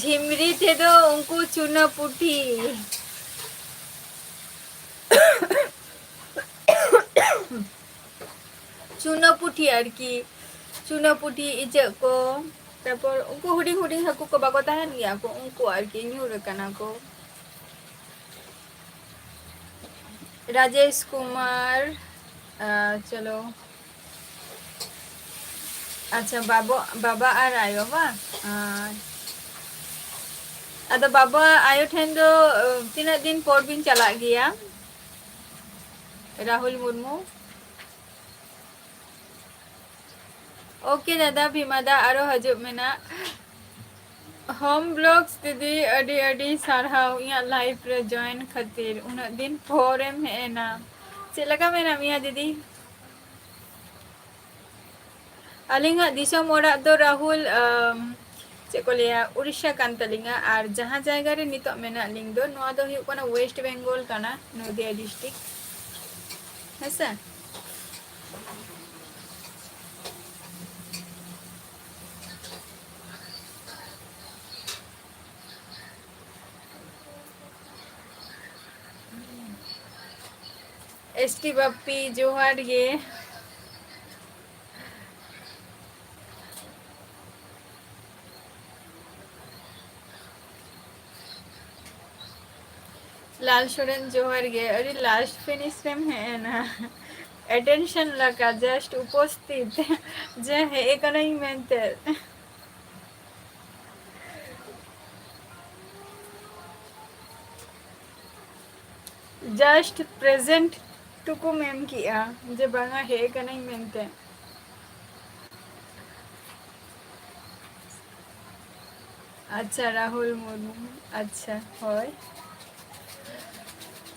ᱡᱷᱤᱢᱨᱤ ᱛᱮᱫᱚ ᱩᱱᱠᱩ ᱪᱩᱱᱟᱹ ᱯᱩᱴᱷᱤ᱾ ᱪᱩᱱᱟᱹ ᱯᱩᱴᱷᱤ ᱟᱨᱠᱤ, ᱪᱩᱱᱟᱹ ᱯᱩᱴᱷᱤ, ᱤᱪᱟᱹᱜ ᱠᱚ, ᱛᱟᱨᱯᱚᱨ ᱩᱱᱠᱩ ᱦᱩᱰᱤᱧ ᱦᱩᱰᱤᱧ ᱦᱟᱹᱠᱩ ᱠᱚ ᱵᱟᱠᱚ ᱛᱟᱦᱮᱱ ᱜᱮᱭᱟ ᱠᱚ, ᱩᱱᱠᱩ ᱟᱨᱠᱤ ᱧᱩᱨ ᱟᱠᱟᱱᱟ ᱠᱚ᱾ ᱨᱟᱡᱮᱥ ᱠᱩᱢᱟᱨ, ᱟᱨ ᱪᱚᱞᱚ, ᱟᱪᱪᱷᱟ, ᱵᱟᱵᱟ, ᱵᱟᱵᱟ ᱟᱨ ᱟᱭᱳ ᱵᱟᱝ? ᱟᱨ ᱟᱫᱚ ᱵᱟᱵᱟ ᱟᱭᱳ ᱴᱷᱮᱱ ᱫᱚ, ᱟᱸ, ᱛᱤᱱᱟᱹᱜ ᱫᱤᱱ ᱯᱚᱨ ᱵᱤᱱ ᱪᱟᱞᱟᱜ ᱜᱮᱭᱟ? ᱨᱟᱦᱩᱞ ᱢᱩᱨᱢᱩ᱾ ᱳᱠᱮ ᱫᱟᱫᱟ, ᱵᱷᱤᱢᱟ ᱫᱟ, ᱟᱨᱚ ᱦᱤᱡᱩᱜ ᱢᱮᱱᱟᱜ᱾ ᱦᱳᱢ ᱵᱞᱚᱜᱥ ᱫᱤᱫᱤ, ᱟᱹᱰᱤ ᱟᱹᱰᱤ ᱥᱟᱨᱦᱟᱣ ᱤᱧᱟᱹᱜ ᱞᱟᱭᱤᱯᱷ ᱨᱮ ᱡᱚᱭᱮᱱ ᱠᱷᱟᱹᱛᱤᱨ᱾ ᱩᱱᱟᱹᱜ ᱫᱤᱱ ᱯᱚᱨᱮᱢ ᱦᱮᱡ ᱮᱱᱟ᱾ ᱪᱮᱫ ᱞᱮᱠᱟ ᱢᱮᱱᱟᱜ ᱢᱮᱭᱟ ᱫᱤᱫᱤ? ᱟᱹᱞᱤᱧᱟᱜ ᱫᱤᱥᱚᱢ ᱚᱲᱟᱜ ᱫᱚ ᱨᱟᱦᱩᱞ, ᱟᱢ, ᱪᱮᱫ ᱠᱚ ᱞᱟᱹᱭᱟ, ᱩᱲᱤᱥᱥᱟ ᱠᱟᱱ ᱛᱟᱹᱞᱤᱧᱟ᱾ ᱟᱨ ᱡᱟᱦᱟᱸ ᱡᱟᱭᱜᱟ ᱨᱮ ᱱᱤᱛᱚᱜ ᱢᱮᱱᱟᱜ ᱞᱤᱧ ᱫᱚ, ᱱᱚᱣᱟ ᱫᱚ ᱦᱩᱭᱩᱜ ᱠᱟᱱᱟ ᱳᱭᱮᱥᱴ ᱵᱮᱝᱜᱚᱞ ᱠᱟᱱᱟ, ᱱᱚᱫᱤᱭᱟ ᱰᱤᱥᱴᱨᱤᱠᱴ᱾ ᱦᱮᱸᱥᱮ? ᱮᱥ ᱴᱤ ᱵᱟᱯᱯᱤ, ᱡᱚᱦᱟᱨ ᱜᱮ᱾ ᱞᱟᱞ ᱥᱚᱨᱮᱱ, ᱡᱚᱦᱟᱨ ᱜᱮ᱾ ᱟᱹᱰᱤ ᱞᱟᱥᱴ ᱯᱷᱤᱱᱤᱥ ᱨᱮᱢ ᱦᱮᱡ ᱮᱱᱟ᱾ ᱮᱴᱮᱱᱥᱚᱱ ᱞᱟᱠᱟ, ᱡᱟᱥᱴ ᱩᱯᱚᱥᱛᱷᱤᱛ, ᱡᱮ ᱦᱮᱡ ᱟᱠᱟᱱᱟᱹᱧ ᱢᱮᱱᱛᱮ᱾ ᱡᱟᱥᱴ ᱯᱨᱮᱡᱮᱱᱴ ᱴᱩᱠᱩᱢ ᱮᱢ ᱠᱮᱜᱼᱟ ᱡᱮ ᱵᱟᱝᱟ ᱦᱮᱡ ᱟᱠᱟᱱᱟᱹᱧ ᱢᱮᱱᱛᱮ᱾ ᱟᱪᱪᱷᱟ, ᱨᱟᱦᱩᱞ ᱢᱩᱨᱢᱩ᱾ ᱟᱪᱪᱷᱟ, ᱦᱳᱭ᱾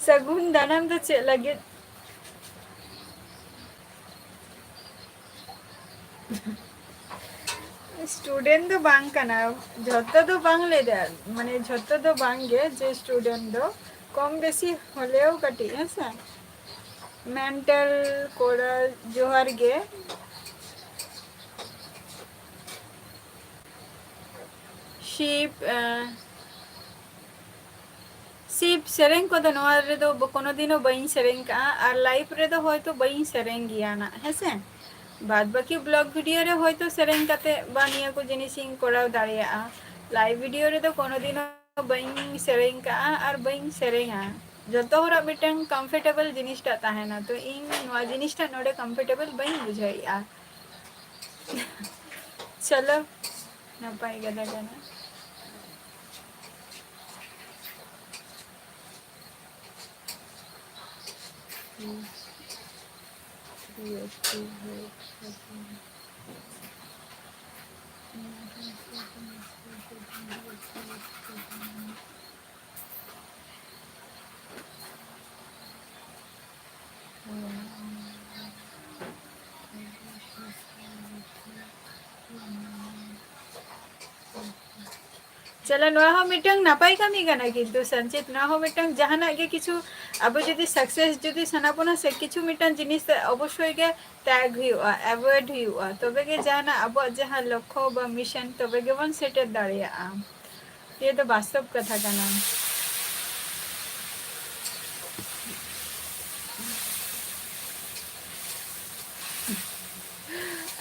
ᱥᱟᱹᱜᱩᱱ ᱫᱟᱨᱟᱢ ᱫᱚ ᱪᱮᱫ ᱞᱟᱹᱜᱤᱫ? ᱥᱴᱩᱰᱮᱱᱴ ᱫᱚ ᱵᱟᱝ ᱠᱟᱱᱟ, ᱡᱷᱚᱛᱚ ᱫᱚ ᱵᱟᱝ ᱞᱟᱹᱭ ᱫᱟ, ᱢᱟᱱᱮ ᱡᱷᱚᱛᱚ ᱫᱚ ᱵᱟᱝ ᱜᱮ, ᱡᱮ ᱥᱴᱩᱰᱮᱱᱴ ᱫᱚ ᱠᱚᱢ ᱵᱮᱥᱤ ᱦᱚᱞᱮᱣ ᱠᱟᱹᱴᱤᱡ, ᱦᱮᱸ ᱥᱮ᱾ ᱢᱮᱱᱴᱟᱞ ᱠᱚᱲᱟ, ᱡᱚᱦᱟᱨ ᱜᱮ᱾ ᱥᱤᱵ, ᱟᱸ, ᱥᱤᱵ, ᱥᱮᱨᱮᱧ ᱠᱚᱫᱚ ᱱᱚᱣᱟ ᱨᱮᱫᱚ ᱵᱚ-, ᱠᱳᱱᱳ ᱫᱤᱱ ᱦᱚᱸ ᱵᱟᱹᱧ ᱥᱮᱨᱮᱧ ᱠᱟᱜᱼᱟ, ᱟᱨ ᱞᱟᱭᱤᱵᱷ ᱨᱮᱫᱚ ᱦᱚᱭᱛᱳ ᱵᱟᱹᱧ ᱥᱮᱨᱮᱧ ᱜᱮᱭᱟ ᱱᱟᱜ, ᱦᱮᱸ ᱥᱮ᱾ ᱵᱟᱫ ᱵᱟᱹᱠᱤ ᱵᱞᱚᱜ ᱵᱷᱤᱰᱤᱭᱳ ᱨᱮ ᱦᱚᱭᱛᱳ ᱥᱮᱨᱮᱧ ᱠᱟᱛᱮ ᱵᱟ ᱱᱤᱭᱟᱹ ᱠᱚ ᱡᱤᱱᱤᱥ ᱤᱧ ᱠᱚᱨᱟᱣ ᱫᱟᱲᱮᱭᱟᱜᱼᱟ᱾ ᱞᱟᱭᱤᱵᱷ ᱵᱷᱤᱰᱤᱭᱳ ᱨᱮᱫᱚ ᱠᱳᱱᱳ ᱫᱤᱱ ᱦᱚᱸ ᱵᱟᱹᱧ ᱥᱮᱨᱮᱧ ᱠᱟᱜᱼᱟ ᱟᱨ ᱵᱟᱹᱧ ᱥᱮᱨᱮᱧᱟ᱾ ᱡᱚᱛᱚ ᱦᱚᱲᱟᱜ ᱢᱤᱫᱴᱟᱝ ᱠᱚᱢᱯᱷᱚᱨᱴᱮᱵᱚᱞ ᱡᱤᱱᱤᱥᱴᱟᱜ ᱛᱟᱦᱮᱱᱟ, ᱛᱚ ᱤᱧ ᱱᱚᱣᱟ ᱡᱤᱱᱤᱥᱴᱟᱜ ᱱᱚᱰᱮ ᱠᱚᱢᱯᱷᱚᱨᱴᱮᱵᱚᱞ ᱵᱟᱹᱧ ᱵᱩᱡᱷᱟᱹᱣᱮᱫᱼᱟ᱾ ᱪᱚᱞᱚ, ᱱᱟᱯᱟᱭ ᱠᱟᱛᱷᱟ ᱠᱟᱱᱟ᱾ ᱪᱚᱞᱚ, ᱱᱚᱣᱟ ᱦᱚᱸ ᱢᱤᱫᱴᱟᱝ ᱱᱟᱯᱟᱭ ᱠᱟᱹᱢᱤ ᱠᱟᱱᱟ, ᱠᱤᱱᱛᱩ ᱥᱚᱧᱪᱤᱛ, ᱱᱚᱣᱟ ᱦᱚᱸ ᱢᱤᱫᱴᱟᱝ ᱡᱟᱦᱟᱱᱟᱜ ᱜᱮ ᱠᱤᱪᱷᱩ ᱟᱵᱚ ᱡᱩᱫᱤ ᱥᱟᱠᱥᱮᱥ ᱡᱩᱫᱤ ᱥᱟᱱᱟ ᱵᱚᱱᱟ ᱥᱮ, ᱠᱤᱪᱷᱩ ᱢᱤᱫᱴᱟᱝ ᱡᱤᱱᱤᱥ ᱚᱵᱚᱥᱥᱳᱭ ᱜᱮ ᱛᱮᱜ ᱦᱩᱭᱩᱜᱼᱟ, ᱮᱵᱷᱚᱭᱮᱰ ᱦᱩᱭᱩᱜᱼᱟ, ᱛᱚᱵᱮ ᱜᱮ ᱡᱟᱦᱟᱱᱟᱜ ᱟᱵᱚᱣᱟᱜ ᱡᱟᱦᱟᱸ ᱞᱚᱠᱠᱷᱚ ᱵᱟ ᱢᱤᱥᱚᱱ, ᱛᱚᱵᱮ ᱜᱮᱵᱚᱱ ᱥᱮᱴᱮᱨ ᱫᱟᱲᱮᱭᱟᱜᱼᱟ᱾ ᱱᱤᱭᱟᱹ ᱫᱚ ᱵᱟᱥᱛᱚᱵ ᱠᱟᱛᱷᱟ ᱠᱟᱱᱟ᱾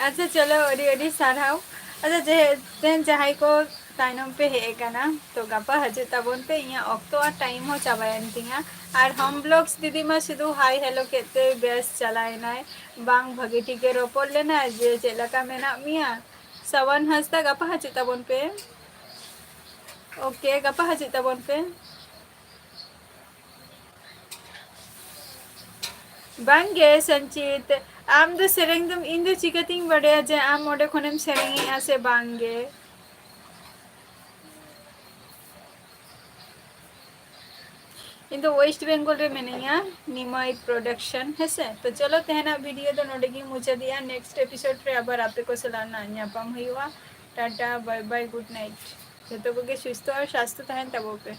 ᱟᱪᱪᱷᱟ, ᱪᱚᱞᱚ, ᱟᱹᱰᱤ ᱟᱹᱰᱤ ᱥᱟᱨᱦᱟᱣ᱾ ᱟᱪᱪᱷᱟ, ᱡᱮ ᱛᱮᱦᱮᱧ ᱡᱟᱦᱟᱸᱭ ᱠᱚ ᱛᱟᱭᱱᱚᱢ ᱯᱮ ᱦᱮᱡ ᱟᱠᱟᱱᱟ, ᱛᱚ ᱜᱟᱯᱟ ᱦᱤᱡᱩᱜ ᱛᱟᱵᱚᱱ ᱯᱮ, ᱤᱧᱟᱹᱜ ᱚᱠᱛᱚ ᱟᱨ ᱴᱟᱭᱤᱢ ᱦᱚᱸ ᱪᱟᱵᱟᱭᱮᱱ ᱛᱤᱧᱟ᱾ ᱟᱨ ᱦᱚᱢ ᱵᱞᱚᱜᱥ ᱫᱤᱫᱤᱢᱟ ᱥᱩᱫᱷᱩ ᱦᱟᱭ ᱦᱮᱞᱳ ᱠᱮᱫ ᱛᱮ ᱵᱮᱥ ᱪᱟᱞᱟᱣᱮᱱᱟᱭ, ᱵᱟᱝ ᱵᱷᱟᱹᱜᱤ ᱴᱷᱤᱠ ᱜᱮ ᱨᱚᱯᱚᱲ ᱞᱮᱱᱟ ᱡᱮ ᱪᱮᱫ ᱞᱮᱠᱟ ᱢᱮᱱᱟᱜ ᱢᱮᱭᱟ᱾ ᱥᱟᱣᱟᱱ ᱦᱟᱸᱥᱫᱟ, ᱜᱟᱯᱟ ᱦᱤᱡᱩᱜ ᱛᱟᱵᱚᱱ ᱯᱮ᱾ ᱳᱠᱮ, ᱜᱟᱯᱟ ᱦᱤᱡᱩᱜ ᱛᱟᱵᱚᱱ ᱯᱮ᱾ ᱵᱟᱝᱜᱮ ᱥᱚᱧᱪᱤᱛ, ᱟᱢ ᱫᱚ ᱥᱮᱨᱮᱧ ᱫᱚᱢ, ᱤᱧ ᱫᱚ ᱪᱤᱠᱟᱹᱛᱤᱧ ᱵᱟᱰᱟᱭᱟ ᱡᱮ ᱟᱢ ᱚᱸᱰᱮ ᱠᱷᱚᱱᱮᱢ ᱥᱮᱨᱮᱧᱮᱜᱼᱟ ᱥᱮ ᱵᱟᱝᱜᱮ? ᱤᱧ ᱫᱚ ᱳᱭᱮᱥᱴ ᱵᱮᱝᱜᱚᱞ ᱨᱮ ᱢᱤᱱᱟᱹᱧᱟ, ᱱᱤᱢᱟᱭ ᱯᱨᱚᱰᱟᱠᱥᱚᱱ, ᱦᱮᱸᱥᱮ? ᱛᱚ ᱪᱚᱞᱚ, ᱛᱮᱦᱮᱧᱟᱜ ᱵᱷᱤᱰᱤᱭᱳ ᱫᱚ ᱱᱚᱰᱮ ᱜᱤᱧ ᱢᱩᱪᱟᱹᱫᱮᱜᱼᱟ᱾ ᱱᱮᱠᱥᱴ ᱮᱯᱤᱥᱳᱰ ᱨᱮ ᱟᱵᱟᱨ ᱟᱯᱮ ᱠᱚ ᱥᱟᱞᱟᱜ ᱱᱟᱜ ᱧᱟᱯᱟᱢ ᱦᱩᱭᱩᱜᱼᱟ᱾ ᱴᱟᱴᱟ, ᱵᱟᱭ ᱵᱟᱭ, ᱜᱩᱰ ᱱᱟᱭᱤᱴ᱾ ᱡᱚᱛᱚ ᱠᱚᱜᱮ ᱥᱩᱥᱛᱷᱚ ᱟᱨ ᱥᱟᱥᱛᱷᱚ ᱛᱟᱦᱮᱱ ᱛᱟᱵᱚ ᱯᱮ᱾